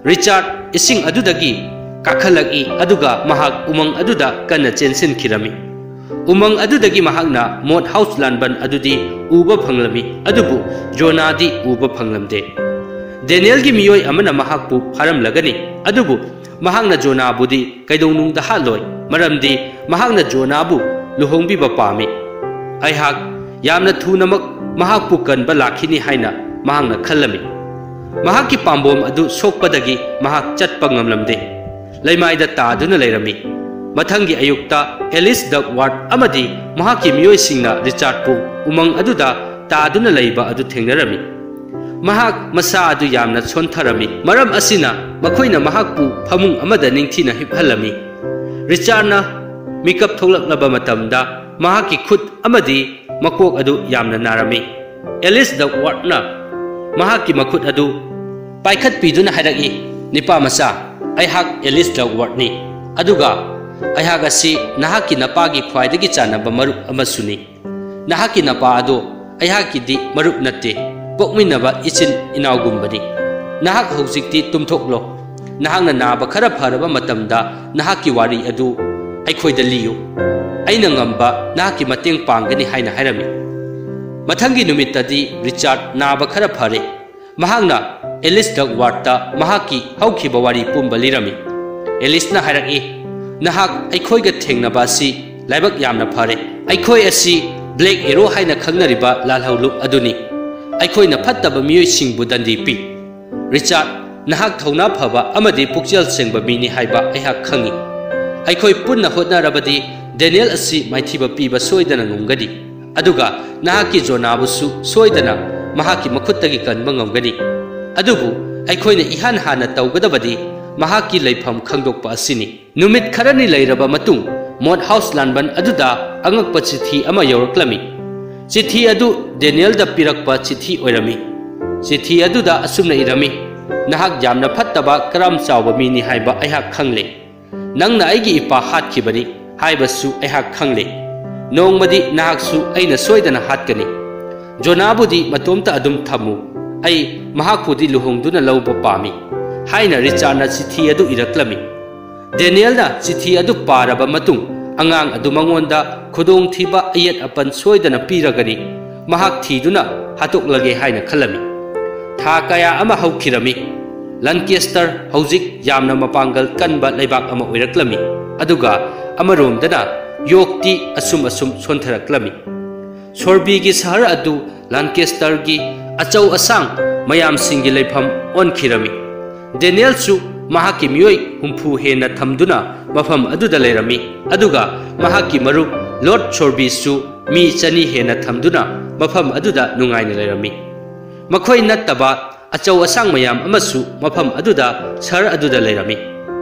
ꯔꯤꯆꯥꯔꯗ ꯏꯁꯤꯡ ꯑꯗꯨꯗꯒꯤ ꯀꯥꯈꯠꯂꯛꯏ, ꯑꯗꯨꯒ ꯃꯍꯥꯛ ꯎꯃꯪ ꯑꯗꯨꯗ ꯀꯟꯅ ꯆꯦꯟꯁꯤꯟꯈꯤꯔꯝꯃꯤ꯫ ꯎꯃꯪ ꯑꯗꯨꯗꯒꯤ ꯃꯍꯥꯛꯅ ꯃꯣꯠ ꯍꯥꯎꯁ ꯂꯥꯟꯕꯟ ꯑꯗꯨꯗꯤ ꯎꯕ ꯐꯪꯂꯝꯃꯤ, ꯑꯗꯨꯕꯨ ꯖꯣꯅꯥꯗꯤ ꯎꯕ ꯐꯪꯂꯝꯗꯦ꯫ ꯗꯦꯅꯤꯌꯦꯜꯒꯤ ꯃꯤꯑꯣꯏ ꯑꯃꯅ ꯃꯍꯥꯛꯄꯨ ꯐꯥꯔꯝꯂꯒꯅꯤ, ꯑꯗꯨꯕꯨ ꯃꯍꯥꯛꯅ ꯖꯣꯅꯥꯕꯨꯗꯤ ꯀꯩꯗꯧꯅꯨꯡꯗ ꯍꯥꯠꯂꯣꯏ, ꯃꯔꯝꯗꯤ ꯃꯍꯥꯛꯅ ꯖꯣꯅꯥꯕꯨ ꯂꯨꯍꯣꯡꯕꯤꯕ ꯄꯥꯝꯃꯤ꯫ ꯑꯩꯍꯥꯛ ꯌꯥꯝꯅ ꯊꯨꯅꯃꯛ ꯃꯍꯥꯛꯄꯨ ꯀꯟꯕ ꯂꯥꯛꯈꯤꯅꯤ ꯍꯥꯏꯅ ꯃꯍꯥꯛꯅ ꯈꯜꯂꯝꯃꯤ꯫ ꯃꯍꯥꯛꯀꯤ ꯄꯥꯝꯕꯣꯝ ꯑꯗꯨ ꯁꯣꯛꯄꯗꯒꯤ ꯃꯍꯥꯛ ꯆꯠꯄ ꯉꯝꯂꯝꯗꯦ꯫ ꯂꯩꯃꯥꯏꯗ ꯇꯥꯗꯨꯅ ꯂꯩꯔꯝꯃꯤ꯫ ꯃꯊꯪꯒꯤ ꯑꯌꯨꯛꯇ ꯑꯦꯂꯤꯁ ꯗꯛꯋꯥꯔꯠ ꯑꯃꯗꯤ ꯃꯍꯥꯛꯀꯤ ꯃꯤꯑꯣꯏꯁꯤꯡꯅ ꯔꯤꯆꯥꯔꯗꯄꯨ ꯎꯃꯪ ꯑꯗꯨꯗ ꯇꯥꯗꯨꯅ ꯂꯩꯕ ꯑꯗꯨ ꯊꯦꯡꯅꯔꯝꯃꯤ꯫ ꯃꯍꯥꯛ ꯃꯁꯥ ꯑꯗꯨ ꯌꯥꯝꯅ ꯁꯣꯟꯊꯔꯝꯃꯤ꯫ ꯃꯔꯝ ꯑꯁꯤꯅ ꯃꯈꯣꯏꯅ ꯃꯍꯥꯛꯄꯨ ꯐꯃꯨꯡ ꯑꯃꯗ ꯅꯤꯡꯊꯤꯅ ꯍꯤꯞꯍꯜꯂꯝꯃꯤ꯫ ꯔꯤꯆꯥꯔꯗꯅ ꯃꯤꯀꯞ ꯊꯣꯛꯂꯛꯂꯕ ꯃꯇꯝꯗ ꯃꯍꯥꯛꯀꯤ ꯈꯨꯠ ꯑꯃꯗꯤ ꯃꯀꯣꯛ ꯑꯗꯨ ꯌꯥꯝꯅ ꯅꯥꯔꯝꯃꯤ꯫ ꯑꯦꯂꯤꯁ ꯗꯛꯋꯥꯔꯠꯅ ꯃꯍꯥꯛꯀꯤ ꯃꯈꯨꯠ ꯑꯗꯨ ꯄꯥꯏꯈꯠꯄꯤꯗꯨꯅ ꯍꯥꯏꯔꯛꯏ, "ꯅꯤꯄꯥ ꯃꯆꯥ, ꯑꯩꯍꯥꯛ ꯑꯦꯂꯤꯁ ꯗꯛꯋꯥꯔꯠꯅꯤ, ꯑꯗꯨꯒ ꯑꯩꯍꯥꯛ ꯑꯁꯤ ꯅꯍꯥꯛꯀꯤ ꯅꯄꯥꯒꯤ ꯈ꯭ꯋꯥꯏꯗꯒꯤ ꯆꯥꯟꯅꯕ ꯃꯔꯨꯞ ꯑꯃꯁꯨꯅꯤ꯫ ꯅꯍꯥꯛꯀꯤ ꯅꯄꯥ ꯑꯗꯣ ꯑꯩꯍꯥꯛꯀꯤꯗꯤ ꯃꯔꯨꯞ ꯅꯠꯇꯦ, ꯄꯣꯛꯃꯤꯟꯅꯕ ꯏꯆꯤꯟ ꯏꯅꯥꯎꯒꯨꯝꯕꯅꯤ꯫ ꯅꯍꯥꯛ ꯍꯧꯖꯤꯛꯇꯤ ꯇꯨꯝꯊꯣꯛꯂꯣ꯫ ꯅꯍꯥꯛꯅ ꯅꯥꯕ ꯈꯔ ꯐꯔꯕ ꯃꯇꯝꯗ ꯅꯍꯥꯛꯀꯤ ꯋꯥꯔꯤ ꯑꯗꯨ ꯑꯩꯈꯣꯏꯗ ꯂꯤꯌꯨ꯫ ꯑꯩꯅ ꯉꯝꯕ ꯅꯍꯥꯛꯀꯤ ꯃꯇꯦꯡ ꯄꯥꯡꯒꯅꯤ" ꯍꯥꯏꯅ ꯍꯥꯏꯔꯝꯃꯤ꯫ ꯃꯊꯪꯒꯤ ꯅꯨꯃꯤꯠꯇꯗꯤ ꯔꯤꯆꯥꯔꯗ ꯅꯥꯕ ꯈꯔ ꯐꯔꯦ꯫ ꯃꯍꯥꯛꯅ ꯑꯦꯂꯤꯁ ꯗꯛꯋꯥꯔꯠꯇ ꯃꯍꯥꯛꯀꯤ ꯍꯧꯈꯤꯕ ꯋꯥꯔꯤ ꯄꯨꯝꯕ ꯂꯤꯔꯝꯃꯤ꯫ ꯑꯦꯂꯤꯁꯅ ꯍꯥꯏꯔꯛꯏ, "ꯅꯍꯥꯛ ꯑꯩꯈꯣꯏꯒ ꯊꯦꯡꯅꯕ ꯑꯁꯤ ꯂꯥꯏꯕꯛ ꯌꯥꯝꯅ ꯐꯔꯦ꯫ ꯑꯩꯈꯣꯏ ꯑꯁꯤ ꯕ꯭ꯂꯦꯛ ꯑꯦꯔꯣ ꯍꯥꯏꯅ ꯈꯪꯅꯔꯤꯕ ꯂꯥꯜꯍꯧꯂꯨꯞ ꯑꯗꯨꯅꯤ꯫ ꯑꯩꯈꯣꯏꯅ ꯐꯠꯇꯕ ꯃꯤꯑꯣꯏꯁꯤꯡꯕꯨ ꯗꯟꯗꯤ ꯄꯤ꯫ ꯔꯤꯆꯥꯔꯗ, ꯅꯍꯥꯛ ꯊꯧꯅꯥ ꯐꯕ ꯑꯃꯗꯤ ꯄꯨꯛꯆꯦꯜ ꯁꯦꯡꯕ ꯃꯤꯅꯤ ꯍꯥꯏꯕ ꯑꯩꯍꯥꯛ ꯈꯪꯏ꯫ ꯑꯩꯈꯣꯏ ꯄꯨꯟꯅ ꯍꯣꯠꯅꯔꯕꯗꯤ ꯗꯦꯅꯤꯌꯦꯜ ꯑꯁꯤ ꯃꯥꯏꯊꯤꯕ ꯄꯤꯕ ꯁꯣꯏꯗꯅ ꯉꯝꯒꯅꯤ, ꯑꯗꯨꯒ ꯅꯍꯥꯛꯀꯤ ꯖꯣꯅꯥꯕꯨꯁꯨ ꯁꯣꯏꯗꯅ ꯃꯍꯥꯛꯀꯤ ꯃꯈꯨꯠꯇꯒꯤ ꯀꯟꯕ ꯉꯝꯒꯅꯤ꯫ ꯑꯗꯨꯕꯨ ꯑꯩꯈꯣꯏꯅ ꯏꯍꯥꯟ ꯍꯥꯟꯅ ꯇꯧꯒꯗꯕꯗꯤ ꯃꯍꯥꯛꯀꯤ ꯂꯩꯐꯝ ꯈꯪꯗꯣꯛꯄ ꯑꯁꯤꯅꯤ꯫" ꯅꯨꯃꯤꯠ ꯈꯔꯅꯤ ꯂꯩꯔꯕ ꯃꯇꯨꯡ, ꯃꯣꯠ ꯍꯥꯎꯁ ꯂꯥꯟꯕꯟ ꯑꯗꯨꯗ ꯑꯉꯛꯄ ꯆꯤꯊꯤ ꯑꯃ ꯌꯧꯔꯛꯂꯝꯃꯤ꯫ ꯆꯤꯊꯤ ꯑꯗꯨ ꯗꯦꯅꯤꯌꯦꯜꯗ ꯄꯤꯔꯛꯄ ꯆꯤꯊꯤ ꯑꯣꯏꯔꯝꯃꯤ꯫ ꯆꯤꯊꯤ ꯑꯗꯨꯗ ꯑꯁꯨꯝꯅ ꯏꯔꯝꯃꯤ, "ꯅꯍꯥꯛ ꯌꯥꯝꯅ ꯐꯠꯇꯕ, ꯀꯔꯝ ꯆꯥꯎꯕ ꯃꯤꯅꯤ ꯍꯥꯏꯕ ꯑꯩꯍꯥꯛ ꯈꯪꯂꯦ꯫ ꯅꯪꯅ ꯑꯩꯒꯤ ꯏꯄꯥ ꯍꯥꯠꯈꯤꯕꯅꯤ ꯍꯥꯏꯕꯁꯨ ꯑꯩꯍꯥꯛ ꯈꯪꯂꯦ꯫ ꯅꯣꯡꯃꯗꯤ ꯅꯍꯥꯛꯁꯨ ꯑꯩꯅ ꯁꯣꯏꯗꯅ ꯍꯥꯠꯀꯅꯤ꯫ "ꯖꯣꯅꯥꯕꯨꯗꯤ ꯃꯇꯣꯝꯇ ꯑꯗꯨꯝ ꯊꯝꯃꯨ, ꯑꯩ ꯃꯍꯥꯛꯄꯨꯗꯤ ꯂꯨꯍꯣꯡꯗꯨꯅ ꯂꯧꯕ ꯄꯥꯝꯃꯤ" ꯍꯥꯏꯅ ꯔꯤꯆꯥꯔꯗꯅ ꯆꯤꯊꯤ ꯑꯗꯨ ꯏꯔꯛꯂꯝꯃꯤ꯫ ꯗꯦꯅꯤꯌꯦꯜꯅ ꯆꯤꯊꯤ ꯑꯗꯨ ꯄꯥꯔꯕ ꯃꯇꯨꯡ, ꯑꯉꯥꯡ ꯑꯗꯨ ꯃꯉꯣꯟꯗ ꯈꯨꯗꯣꯡꯊꯤꯕ ꯑꯌꯦꯠ ꯑꯄꯟ ꯁꯣꯏꯗꯅ ꯄꯤꯔꯒꯅꯤ, ꯃꯍꯥꯛ ꯊꯤꯗꯨꯅ ꯍꯥꯠꯇꯣꯛꯂꯒꯦ ꯍꯥꯏꯅ ꯈꯜꯂꯝꯃꯤ꯫ ꯊꯥ ꯀꯌꯥ ꯑꯃ ꯍꯧꯈꯤꯔꯝꯃꯤ꯫ ꯂꯟꯀꯦꯁꯇꯔ ꯍꯧꯖꯤꯛ ꯌꯥꯝꯅ ꯃꯄꯥꯡꯒꯜ ꯀꯟꯕ ꯂꯩꯕꯥꯛ ꯑꯃ ꯑꯣꯏꯔꯛꯂꯝꯃꯤ, ꯑꯗꯨꯒ ꯑꯃꯔꯣꯝꯗꯅ ꯌꯣꯛꯇꯤ ꯑꯁꯨꯝ ꯑꯁꯨꯝ ꯁꯣꯟꯊꯔꯛꯂꯝꯃꯤ꯫ ꯁꯣꯔꯕꯤꯒꯤ ꯁꯍꯔ ꯑꯗꯨ ꯂꯟꯀꯦꯁꯇꯔꯒꯤ ꯑꯆꯧ ꯑꯁꯥꯡ ꯃꯌꯥꯝꯁꯤꯡꯒꯤ ꯂꯩꯐꯝ ꯑꯣꯟꯈꯤꯔꯝꯃꯤ꯫ ꯗꯦꯅꯤꯌꯦꯜꯁꯨ ꯃꯍꯥꯛꯀꯤ ꯃꯤꯑꯣꯏ ꯍꯨꯝꯐꯨ ꯍꯦꯟꯅ ꯊꯝꯗꯨꯅ ꯃꯐꯝ ꯑꯗꯨꯗ ꯂꯩꯔꯝꯃꯤ, ꯑꯗꯨꯒ ꯃꯍꯥꯛꯀꯤ ꯃꯔꯨꯞ ꯂꯣꯔꯗ ꯁꯣꯔꯕꯤꯁꯨ ꯃꯤ ꯆꯅꯤ ꯍꯦꯟꯅ ꯊꯝꯗꯨꯅ ꯃꯐꯝ ꯑꯗꯨꯗ ꯅꯨꯡꯉꯥꯏꯅ ꯂꯩꯔꯝꯃꯤ꯫ ꯃꯈꯣꯏ ꯅꯠꯇꯕ ꯑꯆꯧ ꯑꯁꯥꯡ ꯃꯌꯥꯝ ꯑꯃꯁꯨ ꯃꯐꯝ ꯑꯗꯨꯗ, ꯁꯍꯔ ꯑꯗꯨꯗ ꯂꯩꯔꯝꯃꯤ꯫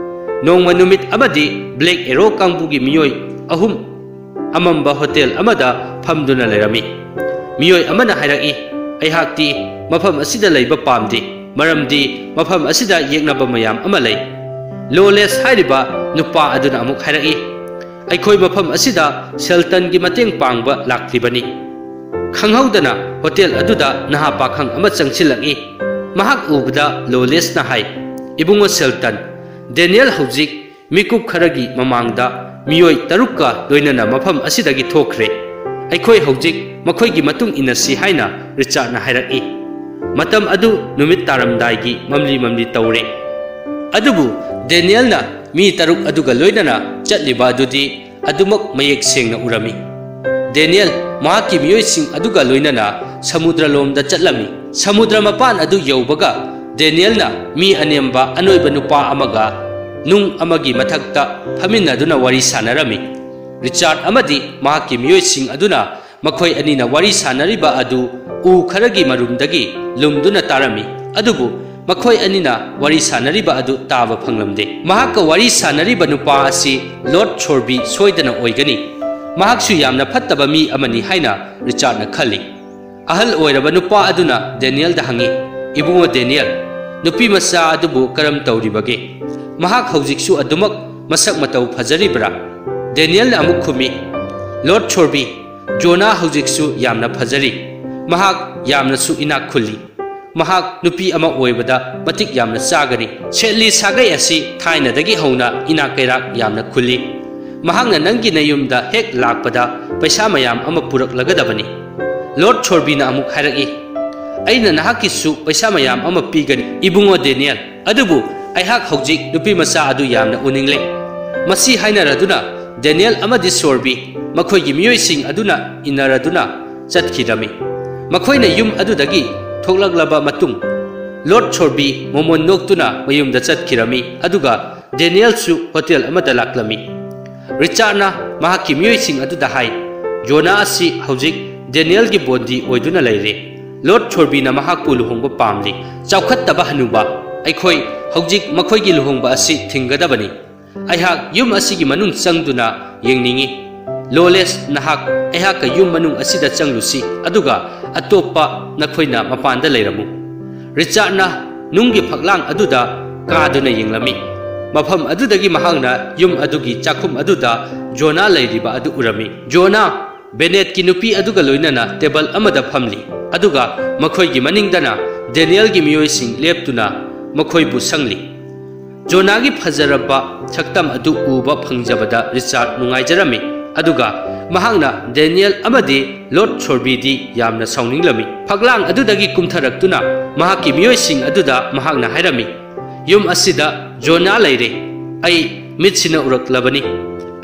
ꯅꯣꯡꯃ ꯅꯨꯃꯤꯠ ꯑꯃꯗꯤ ꯕ꯭ꯂꯦꯛ ꯑꯦꯔꯣ ꯀꯥꯡꯕꯨꯒꯤ ꯃꯤꯑꯣꯏ ꯑꯍꯨꯝ ꯑꯃꯝꯕ ꯍꯣꯇꯦꯜ ꯑꯃꯗ ꯐꯝꯗꯨꯅ ꯂꯩꯔꯝꯃꯤ꯫ ꯃꯤꯑꯣꯏ ꯑꯃꯅ ꯍꯥꯏꯔꯛꯏ, "ꯑꯩꯍꯥꯛꯇꯤ ꯃꯐꯝ ꯑꯁꯤꯗ ꯂꯩꯕ ꯄꯥꯝꯗꯦ, ꯃꯔꯝꯗꯤ ꯃꯐꯝ ꯑꯁꯤꯗ ꯌꯦꯛꯅꯕ ꯃꯌꯥꯝ ꯑꯃ ꯂꯩ"꯫ ꯂꯣꯂꯦꯁ ꯍꯥꯏꯔꯤꯕ ꯅꯨꯄꯥ ꯑꯗꯨꯅ ꯑꯃꯨꯛ ꯍꯥꯏꯔꯛꯏ, "ꯑꯩꯈꯣꯏ ꯃꯐꯝ ꯑꯁꯤꯗ ꯁꯦꯜꯇꯟꯒꯤ ꯃꯇꯦꯡ ꯄꯥꯡꯕ ꯂꯥꯛꯂꯤꯕꯅꯤ"꯫ ꯈꯪꯍꯧꯗꯅ ꯍꯣꯇꯦꯜ ꯑꯗꯨꯗ ꯅꯍꯥ ꯄꯥꯈꯪ ꯑꯃ ꯆꯪꯁꯤꯜꯂꯛꯏ꯫ ꯃꯍꯥꯛ ꯎꯕꯗ ꯂꯣꯂꯦꯁꯅ ꯍꯥꯏ, "ꯏꯕꯨꯡꯉꯣ ꯁꯦꯜꯇꯟ, ꯗꯦꯅꯤꯌꯦꯜ ꯍꯧꯖꯤꯛ ꯃꯤꯀꯨꯞ ꯈꯔꯒꯤ ꯃꯃꯥꯡꯗ ꯃꯤꯑꯣꯏ ꯇꯔꯨꯛꯀ ꯂꯣꯏꯅꯅ ꯃꯐꯝ ꯑꯁꯤꯗꯒꯤ ꯊꯣꯛꯈ꯭ꯔꯦ꯫ ꯑꯩꯈꯣꯏ ꯍꯧꯖꯤꯛ ꯃꯈꯣꯏꯒꯤ ꯃꯇꯨꯡ ꯏꯟꯅꯁꯤ" ꯍꯥꯏꯅ ꯔꯤꯆꯥꯔꯗꯅ ꯍꯥꯏꯔꯛꯏ꯫ ꯃꯇꯝ ꯑꯗꯨ ꯅꯨꯃꯤꯠ ꯇꯥꯔꯝꯗꯥꯏꯒꯤ ꯃꯝꯂꯤ ꯃꯝꯂꯤ ꯇꯧꯔꯦ꯫ ꯑꯗꯨꯕꯨ ꯗꯦꯅꯤꯌꯦꯜꯅ ꯃꯤ ꯇꯔꯨꯛ ꯑꯗꯨꯒ ꯂꯣꯏꯅꯅ ꯆꯠꯂꯤꯕ ꯑꯗꯨꯗꯤ ꯑꯗꯨꯃꯛ ꯃꯌꯦꯛ ꯁꯦꯡꯅ ꯎꯔꯝꯃꯤ꯫ ꯗꯦꯅꯤꯌꯦꯜ ꯃꯍꯥꯛꯀꯤ ꯃꯤꯑꯣꯏꯁꯤꯡ ꯑꯗꯨꯒ ꯂꯣꯏꯅꯅ ꯁꯃꯨꯗ꯭ꯔ ꯂꯣꯝꯗ ꯆꯠꯂꯝꯃꯤ꯫ ꯁꯃꯨꯗ꯭ꯔ ꯃꯄꯥꯟ ꯑꯗꯨ ꯌꯧꯕꯒ ꯗꯦꯅꯤꯌꯦꯜꯅ ꯃꯤ ꯑꯅꯦꯝꯕ ꯑꯅꯣꯏꯕ ꯅꯨꯄꯥ ꯑꯃꯒ ꯅꯨꯡ ꯑꯃꯒꯤ ꯃꯊꯛꯇ ꯐꯝꯃꯤꯟꯅꯗꯨꯅ ꯋꯥꯔꯤ ꯁꯥꯟꯅꯔꯝꯃꯤ꯫ ꯔꯤꯆꯥꯔꯗ ꯑꯃꯗꯤ ꯃꯍꯥꯛꯀꯤ ꯃꯤꯑꯣꯏꯁꯤꯡ ꯑꯗꯨꯅ ꯃꯈꯣꯏ ꯑꯅꯤꯅ ꯋꯥꯔꯤ ꯁꯥꯟꯅꯔꯤꯕ ꯑꯗꯨ ꯎ ꯈꯔꯒꯤ ꯃꯔꯨꯝꯗꯒꯤ ꯂꯨꯝꯗꯨꯅ ꯇꯥꯔꯝꯃꯤ, ꯑꯗꯨꯕꯨ ꯃꯈꯣꯏ ꯑꯅꯤꯅ ꯋꯥꯔꯤ ꯁꯥꯟꯅꯔꯤꯕ ꯑꯗꯨ ꯇꯥꯕ ꯐꯪꯂꯝꯗꯦ꯫ ꯃꯍꯥꯛꯀ ꯋꯥꯔꯤ ꯁꯥꯟꯅꯔꯤꯕ ꯅꯨꯄꯥ ꯑꯁꯤ ꯂꯣꯔꯗ ꯁꯣꯔꯕꯤ ꯁꯣꯏꯗꯅ ꯑꯣꯏꯒꯅꯤ꯫ ꯃꯍꯥꯛꯁꯨ ꯌꯥꯝꯅ ꯐꯠꯇꯕ ꯃꯤ ꯑꯃꯅꯤ ꯍꯥꯏꯅ ꯔꯤꯆꯥꯔꯗꯅ ꯈꯜꯂꯤ꯫ ꯑꯍꯜ ꯑꯣꯏꯔꯕ ꯅꯨꯄꯥ ꯑꯗꯨꯅ ꯗꯦꯅꯤꯌꯦꯜꯗ ꯍꯪꯉꯤ, "ꯏꯕꯨꯡꯉꯣ ꯗꯦꯅꯤꯌꯦꯜ, ꯅꯨꯄꯤ ꯃꯆꯥ ꯑꯗꯨꯕꯨ ꯀꯔꯝ ꯇꯧꯔꯤꯕꯒꯦ? ꯃꯍꯥꯛ ꯍꯧꯖꯤꯛꯁꯨ ꯑꯗꯨꯃꯛ ꯃꯁꯛ ꯃꯇꯧ ꯐꯖꯔꯤꯕ꯭ꯔꯥ?" ꯗꯦꯅꯤꯌꯦꯜꯅ ꯑꯃꯨꯛ ꯈꯨꯝꯃꯤ, "ꯂꯣꯔꯗ ꯁꯣꯔꯕꯤ, ꯖꯣꯅꯥ ꯍꯧꯖꯤꯛꯁꯨ ꯌꯥꯝꯅ ꯐꯖꯔꯤ꯫ ꯃꯍꯥꯛ ꯌꯥꯝꯅꯁꯨ ꯏꯅꯥꯛ ꯈꯨꯜꯂꯤ꯫ ꯃꯍꯥꯛ ꯅꯨꯄꯤ ꯑꯃ ꯑꯣꯏꯕꯗ ꯃꯇꯤꯛ ꯌꯥꯝꯅ ꯆꯥꯒꯅꯤ꯫ ꯁꯦꯠꯂꯤ ꯁꯥꯒꯩ ꯑꯁꯤ ꯊꯥꯏꯅꯗꯒꯤ ꯍꯧꯅ ꯏꯅꯥꯛ ꯀꯩꯔꯥꯛ ꯌꯥꯝꯅ ꯈꯨꯜꯂꯤ꯫ ꯃꯍꯥꯛꯅ ꯅꯪꯒꯤ ꯅꯌꯨꯝꯗ ꯍꯦꯛ ꯂꯥꯛꯄꯗ ꯄꯩꯁꯥ ꯃꯌꯥꯝ ꯑꯃ ꯄꯨꯔꯛꯂꯒꯗꯕꯅꯤ꯫ ꯂꯣꯔꯗ ꯁꯣꯔꯕꯤꯅ ꯑꯃꯨꯛ ꯍꯥꯏꯔꯛꯏ, "ꯑꯩꯅ ꯅꯍꯥꯛꯀꯤꯁꯨ ꯄꯩꯁꯥ ꯃꯌꯥꯝ ꯑꯃ ꯄꯤꯒꯅꯤ, ꯏꯕꯨꯡꯉꯣ ꯗꯦꯅꯤꯌꯦꯜ꯫ ꯑꯗꯨꯕꯨ ꯑꯩꯍꯥꯛ ꯍꯧꯖꯤꯛ ꯅꯨꯄꯤ ꯃꯆꯥ ꯑꯗꯨ ꯌꯥꯝꯅ ꯎꯅꯤꯡꯂꯦ꯫" ꯃꯁꯤ ꯍꯥꯏꯅꯔꯗꯨꯅ ꯗꯦꯅꯤꯌꯦꯜ ꯑꯃꯗꯤ ꯁꯣꯔꯕꯤ ꯃꯈꯣꯏꯒꯤ ꯃꯤꯑꯣꯏꯁꯤꯡ ꯑꯗꯨꯅ ꯏꯟꯅꯔꯗꯨꯅ ꯆꯠꯈꯤꯔꯝꯃꯤ꯫ ꯃꯈꯣꯏꯅ ꯌꯨꯝ ꯑꯗꯨꯗꯒꯤ ꯊꯣꯛꯂꯛꯂꯕ ꯃꯇꯨꯡ, ꯂꯣꯔꯗ ꯁꯣꯔꯕꯤ ꯃꯣꯃꯣꯟ ꯅꯣꯛꯇꯨꯅ ꯃꯌꯨꯝꯗ ꯆꯠꯈꯤꯔꯝꯃꯤ, ꯑꯗꯨꯒ ꯗꯦꯅꯤꯌꯦꯜꯁꯨ ꯍꯣꯇꯦꯜ ꯑꯃꯗ ꯂꯥꯛꯂꯝꯃꯤ꯫ ꯔꯤꯆꯥꯔꯗꯅ ꯃꯍꯥꯛꯀꯤ ꯃꯤꯑꯣꯏꯁꯤꯡ ꯑꯗꯨꯗ ꯍꯥꯏ, "ꯖꯣꯅꯥ ꯑꯁꯤ ꯍꯧꯖꯤꯛ ꯗꯦꯅꯤꯌꯦꯜꯒꯤ ꯕꯣꯟꯗꯤ ꯑꯣꯏꯗꯨꯅ ꯂꯩꯔꯦ꯫ ꯂꯣꯔꯗ ꯁꯣꯔꯕꯤꯅ ꯃꯍꯥꯛꯄꯨ ꯂꯨꯍꯣꯡꯕ ꯄꯥꯝꯂꯤ꯫ ꯆꯥꯎꯈꯠꯇꯕ ꯍꯅꯨꯕ, ꯑꯩꯈꯣꯏ ꯍꯧꯖꯤꯛ ꯃꯈꯣꯏꯒꯤ ꯂꯨꯍꯣꯡꯕ ꯑꯁꯤ ꯊꯤꯡꯒꯗꯕꯅꯤ꯫ ꯑꯩꯍꯥꯛ ꯌꯨꯝ ꯑꯁꯤꯒꯤ ꯃꯅꯨꯡ ꯆꯪꯗꯨꯅ ꯌꯦꯡꯅꯤꯡꯏ꯫ ꯂꯣꯂꯦꯁ, ꯅꯍꯥꯛ ꯑꯩꯍꯥꯛꯀ ꯌꯨꯝ ꯃꯅꯨꯡ ꯑꯁꯤꯗ ꯆꯪꯂꯨꯁꯤ, ꯑꯗꯨꯒ ꯑꯇꯣꯞꯄ ꯅꯈꯣꯏꯅ ꯃꯄꯥꯟꯗ ꯂꯩꯔꯝꯃꯨ꯫" ꯔꯤꯆꯥꯔꯗꯅ ꯅꯨꯡꯒꯤ ꯐꯛꯂꯥꯡ ꯑꯗꯨꯗ ꯀꯥꯗꯨꯅ ꯌꯦꯡꯂꯝꯃꯤ꯫ ꯃꯐꯝ ꯑꯗꯨꯗꯒꯤ ꯃꯍꯥꯛꯅ ꯌꯨꯝ ꯑꯗꯨꯒꯤ ꯆꯥꯛꯈꯨꯝ ꯑꯗꯨꯗ ꯖꯣꯅꯥ ꯂꯩꯔꯤꯕ ꯑꯗꯨ ꯎꯔꯝꯃꯤ꯫ ꯖꯣꯅꯥ ꯕꯦꯅꯦꯠꯀꯤ ꯅꯨꯄꯤ ꯑꯗꯨꯒ ꯂꯣꯏꯅꯅ ꯇꯦꯕꯜ ꯑꯃꯗ ꯐꯝꯂꯤ, ꯑꯗꯨꯒ ꯃꯈꯣꯏꯒꯤ ꯃꯅꯤꯡꯗꯅ ꯗꯦꯅꯤꯌꯦꯜꯒꯤ ꯃꯤꯑꯣꯏꯁꯤꯡ ꯂꯦꯞꯇꯨꯅ ꯃꯈꯣꯏꯕꯨ ꯁꯪꯂꯤ꯫ ꯖꯣꯅꯥꯒꯤ ꯐꯖꯔꯕ ꯁꯛꯇꯝ ꯑꯗꯨ ꯎꯕ ꯐꯪꯖꯕꯗ ꯔꯤꯆꯥꯔꯗ ꯅꯨꯡꯉꯥꯏꯖꯔꯝꯃꯤ, ꯑꯗꯨꯒ ꯃꯍꯥꯛꯅ ꯗꯦꯅꯤꯌꯦꯜ ꯑꯃꯗꯤ ꯂꯣꯔꯗ ꯁꯣꯔꯕꯤꯗꯤ ꯌꯥꯝꯅ ꯁꯥꯎꯅꯤꯡꯂꯝꯃꯤ꯫ ꯐꯛꯂꯥꯡ ꯑꯗꯨꯗꯒꯤ ꯀꯨꯝꯊꯔꯛꯇꯨꯅ ꯃꯍꯥꯛꯀꯤ ꯃꯤꯑꯣꯏꯁꯤꯡ ꯑꯗꯨꯗ ꯃꯍꯥꯛꯅ ꯍꯥꯏꯔꯝꯃꯤ, "ꯌꯨꯝ ꯑꯁꯤꯗ ꯖꯣꯅꯥ ꯂꯩꯔꯦ꯫ ꯑꯩ ꯃꯤꯠꯁꯤꯅ ꯎꯔꯛꯂꯕꯅꯤ꯫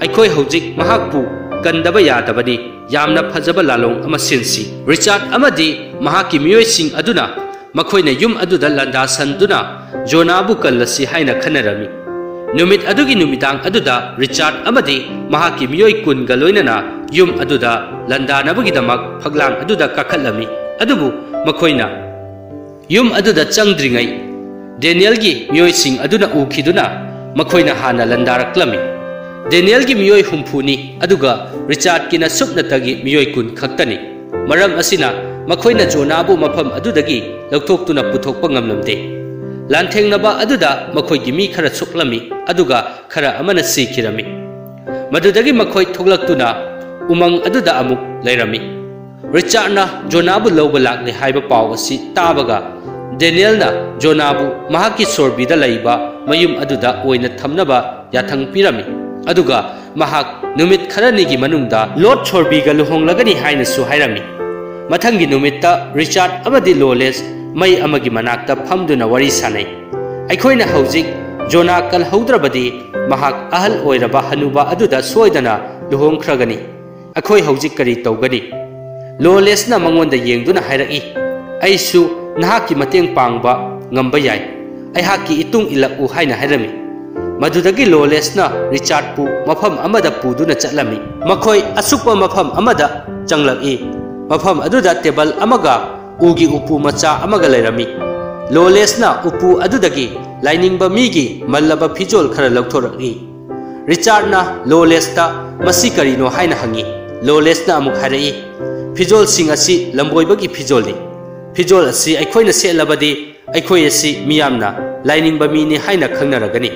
ꯑꯩꯈꯣꯏ ꯍꯧꯖꯤꯛ ꯃꯍꯥꯛꯄꯨ ꯀꯟꯗꯕ ꯌꯥꯗꯕꯅꯤ꯫ ꯌꯥꯝꯅ ꯐꯖꯕ ꯂꯥꯂꯣꯡ ꯑꯃ ꯁꯤꯟꯁꯤ꯫" ꯔꯤꯆꯥꯔꯗ ꯑꯃꯗꯤ ꯃꯍꯥꯛꯀꯤ ꯃꯤꯑꯣꯏꯁꯤꯡ ꯑꯗꯨꯅ ꯃꯈꯣꯏꯅ ꯌꯨꯝ ꯑꯗꯨꯗ ꯂꯥꯟꯗꯥꯁꯟꯗꯨꯅ ꯖꯣꯅꯥꯕꯨ ꯀꯜꯂꯁꯤ ꯍꯥꯏꯅ ꯈꯟꯅꯔꯝꯃꯤ꯫ ꯅꯨꯃꯤꯠ ꯑꯗꯨꯒꯤ ꯅꯨꯃꯤꯗꯥꯡ ꯑꯗꯨꯗ ꯔꯤꯆꯥꯔꯗ ꯑꯃꯗꯤ ꯃꯍꯥꯛꯀꯤ ꯃꯤꯑꯣꯏ ꯀꯨꯟꯒ ꯂꯣꯏꯅꯅ ꯌꯨꯝ ꯑꯗꯨꯗ ꯂꯥꯟꯗꯥꯅꯕꯒꯤꯗꯃꯛ ꯐꯛꯂꯥꯡ ꯑꯗꯨꯗ ꯀꯥꯈꯠꯂꯝꯃꯤ꯫ ꯑꯗꯨꯕꯨ ꯃꯈꯣꯏꯅ ꯌꯨꯝ ꯑꯗꯨꯗ ꯆꯪꯗ꯭ꯔꯤꯉꯩ ꯗꯦꯅꯤꯌꯦꯜꯒꯤ ꯃꯤꯑꯣꯏꯁꯤꯡ ꯑꯗꯨꯅ ꯎꯈꯤꯗꯨꯅ ꯃꯈꯣꯏꯅ ꯍꯥꯟꯅ ꯂꯥꯟꯗꯥꯔꯛꯂꯝꯃꯤ꯫ ꯗꯦꯅꯤꯌꯦꯜꯒꯤ ꯃꯤꯑꯣꯏ ꯍꯨꯝꯐꯨꯅꯤ, ꯑꯗꯨꯒ ꯔꯤꯆꯥꯔꯗꯀꯤꯅ ꯁꯨꯞꯅꯇꯒꯤ ꯃꯤꯑꯣꯏ ꯀꯨꯟ ꯈꯛꯇꯅꯤ꯫ ꯃꯔꯝ ꯑꯁꯤꯅ ꯃꯈꯣꯏꯅ ꯖꯣꯅꯥꯕꯨ ꯃꯐꯝ ꯑꯗꯨꯗꯒꯤ ꯂꯧꯊꯣꯛꯇꯨꯅ ꯄꯨꯊꯣꯛꯄ ꯉꯝꯂꯝꯗꯦ꯫ ꯂꯥꯟꯊꯦꯡꯅꯕ ꯑꯗꯨꯗ ꯃꯈꯣꯏꯒꯤ ꯃꯤ ꯈꯔ ꯁꯣꯛꯂꯝꯃꯤ, ꯑꯗꯨꯒ ꯈꯔ ꯑꯃꯅ ꯁꯤꯈꯤꯔꯝꯃꯤ꯫ ꯃꯗꯨꯗꯒꯤ ꯃꯈꯣꯏ ꯊꯣꯛꯂꯛꯇꯨꯅ ꯎꯃꯪ ꯑꯗꯨꯗ ꯑꯃꯨꯛ ꯂꯩꯔꯝꯃꯤ꯫ ꯔꯤꯆꯥꯔꯗꯅ ꯖꯣꯅꯥꯕꯨ ꯂꯧꯕ ꯂꯥꯛꯂꯦ ꯍꯥꯏꯕ ꯄꯥꯎ ꯑꯁꯤ ꯇꯥꯕꯒ, ꯗꯦꯅꯤꯌꯦꯜꯅ ꯖꯣꯅꯥꯕꯨ ꯃꯍꯥꯛꯀꯤ ꯁꯣꯔꯕꯤꯗ ꯂꯩꯕ ꯃꯌꯨꯝ ꯑꯗꯨꯗ ꯑꯣꯏꯅ ꯊꯝꯅꯕ ꯌꯥꯊꯪ ꯄꯤꯔꯝꯃꯤ꯫ ꯑꯗꯨꯒ ꯃꯍꯥꯛ ꯅꯨꯃꯤꯠ ꯈꯔꯅꯤꯒꯤ ꯃꯅꯨꯡꯗ ꯂꯣꯠ ꯁꯣꯔꯕꯤꯒ ꯂꯨꯍꯣꯡꯂꯒꯅꯤ ꯍꯥꯏꯅꯁꯨ ꯍꯥꯏꯔꯝꯃꯤ꯫ ꯃꯊꯪꯒꯤ ꯅꯨꯃꯤꯠꯇ ꯔꯤꯆꯥꯔꯗ ꯑꯃꯗꯤ ꯂꯣꯂꯦꯁ ꯃꯩ ꯑꯃꯒꯤ ꯃꯅꯥꯛꯇ ꯐꯝꯗꯨꯅ ꯋꯥꯔꯤ ꯁꯥꯅꯩ꯫ "ꯑꯩꯈꯣꯏꯅ ꯍꯧꯖꯤꯛ ꯖꯣꯅꯥ ꯀꯜꯍꯧꯗ꯭ꯔꯕꯗꯤ, ꯃꯍꯥꯛ ꯑꯍꯜ ꯑꯣꯏꯔꯕ ꯍꯅꯨꯕ ꯑꯗꯨꯗ ꯁꯣꯏꯗꯅ ꯂꯨꯍꯣꯡꯈ꯭ꯔꯒꯅꯤ꯫ ꯑꯩꯈꯣꯏ ꯍꯧꯖꯤꯛ ꯀꯔꯤ ꯇꯧꯒꯅꯤ?" ꯂꯣꯂꯦꯁꯅ ꯃꯉꯣꯟꯗ ꯌꯦꯡꯗꯨꯅ ꯍꯥꯏꯔꯛꯏ, "ꯑꯩꯁꯨ ꯅꯍꯥꯛꯀꯤ ꯃꯇꯦꯡ ꯄꯥꯡꯕ ꯉꯝꯕ ꯌꯥꯏ꯫ ꯑꯩꯍꯥꯛꯀꯤ ꯏꯇꯨꯡ ꯏꯜꯂꯛꯎ" ꯍꯥꯏꯅ ꯍꯥꯏꯔꯝꯃꯤ꯫ ꯃꯗꯨꯗꯒꯤ ꯂꯣꯂꯦꯁꯅ ꯔꯤꯆꯥꯔꯗꯄꯨ ꯃꯐꯝ ꯑꯃꯗ ꯄꯨꯗꯨꯅ ꯆꯠꯂꯝꯃꯤ꯫ ꯃꯈꯣꯏ ꯑꯁꯨꯛꯄ ꯃꯐꯝ ꯑꯃꯗ ꯆꯪꯂꯛꯏ꯫ ꯃꯐꯝ ꯑꯗꯨꯗ ꯇꯦꯕꯜ ꯑꯃꯒ ꯎꯒꯤ ꯎꯄꯨ ꯃꯆꯥ ꯑꯃꯒ ꯂꯩꯔꯝꯃꯤ꯫ ꯂꯣꯂꯦꯁꯅ ꯎꯄꯨ ꯑꯗꯨꯗꯒꯤ ꯂꯥꯏꯅꯤꯡꯕ ꯃꯤꯒꯤ ꯃꯜꯂꯕ ꯐꯤꯖꯣꯜ ꯈꯔ ꯂꯧꯊꯣꯔꯛꯏ꯫ ꯔꯤꯆꯥꯔꯗꯅ ꯂꯣꯂꯦꯁꯇ "ꯃꯁꯤ ꯀꯔꯤꯅꯣ?" ꯍꯥꯏꯅ ꯍꯪꯉꯤ꯫ ꯂꯣꯂꯦꯁꯅ ꯑꯃꯨꯛ ꯍꯥꯏꯔꯛꯏ, "ꯐꯤꯖꯣꯜꯁꯤꯡ ꯑꯁꯤ ꯂꯝꯕꯣꯏꯕꯒꯤ ꯐꯤꯖꯣꯜꯅꯤ꯫ ꯐꯤꯖꯣꯜ ꯑꯁꯤ ꯑꯩꯈꯣꯏꯅ ꯁꯦꯠꯂꯕꯗꯤ, ꯑꯩꯈꯣꯏ ꯑꯁꯤ ꯃꯤꯌꯥꯝꯅ ꯂꯥꯏꯅꯤꯡꯕ ꯃꯤꯅꯤ ꯍꯥꯏꯅ ꯈꯪꯅꯔꯒꯅꯤ"꯫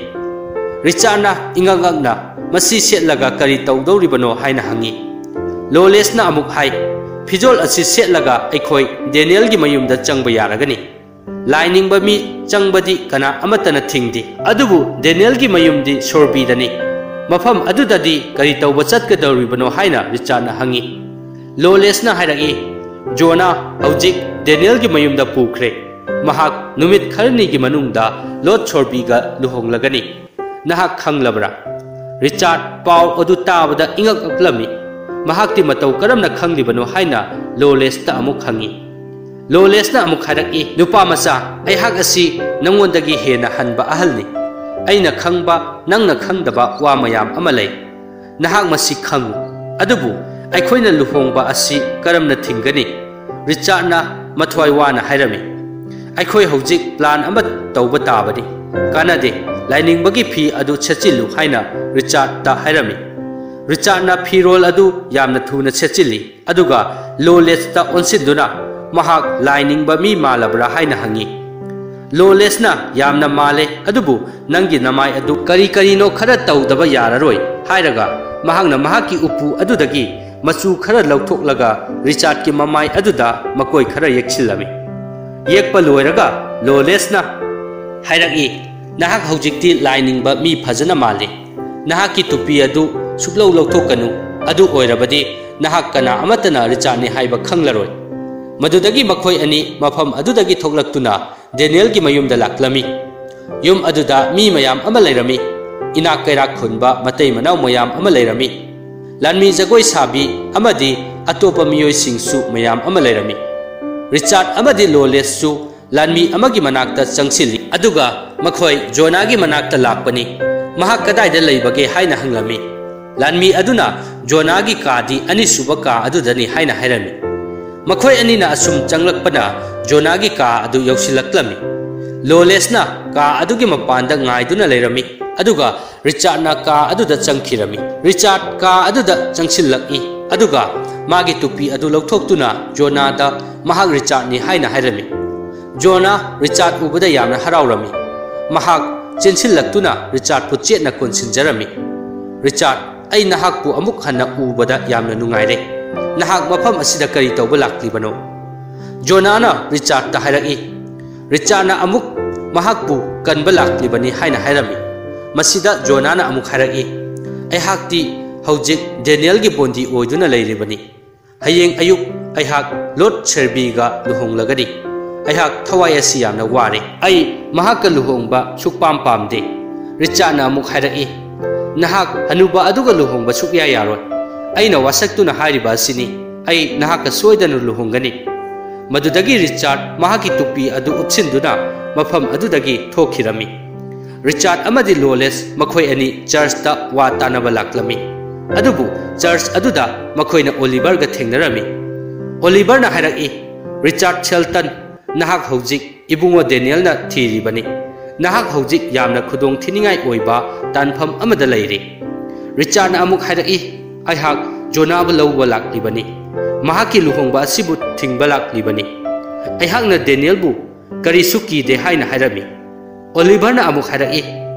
ꯔꯤꯆꯥꯔꯗꯅ ꯏꯉꯛ ꯉꯛꯅ, "ꯃꯁꯤ ꯁꯦꯠꯂꯒ ꯀꯔꯤ ꯇꯧꯗꯧꯔꯤꯕꯅꯣ?" ꯍꯥꯏꯅ ꯍꯪꯉꯤ꯫ ꯂꯣꯂꯦꯁꯅ ꯑꯃꯨꯛ ꯍꯥꯏ, "ꯐꯤꯖꯣꯜ ꯑꯁꯤ ꯁꯦꯠꯂꯒ ꯑꯩꯈꯣꯏ ꯗꯦꯅꯤꯌꯦꯜꯒꯤ ꯃꯌꯨꯝꯗ ꯆꯪꯕ ꯌꯥꯔꯒꯅꯤ꯫ ꯂꯥꯏꯅꯤꯡꯕ ꯃꯤ ꯆꯪꯕꯗꯤ ꯀꯅꯥ ꯑꯃꯠꯇꯅ ꯊꯤꯡꯗꯦ꯫ ꯑꯗꯨꯕꯨ ꯗꯦꯅꯤꯌꯦꯜꯒꯤ ꯃꯌꯨꯝꯗꯤ ꯁꯣꯔꯕꯤꯗꯅꯤ꯫ ꯃꯐꯝ ꯑꯗꯨꯗꯗꯤ ꯀꯔꯤ ꯇꯧꯕ ꯆꯠꯀꯗꯧꯔꯤꯕꯅꯣ?" ꯍꯥꯏꯅ ꯔꯤꯆꯥꯔꯗꯅ ꯍꯪꯉꯤ꯫ ꯂꯣꯂꯦꯁꯅ ꯍꯥꯏꯔꯛꯏ, "ꯖꯣꯅꯥ ꯍꯧꯖꯤꯛ ꯗꯦꯅꯤꯌꯦꯜꯒꯤ ꯃꯌꯨꯝꯗ ꯄꯨꯈ꯭ꯔꯦ꯫ ꯃꯍꯥꯛ ꯅꯨꯃꯤꯠ ꯈꯔꯅꯤꯒꯤ ꯃꯅꯨꯡꯗ ꯂꯣꯠ ꯁꯣꯔꯕꯤꯒ ꯂꯨꯍꯣꯡꯂꯒꯅꯤ꯫ ꯅꯍꯥꯛ ꯈꯪꯂꯕ꯭ꯔꯥ?" ꯔꯤꯆꯥꯔꯗ ꯄꯥꯎ ꯑꯗꯨ ꯇꯥꯕꯗ ꯏꯉꯛ ꯉꯛꯂꯝꯃꯤ꯫ ꯃꯍꯥꯛꯇꯤ ꯃꯇꯧ ꯀꯔꯝꯅ ꯈꯪꯂꯤꯕꯅꯣ ꯍꯥꯏꯅ ꯂꯣꯂꯦꯁꯇ ꯑꯃꯨꯛ ꯍꯪꯉꯤ꯫ ꯂꯣꯂꯦꯁꯅ ꯑꯃꯨꯛ ꯍꯥꯏꯔꯛꯏ, "ꯅꯨꯄꯥ ꯃꯆꯥ, ꯑꯩꯍꯥꯛ ꯑꯁꯤ ꯅꯉꯣꯟꯗꯒꯤ ꯍꯦꯟꯅ ꯍꯟꯕ ꯑꯍꯜꯅꯤ꯫ ꯑꯩꯅ ꯈꯪꯕ, ꯅꯪꯅ ꯈꯪꯗꯕ ꯋꯥ ꯃꯌꯥꯝ ꯑꯃ ꯂꯩ꯫ ꯅꯍꯥꯛ ꯃꯁꯤ ꯈꯪꯉꯨ꯫ ꯑꯗꯨꯕꯨ ꯑꯩꯈꯣꯏꯅ ꯂꯨꯍꯣꯡꯕ ꯑꯁꯤ ꯀꯔꯝꯅ ꯊꯤꯡꯒꯅꯤ?" ꯔꯤꯆꯥꯔꯗꯅ ꯃꯊ꯭ꯋꯥꯏ ꯋꯥꯅ ꯍꯥꯏꯔꯝꯃꯤ, "ꯑꯩꯈꯣꯏ ꯍꯧꯖꯤꯛ ꯄ꯭ꯂꯥꯟ ꯑꯃ ꯇꯧꯕ ꯇꯥꯕꯅꯤ꯫ ꯀꯥꯟꯅꯗꯦ, ꯂꯥꯏꯅꯤꯡꯕꯒꯤ ꯐꯤ ꯑꯗꯨ ꯁꯦꯠꯆꯤꯜꯂꯨ" ꯍꯥꯏꯅ ꯔꯤꯆꯥꯔꯗꯇ ꯍꯥꯏꯔꯝꯃꯤ꯫ ꯔꯤꯆꯥꯔꯗꯅ ꯐꯤꯔꯣꯜ ꯑꯗꯨ ꯌꯥꯝꯅ ꯊꯨꯅ ꯁꯦꯠꯆꯤꯜꯂꯤ꯫ ꯑꯗꯨꯒ ꯂꯣꯂꯦꯁꯇ ꯑꯣꯟꯁꯤꯟꯗꯨꯅ, "ꯃꯍꯥꯛ ꯂꯥꯏꯅꯤꯡꯕ ꯃꯤ ꯃꯥꯜꯂꯕ꯭ꯔꯥ?" ꯍꯥꯏꯅ ꯍꯪꯉꯤ꯫ ꯂꯣꯂꯦꯁꯅ, "ꯌꯥꯝꯅ ꯃꯥꯜꯂꯦ, ꯑꯗꯨꯕꯨ ꯅꯪꯒꯤ ꯅꯃꯥꯏ ꯑꯗꯨ ꯀꯔꯤ ꯀꯔꯤꯅꯣ ꯈꯔ ꯇꯧꯗꯕ ꯌꯥꯔꯔꯣꯏ" ꯍꯥꯏꯔꯒ, ꯃꯍꯥꯛꯅ ꯃꯍꯥꯛꯀꯤ ꯎꯄꯨ ꯑꯗꯨꯗꯒꯤ ꯃꯆꯨ ꯈꯔ ꯂꯧꯊꯣꯛꯂꯒ ꯔꯤꯆꯥꯔꯗꯀꯤ ꯃꯃꯥꯏ ꯑꯗꯨꯗ ꯃꯀꯣꯏ ꯈꯔ ꯌꯦꯛꯁꯤꯜꯂꯝꯃꯤ꯫ ꯌꯦꯛꯄ ꯂꯣꯏꯔꯒ ꯂꯣꯂꯦꯁꯅ ꯍꯥꯏꯔꯛꯏ, "ꯅꯍꯥꯛ ꯍꯧꯖꯤꯛꯇꯤ ꯂꯥꯏ ꯅꯤꯡꯕ ꯃꯤ ꯐꯖꯅ ꯃꯥꯜꯂꯤ꯫ ꯅꯍꯥꯛꯀꯤ ꯇꯨꯄꯤ ꯑꯗꯨ ꯁꯨꯛꯂꯧ ꯂꯧꯊꯣꯛꯀꯅꯨ, ꯑꯗꯨ ꯑꯣꯏꯔꯕꯗꯤ ꯅꯍꯥꯛ ꯀꯅꯥ ꯑꯃꯠꯇꯅ ꯔꯤꯆꯥꯔꯗꯅꯤ ꯍꯥꯏꯕ ꯈꯪꯂꯔꯣꯏ꯫" ꯃꯗꯨꯗꯒꯤ ꯃꯈꯣꯏ ꯑꯅꯤ ꯃꯐꯝ ꯑꯗꯨꯗꯒꯤ ꯊꯣꯛꯂꯛꯇꯨꯅ ꯗꯦꯅꯤꯌꯦꯜꯒꯤ ꯃꯌꯨꯝꯗ ꯂꯥꯛꯂꯝꯃꯤ꯫ ꯌꯨꯝ ꯑꯗꯨꯗ ꯃꯤ ꯃꯌꯥꯝ ꯑꯃ ꯂꯩꯔꯝꯃꯤ꯫ ꯏꯅꯥꯛ ꯀꯩꯔꯥꯛ ꯈꯨꯟꯕ ꯃꯇꯩ ꯃꯅꯥꯎ ꯃꯌꯥꯝ ꯑꯃ ꯂꯩꯔꯝꯃꯤ꯫ ꯂꯥꯟꯃꯤ ꯖꯒꯣꯏ ꯁꯥꯕꯤ ꯑꯃꯗꯤ ꯑꯇꯣꯞꯄ ꯃꯤꯑꯣꯏꯁꯤꯡꯁꯨ ꯃꯌꯥꯝ ꯑꯃ ꯂꯩꯔꯝꯃꯤ꯫ ꯔꯤꯆꯥꯔꯗ ꯑꯃꯗꯤ ꯂꯣꯂꯦꯁꯁꯨ ꯂꯥꯟꯃꯤ ꯑꯃꯒꯤ ꯃꯅꯥꯛꯇ ꯆꯪꯁꯤꯜꯂꯤ, ꯑꯗꯨꯒ ꯃꯈꯣꯏ ꯖꯣꯅꯥꯒꯤ ꯃꯅꯥꯛꯇ ꯂꯥꯛꯄꯅꯤ꯫ ꯃꯍꯥꯛ ꯀꯗꯥꯏꯗ ꯂꯩꯕꯒꯦ ꯍꯥꯏꯅ ꯍꯪꯂꯝꯃꯤ꯫ ꯂꯥꯟꯃꯤ ꯑꯗꯨꯅ ꯖꯣꯅꯥꯒꯤ ꯀꯥꯗꯤ ꯑꯅꯤꯁꯨꯕ ꯀꯥ ꯑꯗꯨꯗꯅꯤ ꯍꯥꯏꯅ ꯍꯥꯏꯔꯝꯃꯤ꯫ ꯃꯈꯣꯏ ꯑꯅꯤꯅ ꯑꯁꯨꯝ ꯆꯪꯂꯛꯄꯅ ꯖꯣꯅꯥꯒꯤ ꯀꯥ ꯑꯗꯨ ꯌꯧꯁꯤꯜꯂꯛꯂꯝꯃꯤ꯫ ꯂꯣꯂꯦꯁꯅ ꯀꯥ ꯑꯗꯨꯒꯤ ꯃꯄꯥꯟꯗ ꯉꯥꯏꯗꯨꯅ ꯂꯩꯔꯝꯃꯤ, ꯑꯗꯨꯒ ꯔꯤꯆꯥꯔꯗꯅ ꯀꯥ ꯑꯗꯨꯗ ꯆꯪꯈꯤꯔꯝꯃꯤ꯫ ꯔꯤꯆꯥꯔꯗ ꯀꯥ ꯑꯗꯨꯗ ꯆꯪꯁꯤꯜꯂꯛꯏ, ꯑꯗꯨꯒ ꯃꯥꯒꯤ ꯇꯨꯄꯤ ꯑꯗꯨ ꯂꯧꯊꯣꯛꯇꯨꯅ ꯖꯣꯅꯥꯗ ꯃꯍꯥꯛ ꯔꯤꯆꯥꯔꯗꯅꯤ ꯍꯥꯏꯅ ꯍꯥꯏꯔꯝꯃꯤ꯫ ꯖꯣꯅꯥ ꯔꯤꯆꯥꯔꯗ ꯎꯕꯗ ꯌꯥꯝꯅ ꯍꯔꯥꯎꯔꯝꯃꯤ꯫ ꯃꯍꯥꯛ ꯆꯦꯟꯁꯤꯜꯂꯛꯇꯨꯅ ꯔꯤꯆꯥꯔꯗꯄꯨ ꯆꯦꯠꯅ ꯀꯣꯟꯁꯤꯟꯖꯔꯝꯃꯤ꯫ "ꯔꯤꯆꯥꯔꯗ, ꯑꯩ ꯅꯍꯥꯛꯄꯨ ꯑꯃꯨꯛ ꯍꯟꯅ ꯎꯕꯗ ꯌꯥꯝꯅ ꯅꯨꯡꯉꯥꯏꯔꯦ꯫ ꯅꯍꯥꯛ ꯃꯐꯝ ꯑꯁꯤꯗ ꯀꯔꯤ ꯇꯧꯕ ꯂꯥꯛꯂꯤꯕꯅꯣ?" ꯖꯣꯅꯥꯅ ꯔꯤꯆꯥꯔꯗꯇ ꯍꯥꯏꯔꯛꯏ꯫ ꯔꯤꯆꯥꯔꯗꯅ ꯑꯃꯨꯛ ꯃꯍꯥꯛꯄꯨ ꯀꯟꯕ ꯂꯥꯛꯂꯤꯕꯅꯤ ꯍꯥꯏꯅ ꯍꯥꯏꯔꯝꯃꯤ꯫ ꯃꯁꯤꯗ ꯖꯣꯅꯥꯅ ꯑꯃꯨꯛ ꯍꯥꯏꯔꯛꯏ, "ꯑꯩꯍꯥꯛꯇꯤ ꯍꯧꯖꯤꯛ ꯗꯦꯅꯤꯌꯦꯜꯒꯤ ꯕꯣꯟꯗꯤ ꯑꯣꯏꯗꯨꯅ ꯂꯩꯔꯤꯕꯅꯤ꯫ ꯍꯌꯦꯡ ꯑꯌꯨꯛ ꯑꯩꯍꯥꯛ ꯂꯣꯔꯗ ꯁꯦꯜꯕꯤꯒ ꯂꯨꯍꯣꯡꯂꯒꯅꯤ꯫ ꯑꯩꯍꯥꯛ ꯊꯋꯥꯏ ꯑꯁꯤ ꯌꯥꯝꯅ ꯋꯥꯔꯦ꯫ ꯑꯩ ꯃꯍꯥꯛꯀ ꯂꯨꯍꯣꯡꯕ ꯁꯨꯛꯄꯥꯝ ꯄꯥꯝꯗꯦ꯫" ꯔꯤꯆꯥꯔꯗꯅ ꯑꯃꯨꯛ ꯍꯥꯏꯔꯛꯏ, "ꯅꯍꯥꯛ ꯍꯅꯨꯕ ꯑꯗꯨꯒ ꯂꯨꯍꯣꯡꯕ ꯁꯨꯛꯌꯥ ꯌꯥꯔꯣꯏ꯫ ꯑꯩꯅ ꯋꯥꯁꯛꯇꯨꯅ ꯍꯥꯏꯔꯤꯕ ꯑꯁꯤꯅꯤ, ꯑꯩ ꯅꯍꯥꯛꯀ ꯁꯣꯏꯗꯅ ꯂꯨꯍꯣꯡꯒꯅꯤ꯫" ꯃꯗꯨꯗꯒꯤ ꯔꯤꯆꯥꯔꯗ ꯃꯍꯥꯛꯀꯤ ꯇꯨꯄꯤ ꯑꯗꯨ ꯎꯞꯁꯤꯟꯗꯨꯅ ꯃꯐꯝ ꯑꯗꯨꯗꯒꯤ ꯊꯣꯛꯈꯤꯔꯝꯃꯤ꯫ ꯔꯤꯆꯥꯔꯗ ꯑꯃꯗꯤ ꯂꯣꯂꯦꯁ ꯃꯈꯣꯏ ꯑꯅꯤ ꯆꯔꯆꯇ ꯋꯥ ꯇꯥꯅꯕ ꯂꯥꯛꯂꯝꯃꯤ꯫ ꯑꯗꯨꯕꯨ ꯆꯔꯆ ꯑꯗꯨꯗ ꯃꯈꯣꯏꯅ ꯑꯣꯂꯤꯚꯔꯒ ꯊꯦꯡꯅꯔꯝꯃꯤ꯫ ꯑꯣꯂꯤꯚꯔꯅ ꯍꯥꯏꯔꯛꯏ, "ꯔꯤꯆꯥꯔꯗ ꯁꯦꯜꯇꯟ, ꯅꯍꯥꯛ ꯍꯧꯖꯤꯛ ꯏꯕꯨꯡꯉꯣ ꯗꯦꯅꯤꯌꯦꯜꯅ ꯊꯤꯔꯤꯕꯅꯤ꯫ ꯅꯍꯥꯛ ꯍꯧꯖꯤꯛ ꯌꯥꯝꯅ ꯈꯨꯗꯣꯡ ꯊꯤꯅꯤꯡꯉꯥꯏ ꯑꯣꯏꯕ ꯇꯥꯟꯐꯝ ꯑꯃꯗ ꯂꯩꯔꯤ꯫" ꯔꯤꯆꯥꯔꯗꯅ ꯑꯃꯨꯛ ꯍꯥꯏꯔꯛꯏ, "ꯑꯩꯍꯥꯛ ꯖꯣꯅꯥꯕꯨ ꯂꯧꯕ ꯂꯥꯛꯂꯤꯕꯅꯤ꯫ ꯃꯍꯥꯛꯀꯤ ꯂꯨꯍꯣꯡꯕ ꯑꯁꯤꯕꯨ ꯊꯤꯡꯕ ꯂꯥꯛꯂꯤꯕꯅꯤ꯫ ꯑꯩꯍꯥꯛꯅ ꯗꯦꯅꯤꯌꯦꯜꯕꯨ ꯀꯔꯤꯁꯨ ꯀꯤꯗꯦ ꯍꯥꯏꯅ ꯍꯥꯏꯔꯝꯃꯤ꯫" ꯑꯣꯂꯤꯚꯔꯅ ꯑꯃꯨꯛ ꯍꯥꯏꯔꯛꯏ,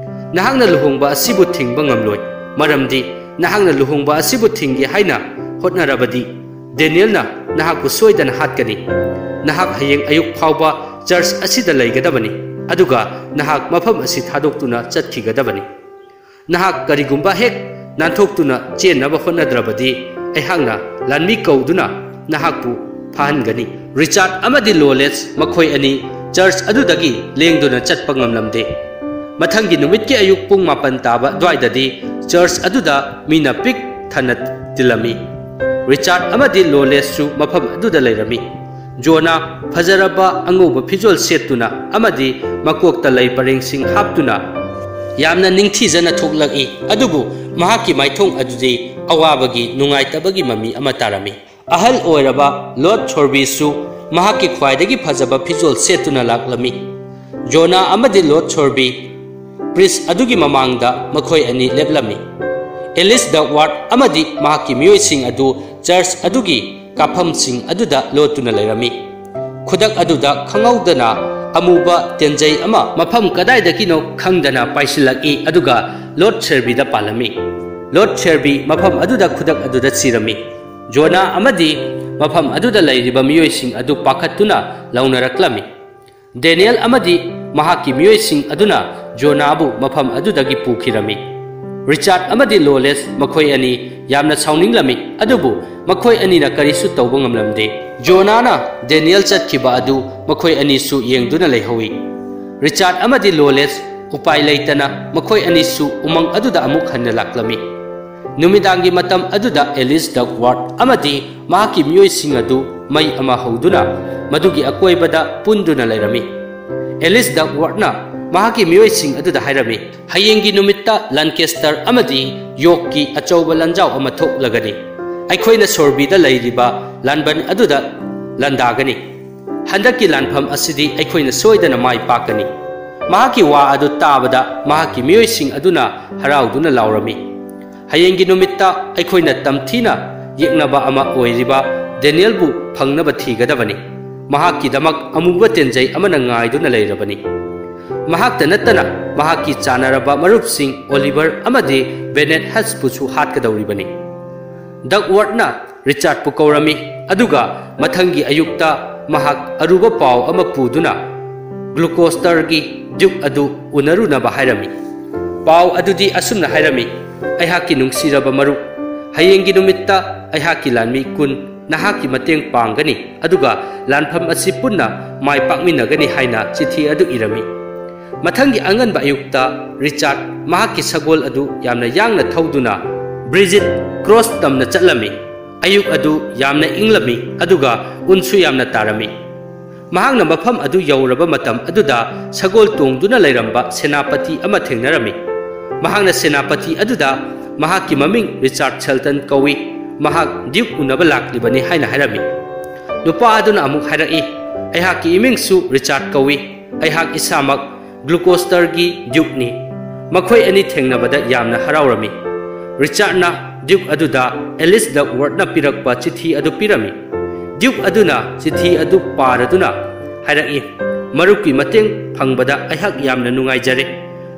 "ꯅꯍꯥꯛꯅ ꯂꯨꯍꯣꯡꯕ ꯑꯁꯤꯕꯨ ꯊꯤꯡꯕ ꯉꯝꯂꯣꯏ, ꯃꯔꯝꯗꯤ ꯅꯍꯥꯛꯅ ꯂꯨꯍꯣꯡꯕ ꯑꯁꯤꯕꯨ ꯊꯤꯡꯒꯦ ꯍꯥꯏꯅ ꯍꯣꯠꯅꯔꯕꯗꯤ, ꯗꯦꯅꯤꯌꯦꯜꯅ ꯅꯍꯥꯛꯄꯨ ꯁꯣꯏꯗꯅ ꯍꯥꯠꯀꯅꯤ꯫ ꯅꯍꯥꯛ ꯍꯌꯦꯡ ꯑꯌꯨꯛ ꯐꯥꯎꯕ ꯆꯔꯆ ꯑꯁꯤꯗ ꯂꯩꯒꯗꯕꯅꯤ, ꯑꯗꯨꯒ ꯅꯍꯥꯛ ꯃꯐꯝ ꯑꯁꯤ ꯊꯥꯗꯣꯛꯇꯨꯅ ꯆꯠꯈꯤꯒꯗꯕꯅꯤ꯫ ꯅꯍꯥꯛ ꯀꯔꯤꯒꯨꯝꯕ ꯍꯦꯛ ꯅꯥꯟꯊꯣꯛꯇꯨꯅ ꯆꯦꯟꯅꯕ ꯍꯣꯠꯅꯗ꯭ꯔꯕꯗꯤ, ꯑꯩꯍꯥꯛꯅ ꯂꯥꯟꯃꯤ ꯀꯧꯗꯨꯅ ꯅꯍꯥꯛꯄꯨ ꯐꯥꯍꯟꯒꯅꯤ꯫ ꯔꯤꯆꯥꯔꯗ ꯑꯃꯗꯤ ꯂꯣꯂꯦꯁ ꯃꯈꯣꯏ ꯑꯅꯤ ꯆꯔꯆ ꯑꯗꯨꯗꯒꯤ ꯂꯦꯡꯗꯨꯅ ꯆꯠꯄ ꯉꯝꯂꯝꯗꯦ꯫ ꯃꯊꯪꯒꯤ ꯅꯨꯃꯤꯠꯀꯤ ꯑꯌꯨꯛ ꯄꯨꯡ ꯃꯥꯄꯟ ꯇꯥꯕ ꯑꯗꯨꯋꯥꯏꯗꯗꯤ ꯆꯔꯆ ꯑꯗꯨꯗ ꯃꯤꯅ ꯄꯤꯛ ꯊꯟꯅ ꯇꯤꯜꯂꯝꯃꯤ꯫ ꯔꯤꯆꯥꯔꯗ ꯑꯃꯗꯤ ꯂꯣꯂꯦꯁꯁꯨ ꯃꯐꯝ ꯑꯗꯨꯗ ꯂꯩꯔꯝꯃꯤ꯫ ꯖꯣꯅꯥ ꯐꯖꯔꯕ ꯑꯉꯧꯕ ꯐꯤꯖꯣꯜ ꯁꯦꯠꯇꯨꯅ ꯑꯃꯗꯤ ꯃꯀꯣꯛꯇ ꯂꯩ ꯄꯔꯦꯡꯁꯤꯡ ꯍꯥꯞꯇꯨꯅ ꯌꯥꯝꯅ ꯅꯤꯡꯊꯤꯖꯅ ꯊꯣꯛꯂꯛꯏ, ꯑꯗꯨꯕꯨ ꯃꯍꯥꯛꯀꯤ ꯃꯥꯏꯊꯣꯡ ꯑꯗꯨꯗꯤ ꯑꯋꯥꯕꯒꯤ, ꯅꯨꯡꯉꯥꯏꯇꯕꯒꯤ ꯃꯃꯤ ꯑꯃ ꯇꯥꯔꯝꯃꯤ꯫ ꯑꯍꯜ ꯑꯣꯏꯔꯕ ꯂꯣꯔꯗ ꯁꯣꯔꯕꯤꯁꯨ ꯃꯍꯥꯛꯀꯤ ꯈ꯭ꯋꯥꯏꯗꯒꯤ ꯐꯖꯕ ꯐꯤꯖꯣꯜ ꯁꯦꯠꯇꯨꯅ ꯂꯥꯛꯂꯝꯃꯤ꯫ ꯖꯣꯅꯥ ꯑꯃꯗꯤ ꯂꯣꯔꯗ ꯁꯣꯔꯕꯤ ꯄ꯭ꯔꯤꯁ ꯑꯗꯨꯒꯤ ꯃꯃꯥꯡꯗ ꯃꯈꯣꯏ ꯑꯅꯤ ꯂꯦꯞꯂꯝꯃꯤ꯫ ꯑꯦꯂꯤꯁ ꯗꯛꯋꯥꯔꯗ ꯑꯃꯗꯤ ꯃꯍꯥꯛꯀꯤ ꯃꯤꯑꯣꯏꯁꯤꯡ ꯑꯗꯨ ꯆꯔꯆ ꯑꯗꯨꯒꯤ ꯀꯥꯐꯝꯁꯤꯡ ꯑꯗꯨꯗ ꯂꯣꯠꯇꯨꯅ ꯂꯩꯔꯝꯃꯤ꯫ ꯈꯨꯗꯛ ꯑꯗꯨꯗ ꯈꯪꯍꯧꯗꯅ ꯑꯃꯨꯕ ꯇꯦꯟꯖꯩ ꯑꯃ ꯃꯐꯝ ꯀꯗꯥꯏꯗꯒꯤꯅꯣ ꯈꯪꯗꯅ ꯄꯥꯏꯁꯤꯜꯂꯛꯏ, ꯑꯗꯨꯒ ꯂꯣꯔꯗ ꯁꯦꯔꯕꯤꯗ ꯄꯥꯜꯂꯝꯃꯤ꯫ ꯂꯣꯔꯗ ꯁꯦꯔꯕꯤ ꯃꯐꯝ ꯑꯗꯨꯗ ꯈꯨꯗꯛ ꯑꯗꯨꯗ ꯁꯤꯔꯝꯃꯤ꯫ ꯖꯣꯅꯥ ꯑꯃꯗꯤ ꯃꯐꯝ ꯑꯗꯨꯗ ꯂꯩꯔꯤꯕ ꯃꯤꯑꯣꯏꯁꯤꯡ ꯑꯗꯨ ꯄꯥꯈꯠꯇꯨꯅ ꯂꯥꯎꯅꯔꯛꯂꯝꯃꯤ꯫ ꯗꯦꯅꯤꯌꯦꯜ ꯑꯃꯗꯤ ꯃꯍꯥꯛꯀꯤ ꯃꯤꯑꯣꯏꯁꯤꯡ ꯑꯗꯨꯅ ꯖꯣꯅꯥꯕꯨ ꯃꯐꯝ ꯑꯗꯨꯗꯒꯤ ꯄꯨꯈꯤꯔꯝꯃꯤ꯫ ꯔꯤꯆꯥꯔꯗ ꯑꯃꯗꯤ ꯂꯣꯂꯦꯁ ꯃꯈꯣꯏ ꯑꯅꯤ ꯌꯥꯝꯅ ꯁꯥꯎꯅꯤꯡꯂꯝꯃꯤ, ꯑꯗꯨꯕꯨ ꯃꯈꯣꯏ ꯑꯅꯤꯅ ꯀꯔꯤꯁꯨ ꯇꯧꯕ ꯉꯝꯂꯝꯗꯦ꯫ ꯖꯣꯅꯥꯅ ꯗꯦꯅꯤꯌꯦꯜ ꯆꯠꯈꯤꯕ ꯑꯗꯨ ꯃꯈꯣꯏ ꯑꯅꯤꯁꯨ ꯌꯦꯡꯗꯨꯅ ꯂꯩꯍꯧꯏ꯫ ꯔꯤꯆꯥꯔꯗ ꯑꯃꯗꯤ ꯂꯣꯂꯦꯁ ꯎꯄꯥꯏ ꯂꯩꯇꯅ ꯃꯈꯣꯏ ꯑꯅꯤꯁꯨ ꯎꯃꯪ ꯑꯗꯨꯗ ꯑꯃꯨꯛ ꯍꯟꯅ ꯂꯥꯛꯂꯝꯃꯤ꯫ ꯅꯨꯃꯤꯗꯥꯡꯒꯤ ꯃꯇꯝ ꯑꯗꯨꯗ ꯑꯦꯂꯤꯁ ꯗꯛꯋꯥꯔꯗ ꯑꯃꯗꯤ ꯃꯍꯥꯛꯀꯤ ꯃꯤꯑꯣꯏꯁꯤꯡ ꯑꯗꯨ ꯃꯩ ꯑꯃ ꯍꯧꯗꯨꯅ ꯃꯗꯨꯒꯤ ꯑꯀꯣꯏꯕꯗ ꯄꯨꯟꯗꯨꯅ ꯂꯩꯔꯝꯃꯤ꯫ ꯑꯦꯂꯤꯁ ꯗꯛꯋꯥꯔꯗꯅ ꯃꯍꯥꯛꯀꯤ ꯃꯤꯑꯣꯏꯁꯤꯡ ꯑꯗꯨꯗ ꯍꯥꯏꯔꯝꯃꯤ, "ꯍꯌꯦꯡꯒꯤ ꯅꯨꯃꯤꯠꯇ ꯂꯟꯀꯦꯁꯇꯔ ꯑꯃꯗꯤ ꯌꯣꯔꯛꯀꯤ ꯑꯆꯧꯕ ꯂꯥꯟꯖꯥꯎ ꯑꯃ ꯊꯣꯛꯂꯒꯅꯤ꯫ ꯑꯩꯈꯣꯏꯅ ꯁꯣꯔꯕꯤꯗ ꯂꯩꯔꯤꯕ ꯂꯥꯟꯕꯟ ꯑꯗꯨꯗ ꯂꯥꯟꯗꯥꯒꯅꯤ꯫ ꯍꯟꯗꯛꯀꯤ ꯂꯥꯟꯐꯝ ꯑꯁꯤꯗꯤ ꯑꯩꯈꯣꯏꯅ ꯁꯣꯏꯗꯅ ꯃꯥꯏ ꯄꯥꯛꯀꯅꯤ꯫" ꯃꯍꯥꯛꯀꯤ ꯋꯥ ꯑꯗꯨ ꯇꯥꯕꯗ ꯃꯍꯥꯛꯀꯤ ꯃꯤꯑꯣꯏꯁꯤꯡ ꯑꯗꯨꯅ ꯍꯔꯥꯎꯗꯨꯅ ꯂꯥꯎꯔꯝꯃꯤ, "ꯍꯌꯦꯡꯒꯤ ꯅꯨꯃꯤꯠꯇ ꯑꯩꯈꯣꯏꯅ ꯇꯝꯊꯤꯅ ꯌꯦꯛꯅꯕ ꯑꯃ ꯑꯣꯏꯔꯤꯕ ꯗꯦꯅꯤꯌꯦꯜꯕꯨ ꯐꯪꯅꯕ ꯊꯤꯒꯗꯕꯅꯤ꯫ ꯃꯍꯥꯛꯀꯤꯗꯃꯛ ꯑꯃꯨꯕ ꯇꯦꯟꯖꯩ ꯑꯃꯅ ꯉꯥꯏꯗꯨꯅ ꯂꯩꯔꯕꯅꯤ꯫ ꯃꯍꯥꯛꯇ ꯅꯠꯇꯅ ꯃꯍꯥꯛꯀꯤ ꯆꯥꯟꯅꯔꯕ ꯃꯔꯨꯞꯁꯤꯡ ꯑꯣꯂꯤꯚꯔ ꯑꯃꯗꯤ ꯕꯦꯅꯦꯠ ꯍꯁꯄꯨꯁꯨ ꯍꯥꯠꯀꯗꯧꯔꯤꯕꯅꯤ꯫" ꯗꯛꯋꯔꯠꯅ ꯔꯤꯆꯥꯔꯗꯄꯨ ꯀꯧꯔꯝꯃꯤ, ꯑꯗꯨꯒ ꯃꯊꯪꯒꯤ ꯑꯌꯨꯛꯇ ꯃꯍꯥꯛ ꯑꯔꯨꯕ ꯄꯥꯎ ꯑꯃ ꯄꯨꯗꯨꯅ ꯒ꯭ꯂꯨꯀꯣꯁꯇꯔꯒꯤ ꯗ꯭ꯌꯨꯛ ꯑꯗꯨ ꯎꯅꯔꯨꯅꯕ ꯍꯥꯏꯔꯝꯃꯤ꯫ ꯄꯥꯎ ꯑꯗꯨꯗꯤ ꯑꯁꯨꯝꯅ ꯍꯥꯏꯔꯝꯃꯤ: "ꯑꯩꯍꯥꯛꯀꯤ ꯅꯨꯡꯁꯤꯔꯕ ꯃꯔꯨꯞ, ꯍꯌꯦꯡꯒꯤ ꯅꯨꯃꯤꯠꯇ ꯑꯩꯍꯥꯛꯀꯤ ꯂꯥꯟꯃꯤ ꯀꯨꯟ ꯅꯍꯥꯛꯀꯤ ꯃꯇꯦꯡ ꯄꯥꯡꯒꯅꯤ, ꯑꯗꯨꯒ ꯂꯥꯟꯐꯝ ꯑꯁꯤ ꯄꯨꯟꯅ ꯃꯥꯏ ꯄꯥꯛꯃꯤꯟꯅꯒꯅꯤ" ꯍꯥꯏꯅ ꯆꯤꯊꯤ ꯑꯗꯨ ꯏꯔꯝꯃꯤ꯫ ꯃꯊꯪꯒꯤ ꯑꯉꯟꯕ ꯑꯌꯨꯛꯇ ꯔꯤꯆꯥꯔꯗ ꯃꯍꯥꯛꯀꯤ ꯁꯒꯣꯜ ꯑꯗꯨ ꯌꯥꯝꯅ ꯌꯥꯡꯅ ꯊꯧꯗꯨꯅ ꯕ꯭ꯔꯤꯖꯤꯠ ꯀ꯭ꯔꯣꯁ ꯇꯝꯅ ꯆꯠꯂꯝꯃꯤ꯫ ꯑꯌꯨꯛ ꯑꯗꯨ ꯌꯥꯝꯅ ꯏꯪꯂꯝꯃꯤ, ꯑꯗꯨꯒ ꯎꯟꯁꯨ ꯌꯥꯝꯅ ꯇꯥꯔꯝꯃꯤ꯫ ꯃꯍꯥꯛꯅ ꯃꯐꯝ ꯑꯗꯨ ꯌꯧꯔꯕ ꯃꯇꯝ ꯑꯗꯨꯗ ꯁꯒꯣꯜ ꯇꯣꯡꯗꯨꯅ ꯂꯩꯔꯝꯕ ꯁꯦꯅꯥꯄꯇꯤ ꯑꯃ ꯊꯦꯡꯅꯔꯝꯃꯤ꯫ ꯃꯍꯥꯛꯅ ꯁꯦꯅꯥꯄꯇꯤ ꯑꯗꯨꯗ ꯃꯍꯥꯛꯀꯤ ꯃꯃꯤꯡ ꯔꯤꯆꯥꯔꯗ ꯁꯦꯜꯇꯟ ꯀꯧꯏ, ꯃꯍꯥꯛ ꯗ꯭ꯌꯨꯛ ꯎꯅꯕ ꯂꯥꯛꯂꯤꯕꯅꯤ ꯍꯥꯏꯅ ꯍꯥꯏꯔꯝꯃꯤ꯫ ꯅꯨꯄꯥ ꯑꯗꯨꯅ ꯑꯃꯨꯛ ꯍꯥꯏꯔꯛꯏ, "ꯑꯩꯍꯥꯛꯀꯤ ꯏꯃꯤꯡꯁꯨ ꯔꯤꯆꯥꯔꯗ ꯀꯧꯏ, ꯑꯩꯍꯥꯛ ꯏꯁꯥꯃꯛ ꯒ꯭ꯂꯨꯀꯣꯁꯇꯔꯒꯤ ꯗ꯭ꯌꯨꯛꯅꯤ"꯫ ꯃꯈꯣꯏ ꯑꯅꯤ ꯊꯦꯡꯅꯕꯗ ꯌꯥꯝꯅ ꯍꯔꯥꯎꯔꯝꯃꯤ꯫ ꯔꯤꯆꯥꯔꯗꯅ ꯗ꯭ꯌꯨꯛ ꯑꯗꯨꯗ ꯑꯦꯂꯤꯁ ꯗꯛꯋꯔꯠꯅ ꯄꯤꯔꯛꯄ ꯆꯤꯊꯤ ꯑꯗꯨ ꯄꯤꯔꯝꯃꯤ꯫ ꯗ꯭ꯌꯨꯛ ꯑꯗꯨꯅ ꯆꯤꯊꯤ ꯑꯗꯨ ꯄꯥꯔꯗꯨꯅ ꯍꯥꯏꯔꯛꯏ, "ꯃꯔꯨꯞꯀꯤ ꯃꯇꯦꯡ ꯐꯪꯕꯗ ꯑꯩꯍꯥꯛ ꯌꯥꯝꯅ ꯅꯨꯡꯉꯥꯏꯖꯔꯦ꯫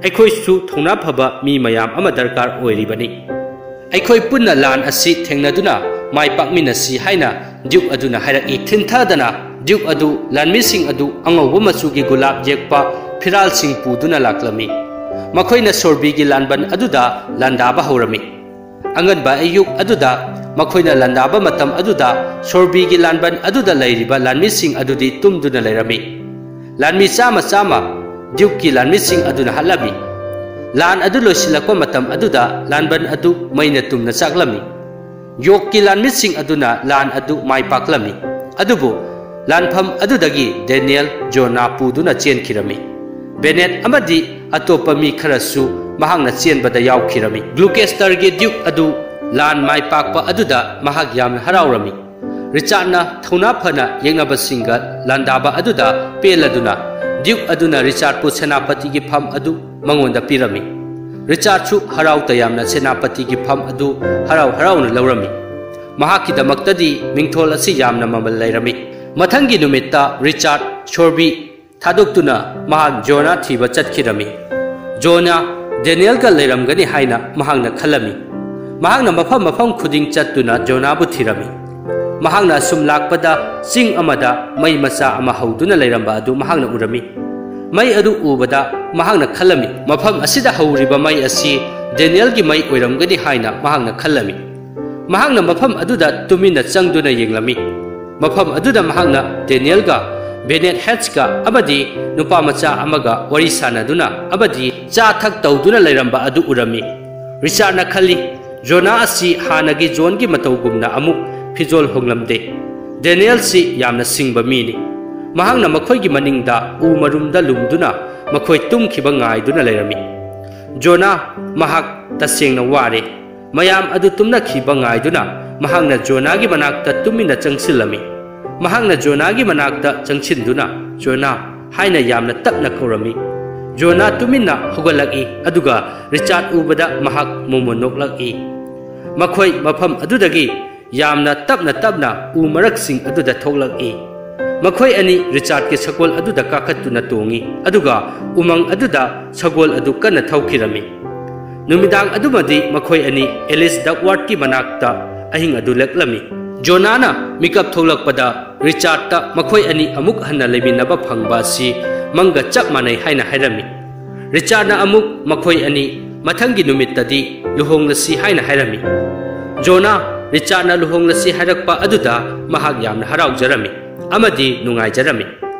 ꯑꯩꯈꯣꯏꯁꯨ ꯊꯧꯅꯥ ꯐꯕ ꯃꯤ ꯃꯌꯥꯝ ꯑꯃ ꯗꯔꯀꯥꯔ ꯑꯣꯏꯔꯤꯕꯅꯤ꯫ ꯑꯩꯈꯣꯏ ꯄꯨꯟꯅ ꯂꯥꯟ ꯑꯁꯤ ꯊꯦꯡꯅꯗꯨꯅ ꯃꯥꯏ ꯄꯥꯛꯃꯤꯟꯅꯁꯤ" ꯍꯥꯏꯅ ꯗ꯭ꯌꯨꯛ ꯑꯗꯨꯅ ꯍꯥꯏꯔꯛꯏ꯫ ꯊꯤꯟꯊꯗꯅ ꯗ꯭ꯌꯨꯛ ꯑꯗꯨ ꯂꯥꯟꯃꯤꯁꯤꯡ ꯑꯗꯨ ꯑꯉꯧꯕ ꯃꯆꯨꯒꯤ ꯒꯨꯂꯥꯞ ꯌꯦꯛꯄ ꯐꯤꯔꯥꯜꯁꯤꯡ ꯄꯨꯗꯨꯅ ꯂꯥꯛꯂꯝꯃꯤ꯫ ꯃꯈꯣꯏꯅ ꯁꯣꯔꯕꯤꯒꯤ ꯂꯥꯟꯕꯟ ꯑꯗꯨꯗ ꯂꯥꯟꯗꯥꯕ ꯍꯧꯔꯝꯃꯤ꯫ ꯑꯉꯟꯕ ꯑꯌꯨꯛ ꯑꯗꯨꯗ ꯃꯈꯣꯏꯅ ꯂꯥꯟꯗꯥꯕ ꯃꯇꯝ ꯑꯗꯨꯗ ꯁꯣꯔꯕꯤꯒꯤ ꯂꯥꯟꯕꯟ ꯑꯗꯨꯗ ꯂꯩꯔꯤꯕ ꯂꯥꯟꯃꯤꯁꯤꯡ ꯑꯗꯨꯗꯤ ꯇꯨꯝꯗꯨꯅ ꯂꯩꯔꯝꯃꯤ꯫ ꯂꯥꯟꯃꯤ ꯆꯥꯝꯃ ꯆꯥꯝꯃ ꯗ꯭ꯌꯨꯛꯀꯤ ꯂꯥꯟꯃꯤꯁꯤꯡ ꯑꯗꯨꯅ ꯍꯥꯠꯂꯝꯃꯤ꯫ ꯂꯥꯟ ꯑꯗꯨ ꯂꯣꯏꯁꯤꯜꯂꯛꯄ ꯃꯇꯝ ꯑꯗꯨꯗ ꯂꯥꯟꯕꯟ ꯑꯗꯨ ꯃꯩꯅ ꯇꯨꯝꯅ ꯆꯥꯛꯂꯝꯃꯤ꯫ ꯌꯣꯛꯀꯤ ꯂꯥꯟꯃꯤꯁꯤꯡ ꯑꯗꯨꯅ ꯂꯥꯟ ꯑꯗꯨ ꯃꯥꯏ ꯄꯥꯛꯂꯝꯃꯤ꯫ ꯑꯗꯨꯕꯨ ꯂꯥꯟꯐꯝ ꯑꯗꯨꯗꯒꯤ ꯗꯦꯅꯤꯌꯦꯜ ꯖꯣꯅꯥ ꯄꯨꯗꯨꯅ ꯆꯦꯟꯈꯤꯔꯝꯃꯤ꯫ ꯕꯦꯅꯦꯠ ꯑꯃꯗꯤ ꯑꯇꯣꯞꯄ ꯃꯤ ꯈꯔꯁꯨ ꯃꯍꯥꯛꯅ ꯆꯦꯟꯕꯗ ꯌꯥꯎꯈꯤꯔꯝꯃꯤ꯫ ꯒ꯭ꯂꯨꯀꯦꯁꯇꯔꯒꯤ ꯗ꯭ꯌꯨꯛ ꯑꯗꯨ ꯂꯥꯟ ꯃꯥꯏ ꯄꯥꯛꯄ ꯑꯗꯨꯗ ꯃꯍꯥꯛ ꯌꯥꯝꯅ ꯍꯔꯥꯎꯔꯝꯃꯤ꯫ ꯔꯤꯆꯥꯔꯗꯅ ꯊꯧꯅꯥ ꯐꯅ ꯌꯦꯛꯅꯕꯁꯤꯡꯒ ꯂꯥꯟꯗꯥꯕ ꯑꯗꯨꯗ ꯄꯦꯜꯂꯗꯨꯅ, ꯗ꯭ꯌꯨꯛ ꯑꯗꯨꯅ ꯔꯤꯆꯥꯔꯗꯄꯨ ꯁꯦꯅꯥꯄꯇꯤꯒꯤ ꯐꯝ ꯑꯗꯨ ꯃꯉꯣꯟꯗ ꯄꯤꯔꯝꯃꯤ꯫ ꯔꯤꯆꯥꯔꯗꯁꯨ ꯍꯔꯥꯎ ꯇꯌꯥꯝꯅ ꯁꯦꯅꯥꯄꯇꯤꯒꯤ ꯐꯝ ꯑꯗꯨ ꯍꯔꯥꯎ ꯍꯔꯥꯎꯅ ꯂꯧꯔꯝꯃꯤ꯫ ꯃꯍꯥꯛꯀꯤꯗꯃꯛꯇꯗꯤ ꯃꯤꯡꯊꯣꯜ ꯑꯁꯤ ꯌꯥꯝꯅ ꯃꯃꯜ ꯂꯩꯔꯝꯃꯤ꯫ ꯃꯊꯪꯒꯤ ꯅꯨꯃꯤꯠꯇ ꯔꯤꯆꯥꯔꯗ ꯁꯣꯔꯕꯤ ꯊꯥꯗꯣꯛꯇꯨꯅ ꯃꯍꯥꯛ ꯖꯣꯅꯥ ꯊꯤꯕ ꯆꯠꯈꯤꯔꯝꯃꯤ꯫ ꯖꯣꯅꯥ ꯗꯦꯅꯤꯌꯦꯜꯒ ꯂꯩꯔꯝꯒꯅꯤ ꯍꯥꯏꯅ ꯃꯍꯥꯛꯅ ꯈꯜꯂꯝꯃꯤ꯫ ꯃꯍꯥꯛꯅ ꯃꯐꯝ ꯃꯐꯝ ꯈꯨꯗꯤꯡ ꯆꯠꯇꯨꯅ ꯖꯣꯅꯥꯕꯨ ꯊꯤꯔꯝꯃꯤ꯫ ꯃꯍꯥꯛꯅ ꯑꯁꯨꯝ ꯂꯥꯛꯄꯗ ꯆꯤꯡ ꯑꯃꯗ ꯃꯩ ꯃꯆꯥ ꯑꯃ ꯍꯧꯗꯨꯅ ꯂꯩꯔꯝꯕ ꯑꯗꯨ ꯃꯍꯥꯛꯅ ꯎꯔꯝꯃꯤ꯫ ꯃꯩ ꯑꯗꯨ ꯎꯕꯗ ꯃꯍꯥꯛꯅ ꯈꯜꯂꯝꯃꯤ, "ꯃꯐꯝ ꯑꯁꯤꯗ ꯍꯧꯔꯤꯕ ꯃꯩ ꯑꯁꯤ ꯗꯦꯅꯤꯌꯦꯜꯒꯤ ꯃꯩ ꯑꯣꯏꯔꯝꯒꯅꯤ" ꯍꯥꯏꯅ ꯃꯍꯥꯛꯅ ꯈꯜꯂꯝꯃꯤ꯫ ꯃꯍꯥꯛꯅ ꯃꯐꯝ ꯑꯗꯨꯗ ꯇꯨꯃꯤꯟꯅ ꯆꯪꯗꯨꯅ ꯌꯦꯡꯂꯝꯃꯤ꯫ ꯃꯐꯝ ꯑꯗꯨꯗ ꯃꯍꯥꯛꯅ ꯗꯦꯅꯤꯌꯦꯜꯒ ꯕꯦꯅꯦꯠ ꯍꯦꯠꯁꯀ ꯑꯃꯗꯤ ꯅꯨꯄꯥ ꯃꯆꯥ ꯑꯃꯒ ꯋꯥꯔꯤ ꯁꯥꯅꯗꯨꯅ ꯑꯃꯗꯤ ꯆꯥ ꯊꯛ ꯇꯧꯗꯨꯅ ꯂꯩꯔꯝꯕ ꯑꯗꯨ ꯎꯔꯝꯃꯤ꯫ ꯔꯤꯆꯥꯔꯗꯅ ꯈꯜꯂꯤ, "ꯖꯣꯅꯥ ꯑꯁꯤ ꯍꯥꯟꯅꯒꯤ ꯖꯣꯟꯒꯤ ꯃꯇꯧꯒꯨꯝꯅ ꯑꯃꯨꯛ ꯐꯤꯖꯣꯜ ꯍꯣꯡꯂꯝꯗꯦ꯫ ꯗꯦꯅꯤꯌꯦꯜꯁꯤ ꯌꯥꯝꯅ ꯁꯤꯡꯕ ꯃꯤꯅꯤ꯫ ꯃꯍꯥꯛꯅ ꯃꯈꯣꯏꯒꯤ ꯃꯅꯤꯡꯗ ꯎ ꯃꯔꯨꯝꯗ ꯂꯨꯝꯗꯨꯅ ꯃꯈꯣꯏ ꯇꯨꯝꯈꯤꯕ ꯉꯥꯏꯗꯨꯅ ꯂꯩꯔꯝꯃꯤ꯫ ꯖꯣꯅꯥ, ꯃꯍꯥꯛ ꯇꯁꯦꯡꯅ ꯋꯥꯔꯦ꯫" ꯃꯌꯥꯝ ꯑꯗꯨ ꯇꯨꯝꯅꯈꯤꯕ ꯉꯥꯏꯗꯨꯅ ꯃꯍꯥꯛꯅ ꯖꯣꯅꯥꯒꯤ ꯃꯅꯥꯛꯇ ꯇꯨꯃꯤꯟꯅ ꯆꯪꯁꯤꯜꯂꯝꯃꯤ꯫ ꯃꯍꯥꯛꯅ ꯖꯣꯅꯥꯒꯤ ꯃꯅꯥꯛꯇ ꯆꯪꯁꯤꯟꯗꯨꯅ, "ꯖꯣꯅꯥ" ꯍꯥꯏꯅ ꯌꯥꯝꯅ ꯇꯞꯅ ꯀꯧꯔꯝꯃꯤ꯫ ꯖꯣꯅꯥ ꯇꯨꯃꯤꯟꯅ ꯍꯧꯒꯠꯂꯛꯏ, ꯑꯗꯨꯒ ꯔꯤꯆꯥꯔꯗ ꯎꯕꯗ ꯃꯍꯥꯛ ꯃꯣꯃꯣꯟ ꯅꯣꯛꯂꯛꯏ꯫ ꯃꯈꯣꯏ ꯃꯐꯝ ꯑꯗꯨꯗꯒꯤ ꯌꯥꯝꯅ ꯇꯞꯅ ꯇꯞꯅ ꯎ ꯃꯔꯛꯁꯤꯡ ꯑꯗꯨꯗ ꯊꯣꯛꯂꯛꯏ꯫ ꯃꯈꯣꯏ ꯑꯅꯤ ꯔꯤꯆꯥꯔꯗꯀꯤ ꯁꯒꯣꯜ ꯑꯗꯨꯗ ꯀꯥꯈꯠꯇꯨꯅ ꯇꯣꯡꯏ, ꯑꯗꯨꯒ ꯎꯃꯪ ꯑꯗꯨꯗ ꯁꯒꯣꯜ ꯑꯗꯨ ꯀꯟꯅ ꯊꯧꯈꯤꯔꯝꯃꯤ꯫ ꯅꯨꯃꯤꯗꯥꯡ ꯑꯗꯨꯃꯗꯤ ꯃꯈꯣꯏ ꯑꯅꯤ ꯑꯦꯂꯤꯁ ꯗꯛꯋꯥꯔꯗꯀꯤ ꯃꯅꯥꯛꯇ ꯑꯍꯤꯡ ꯑꯗꯨ ꯂꯦꯛꯂꯝꯃꯤ꯫ ꯖꯣꯅꯥꯅ ꯃꯤꯀꯞ ꯊꯣꯛꯂꯛꯄꯗ ꯔꯤꯆꯥꯔꯗꯇ ꯃꯈꯣꯏ ꯑꯅꯤ ꯑꯃꯨꯛ ꯍꯟꯅ ꯂꯩꯃꯤꯟꯅꯕ ꯐꯪꯕ ꯑꯁꯤ ꯃꯪꯒ ꯆꯞ ꯃꯥꯟꯅꯩ ꯍꯥꯏꯅ ꯍꯥꯏꯔꯝꯃꯤ꯫ ꯔꯤꯆꯥꯔꯗꯅ ꯑꯃꯨꯛ ꯃꯈꯣꯏ ꯑꯅꯤ ꯃꯊꯪꯒꯤ ꯅꯨꯃꯤꯠꯇꯗꯤ ꯂꯨꯍꯣꯡꯂꯁꯤ ꯍꯥꯏꯅ ꯍꯥꯏꯔꯝꯃꯤ꯫ ꯖꯣꯅꯥ ꯔꯤꯆꯥꯔꯗꯅ ꯂꯨꯍꯣꯡꯂꯁꯤ ꯍꯥꯏꯔꯛꯄ ꯑꯗꯨꯗ ꯃꯍꯥꯛ ꯌꯥꯝꯅ ꯍꯔꯥꯎꯖꯔꯝꯃꯤ ꯑꯃꯗꯤ ꯅꯨꯡꯉꯥꯏꯖꯔꯝꯃꯤ꯫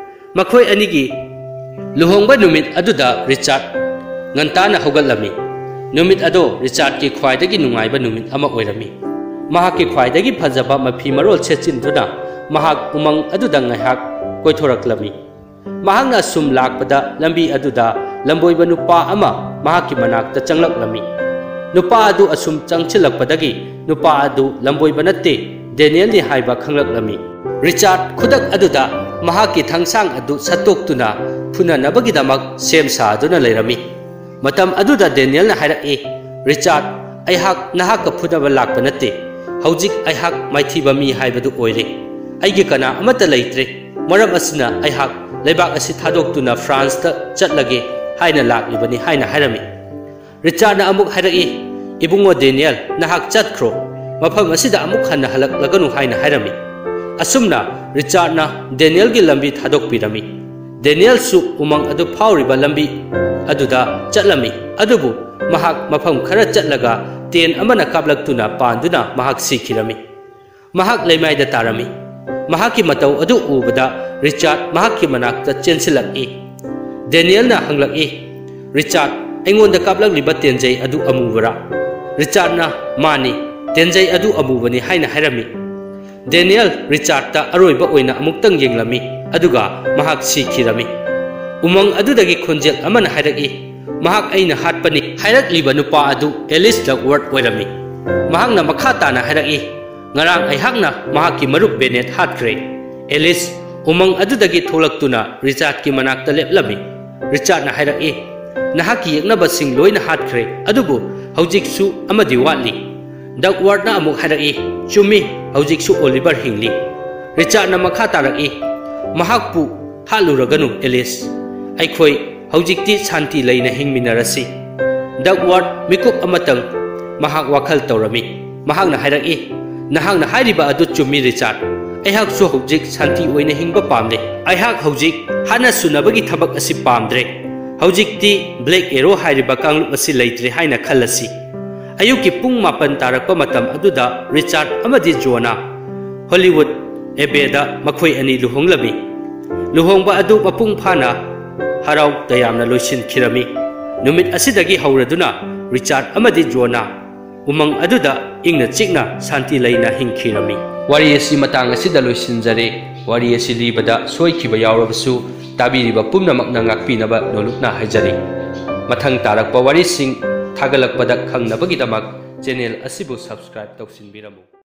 ꯃꯈꯣꯏ ꯑꯅꯤꯒꯤ ꯂꯨꯍꯣꯡꯕ ꯅꯨꯃꯤꯠ ꯑꯗꯨꯗ ꯔꯤꯆꯥꯔꯗ ꯉꯟꯇꯥꯅ ꯍꯧꯒꯠꯂꯝꯃꯤ꯫ ꯅꯨꯃꯤꯠ ꯑꯗꯣ ꯔꯤꯆꯥꯔꯗꯀꯤ ꯈ꯭ꯋꯥꯏꯗꯒꯤ ꯅꯨꯡꯉꯥꯏꯕ ꯅꯨꯃꯤꯠ ꯑꯃ ꯑꯣꯏꯔꯝꯃꯤ꯫ ꯃꯍꯥꯛꯀꯤ ꯈ꯭ꯋꯥꯏꯗꯒꯤ ꯐꯖꯕ ꯃꯐꯤ ꯃꯔꯣꯜ ꯁꯦꯠꯆꯤꯟꯗꯨꯅ ꯃꯍꯥꯛ ꯎꯃꯪ ꯑꯗꯨꯗ ꯉꯥꯏꯍꯥꯛ ꯀꯣꯏꯊꯣꯔꯛꯂꯝꯃꯤ꯫ ꯃꯍꯥꯛꯅ ꯑꯁꯨꯝ ꯂꯥꯛꯄꯗ ꯂꯝꯕꯤ ꯑꯗꯨꯗ ꯂꯝꯕꯣꯏꯕ ꯅꯨꯄꯥ ꯑꯃ ꯃꯍꯥꯛꯀꯤ ꯃꯅꯥꯛꯇ ꯆꯪꯂꯛꯂꯝꯃꯤ꯫ ꯅꯨꯄꯥ ꯑꯗꯨ ꯑꯁꯨꯝ ꯆꯪꯁꯤꯜꯂꯛꯄꯗꯒꯤ ꯅꯨꯄꯥ ꯑꯗꯨ ꯂꯝꯕꯣꯏꯕ ꯅꯠꯇꯦ, ꯗꯦꯅꯤꯌꯦꯜꯅꯤ ꯍꯥꯏꯕ ꯈꯪꯂꯛꯂꯝꯃꯤ꯫ ꯔꯤꯆꯥꯔꯗ ꯈꯨꯗꯛ ꯑꯗꯨꯗ ꯃꯍꯥꯛꯀꯤ ꯊꯥꯡꯁꯥꯡ ꯑꯗꯨ ꯁꯠꯇꯣꯛꯇꯨꯅ ꯐꯨꯅꯅꯕꯒꯤꯗꯃꯛ ꯁꯦꯝ ꯁꯥꯗꯨꯅ ꯂꯩꯔꯝꯃꯤ꯫ ꯃꯇꯝ ꯑꯗꯨꯗ ꯗꯦꯅꯤꯌꯦꯜꯅ ꯍꯥꯏꯔꯛꯏ, "ꯔꯤꯆꯥꯔꯗ, ꯑꯩꯍꯥꯛ ꯅꯍꯥꯛꯀ ꯐꯨꯅꯕ ꯂꯥꯛꯄ ꯅꯠꯇꯦ꯫ ꯍꯧꯖꯤꯛ ꯑꯩꯍꯥꯛ ꯃꯥꯏꯊꯤꯕ ꯃꯤ ꯍꯥꯏꯕꯗꯨ ꯑꯣꯏꯔꯦ꯫ ꯑꯩꯒꯤ ꯀꯅꯥ ꯑꯃꯠꯇ ꯂꯩꯇ꯭ꯔꯦ꯫ ꯃꯔꯝ ꯑꯁꯤꯅ ꯑꯩꯍꯥꯛ ꯂꯩꯕꯥꯛ ꯑꯁꯤ ꯊꯥꯗꯣꯛꯇꯨꯅ ꯐ꯭ꯔꯥꯟꯁꯇ ꯆꯠꯂꯒꯦ ꯍꯥꯏꯅ ꯂꯥꯛꯂꯤꯕꯅꯤ" ꯍꯥꯏꯅ ꯍꯥꯏꯔꯝꯃꯤ꯫ ꯔꯤꯆꯥꯔꯗꯅ ꯑꯃꯨꯛ ꯍꯥꯏꯔꯛꯏ, "ꯏꯕꯨꯡꯉꯣ ꯗꯦꯅꯤꯌꯦꯜ, ꯅꯍꯥꯛ ꯆꯠꯈ꯭ꯔꯣ, ꯃꯐꯝ ꯑꯁꯤꯗ ꯑꯃꯨꯛ ꯍꯟꯅ ꯍꯜꯂꯛꯂꯒꯅꯨ" ꯍꯥꯏꯅ ꯍꯥꯏꯔꯝꯃꯤ꯫ ꯑꯁꯨꯝꯅ ꯔꯤꯆꯥꯔꯗꯅ ꯗꯦꯅꯤꯌꯦꯜꯒꯤ ꯂꯝꯕꯤ ꯊꯥꯗꯣꯛꯄꯤꯔꯝꯃꯤ꯫ ꯗꯦꯅꯤꯌꯦꯜꯁꯨ ꯎꯃꯪ ꯑꯗꯨ ꯐꯥꯎꯔꯤꯕ ꯂꯝꯕꯤ ꯑꯗꯨꯗ ꯆꯠꯂꯝꯃꯤ, ꯑꯗꯨꯕꯨ ꯃꯍꯥꯛ ꯃꯐꯝ ꯈꯔ ꯆꯠꯂꯒ ꯇꯦꯟ ꯑꯃꯅ ꯀꯥꯞꯂꯛꯇꯨꯅ ꯄꯥꯟꯗꯨꯅ ꯃꯍꯥꯛ ꯁꯤꯈꯤꯔꯝꯃꯤ꯫ ꯃꯍꯥꯛ ꯂꯩꯃꯥꯏꯗ ꯇꯥꯔꯝꯃꯤ꯫ ꯃꯍꯥꯛꯀꯤ ꯃꯇꯧ ꯑꯗꯨ ꯎꯕꯗ ꯔꯤꯆꯥꯔꯗ ꯃꯍꯥꯛꯀꯤ ꯃꯅꯥꯛꯇ ꯆꯦꯟꯁꯤꯜꯂꯛꯏ꯫ ꯗꯦꯅꯤꯌꯦꯜꯅ ꯍꯪꯂꯛꯏ, "ꯔꯤꯆꯥꯔꯗ, ꯑꯩꯉꯣꯟꯗ ꯀꯥꯞꯂꯛꯂꯤꯕ ꯇꯦꯟꯖꯩ ꯑꯗꯨ ꯑꯃꯨꯕꯔꯥ?" ꯔꯤꯆꯥꯔꯗꯅ "ꯃꯥꯅꯤ, ꯇꯦꯟꯖꯩ ꯑꯗꯨ ꯑꯃꯨꯕꯅꯤ" ꯍꯥꯏꯅ ꯍꯥꯏꯔꯝꯃꯤ꯫ ꯗꯦꯅꯤꯌꯦꯜ ꯔꯤꯆꯥꯔꯗꯇ ꯑꯔꯣꯏꯕ ꯑꯣꯏꯅ ꯑꯃꯨꯛꯇꯪ ꯌꯦꯡꯂꯝꯃꯤ, ꯑꯗꯨꯒ ꯃꯍꯥꯛ ꯁꯤꯈꯤꯔꯝꯃꯤ꯫ ꯎꯃꯪ ꯑꯗꯨꯗꯒꯤ ꯈꯣꯟꯖꯦꯜ ꯑꯃꯅ ꯍꯥꯏꯔꯛꯏ, "ꯃꯍꯥꯛ ꯑꯩꯅ ꯍꯥꯠꯄꯅꯤ!" ꯍꯥꯏꯔꯛꯂꯤꯕ ꯅꯨꯄꯥ ꯑꯗꯨ ꯑꯦꯂꯤꯁ ꯗꯛꯋꯥꯔꯗ ꯑꯣꯏꯔꯝꯃꯤ꯫ ꯃꯍꯥꯛꯅ ꯃꯈꯥ ꯇꯥꯅ ꯍꯥꯏꯔꯛꯏ, "ꯉꯔꯥꯡ ꯑꯩꯍꯥꯛꯅ ꯃꯍꯥꯛꯀꯤ ꯃꯔꯨꯞ ꯕꯦꯅꯦꯠ ꯍꯥꯠꯈ꯭ꯔꯦ!" ꯑꯦꯂꯤꯁ ꯎꯃꯪ ꯑꯗꯨꯗꯒꯤ ꯊꯣꯛꯂꯛꯇꯨꯅ ꯔꯤꯆꯥꯔꯗꯀꯤ ꯃꯅꯥꯛꯇ ꯂꯦꯞꯂꯝꯃꯤ꯫ ꯔꯤꯆꯥꯔꯗꯅ ꯍꯥꯏꯔꯛꯏ, "ꯅꯍꯥꯛꯀꯤ ꯌꯦꯛꯅꯕꯁꯤꯡ ꯂꯣꯏꯅ ꯍꯥꯠꯈ꯭ꯔꯦ, ꯑꯗꯨꯕꯨ ꯍꯧꯖꯤꯛꯁꯨ ꯑꯃꯗꯤ ꯋꯥꯠꯂꯤ꯫" ꯗꯛꯋꯥꯔꯗꯅ ꯑꯃꯨꯛ ꯍꯥꯏꯔꯛꯏ, "ꯆꯨꯝꯃꯤ, ꯍꯧꯖꯤꯛꯁꯨ ꯑꯣꯂꯤꯚꯔ ꯍꯤꯡꯂꯤ꯫" ꯔꯤꯆꯥꯔꯗꯅ ꯃꯈꯥ ꯇꯥꯔꯛꯏ, "ꯃꯍꯥꯛꯄꯨ ꯍꯥꯠꯂꯨꯔꯒꯅꯨ, ꯑꯦꯂꯤꯁ꯫ ꯑꯩꯈꯣꯏ ꯍꯧꯖꯤꯛꯇꯤ ꯁꯥꯟꯇꯤ ꯂꯩꯅ ꯍꯤꯡꯃꯤꯟꯅꯔꯁꯤ꯫" ꯗꯛꯋꯥꯔꯗ ꯃꯤꯀꯨꯞ ꯑꯃꯇꯪ ꯃꯍꯥꯛ ꯋꯥꯈꯜ ꯇꯧꯔꯝꯃꯤ꯫ ꯃꯍꯥꯛꯅ ꯍꯥꯏꯔꯛꯏ, "ꯅꯍꯥꯛꯅ ꯍꯥꯏꯔꯤꯕ ꯑꯗꯨ ꯆꯨꯝꯃꯤ, ꯔꯤꯆꯥꯔꯗ꯫ ꯑꯩꯍꯥꯛꯁꯨ ꯍꯧꯖꯤꯛ ꯁꯥꯟꯇꯤ ꯑꯣꯏꯅ ꯍꯤꯡꯕ ꯄꯥꯝꯂꯦ꯫ ꯑꯩꯍꯥꯛ ꯍꯧꯖꯤꯛ ꯍꯥꯠꯅ ꯁꯨꯅꯕꯒꯤ ꯊꯕꯛ ꯑꯁꯤ ꯄꯥꯝꯗ꯭ꯔꯦ꯫ ꯍꯧꯖꯤꯛꯇꯤ ꯕ꯭ꯂꯦꯛ ꯑꯦꯔꯣ ꯍꯥꯏꯔꯤꯕ ꯀꯥꯡꯂꯨꯞ ꯑꯁꯤ ꯂꯩꯇ꯭ꯔꯦ ꯍꯥꯏꯅ ꯈꯜꯂꯁꯤ꯫" ꯑꯌꯨꯛꯀꯤ ꯄꯨꯡ ꯃꯥꯄꯟ ꯇꯥꯔꯛꯄ ꯃꯇꯝ ꯑꯗꯨꯗ ꯔꯤꯆꯥꯔꯗ ꯑꯃꯗꯤ ꯖꯣꯅꯥ ꯍꯣꯂꯤꯋꯨꯗ ꯑꯦꯕꯦꯗ ꯃꯈꯣꯏ ꯑꯅꯤ ꯂꯨꯍꯣꯡꯂꯝꯃꯤ꯫ ꯂꯨꯍꯣꯡꯕ ꯑꯗꯨ ꯃꯄꯨꯡ ꯐꯥꯅ ꯍꯔꯥꯎ ꯇꯌꯥꯝꯅ ꯂꯣꯏꯁꯤꯟꯈꯤꯔꯝꯃꯤ꯫ ꯅꯨꯃꯤꯠ ꯑꯁꯤꯗꯒꯤ ꯍꯧꯔꯗꯨꯅ ꯔꯤꯆꯥꯔꯗ ꯑꯃꯗꯤ ꯖꯣꯅꯥ ꯎꯃꯪ ꯑꯗꯨꯗ ꯏꯪꯅ ꯆꯤꯛꯅ ꯁꯥꯟꯇꯤ ꯂꯩꯅ ꯍꯤꯡꯈꯤꯔꯝꯃꯤ꯫ ꯋꯥꯔꯤ ꯑꯁꯤ ꯃꯇꯥꯡ ꯑꯁꯤꯗ ꯂꯣꯏꯁꯤꯟꯖꯔꯦ꯫ ꯋꯥꯔꯤ ꯑꯁꯤ ꯂꯤꯕꯗ ꯁꯣꯏꯈꯤꯕ ꯌꯥꯎꯔꯕꯁꯨ ꯇꯥꯕꯤꯔꯤꯕ ꯄꯨꯝꯅꯃꯛꯅ ꯉꯥꯛꯄꯤꯅꯕ ꯅꯣꯂꯨꯛꯅ ꯍꯥꯏꯖꯔꯤ꯫ ꯃꯊꯪ ꯇꯥꯔꯛꯄ ꯋꯥꯔꯤꯁꯤꯡ ꯊꯥꯒꯠꯂꯛꯄꯗ ꯈꯪꯅꯕꯒꯤꯗꯃꯛ ꯆꯦꯅꯦꯜ ꯑꯁꯤꯕꯨ ꯁꯕꯁꯀ꯭ꯔꯥꯏꯕ ꯇꯧꯁꯤꯟꯕꯤꯔꯝꯃꯨ꯫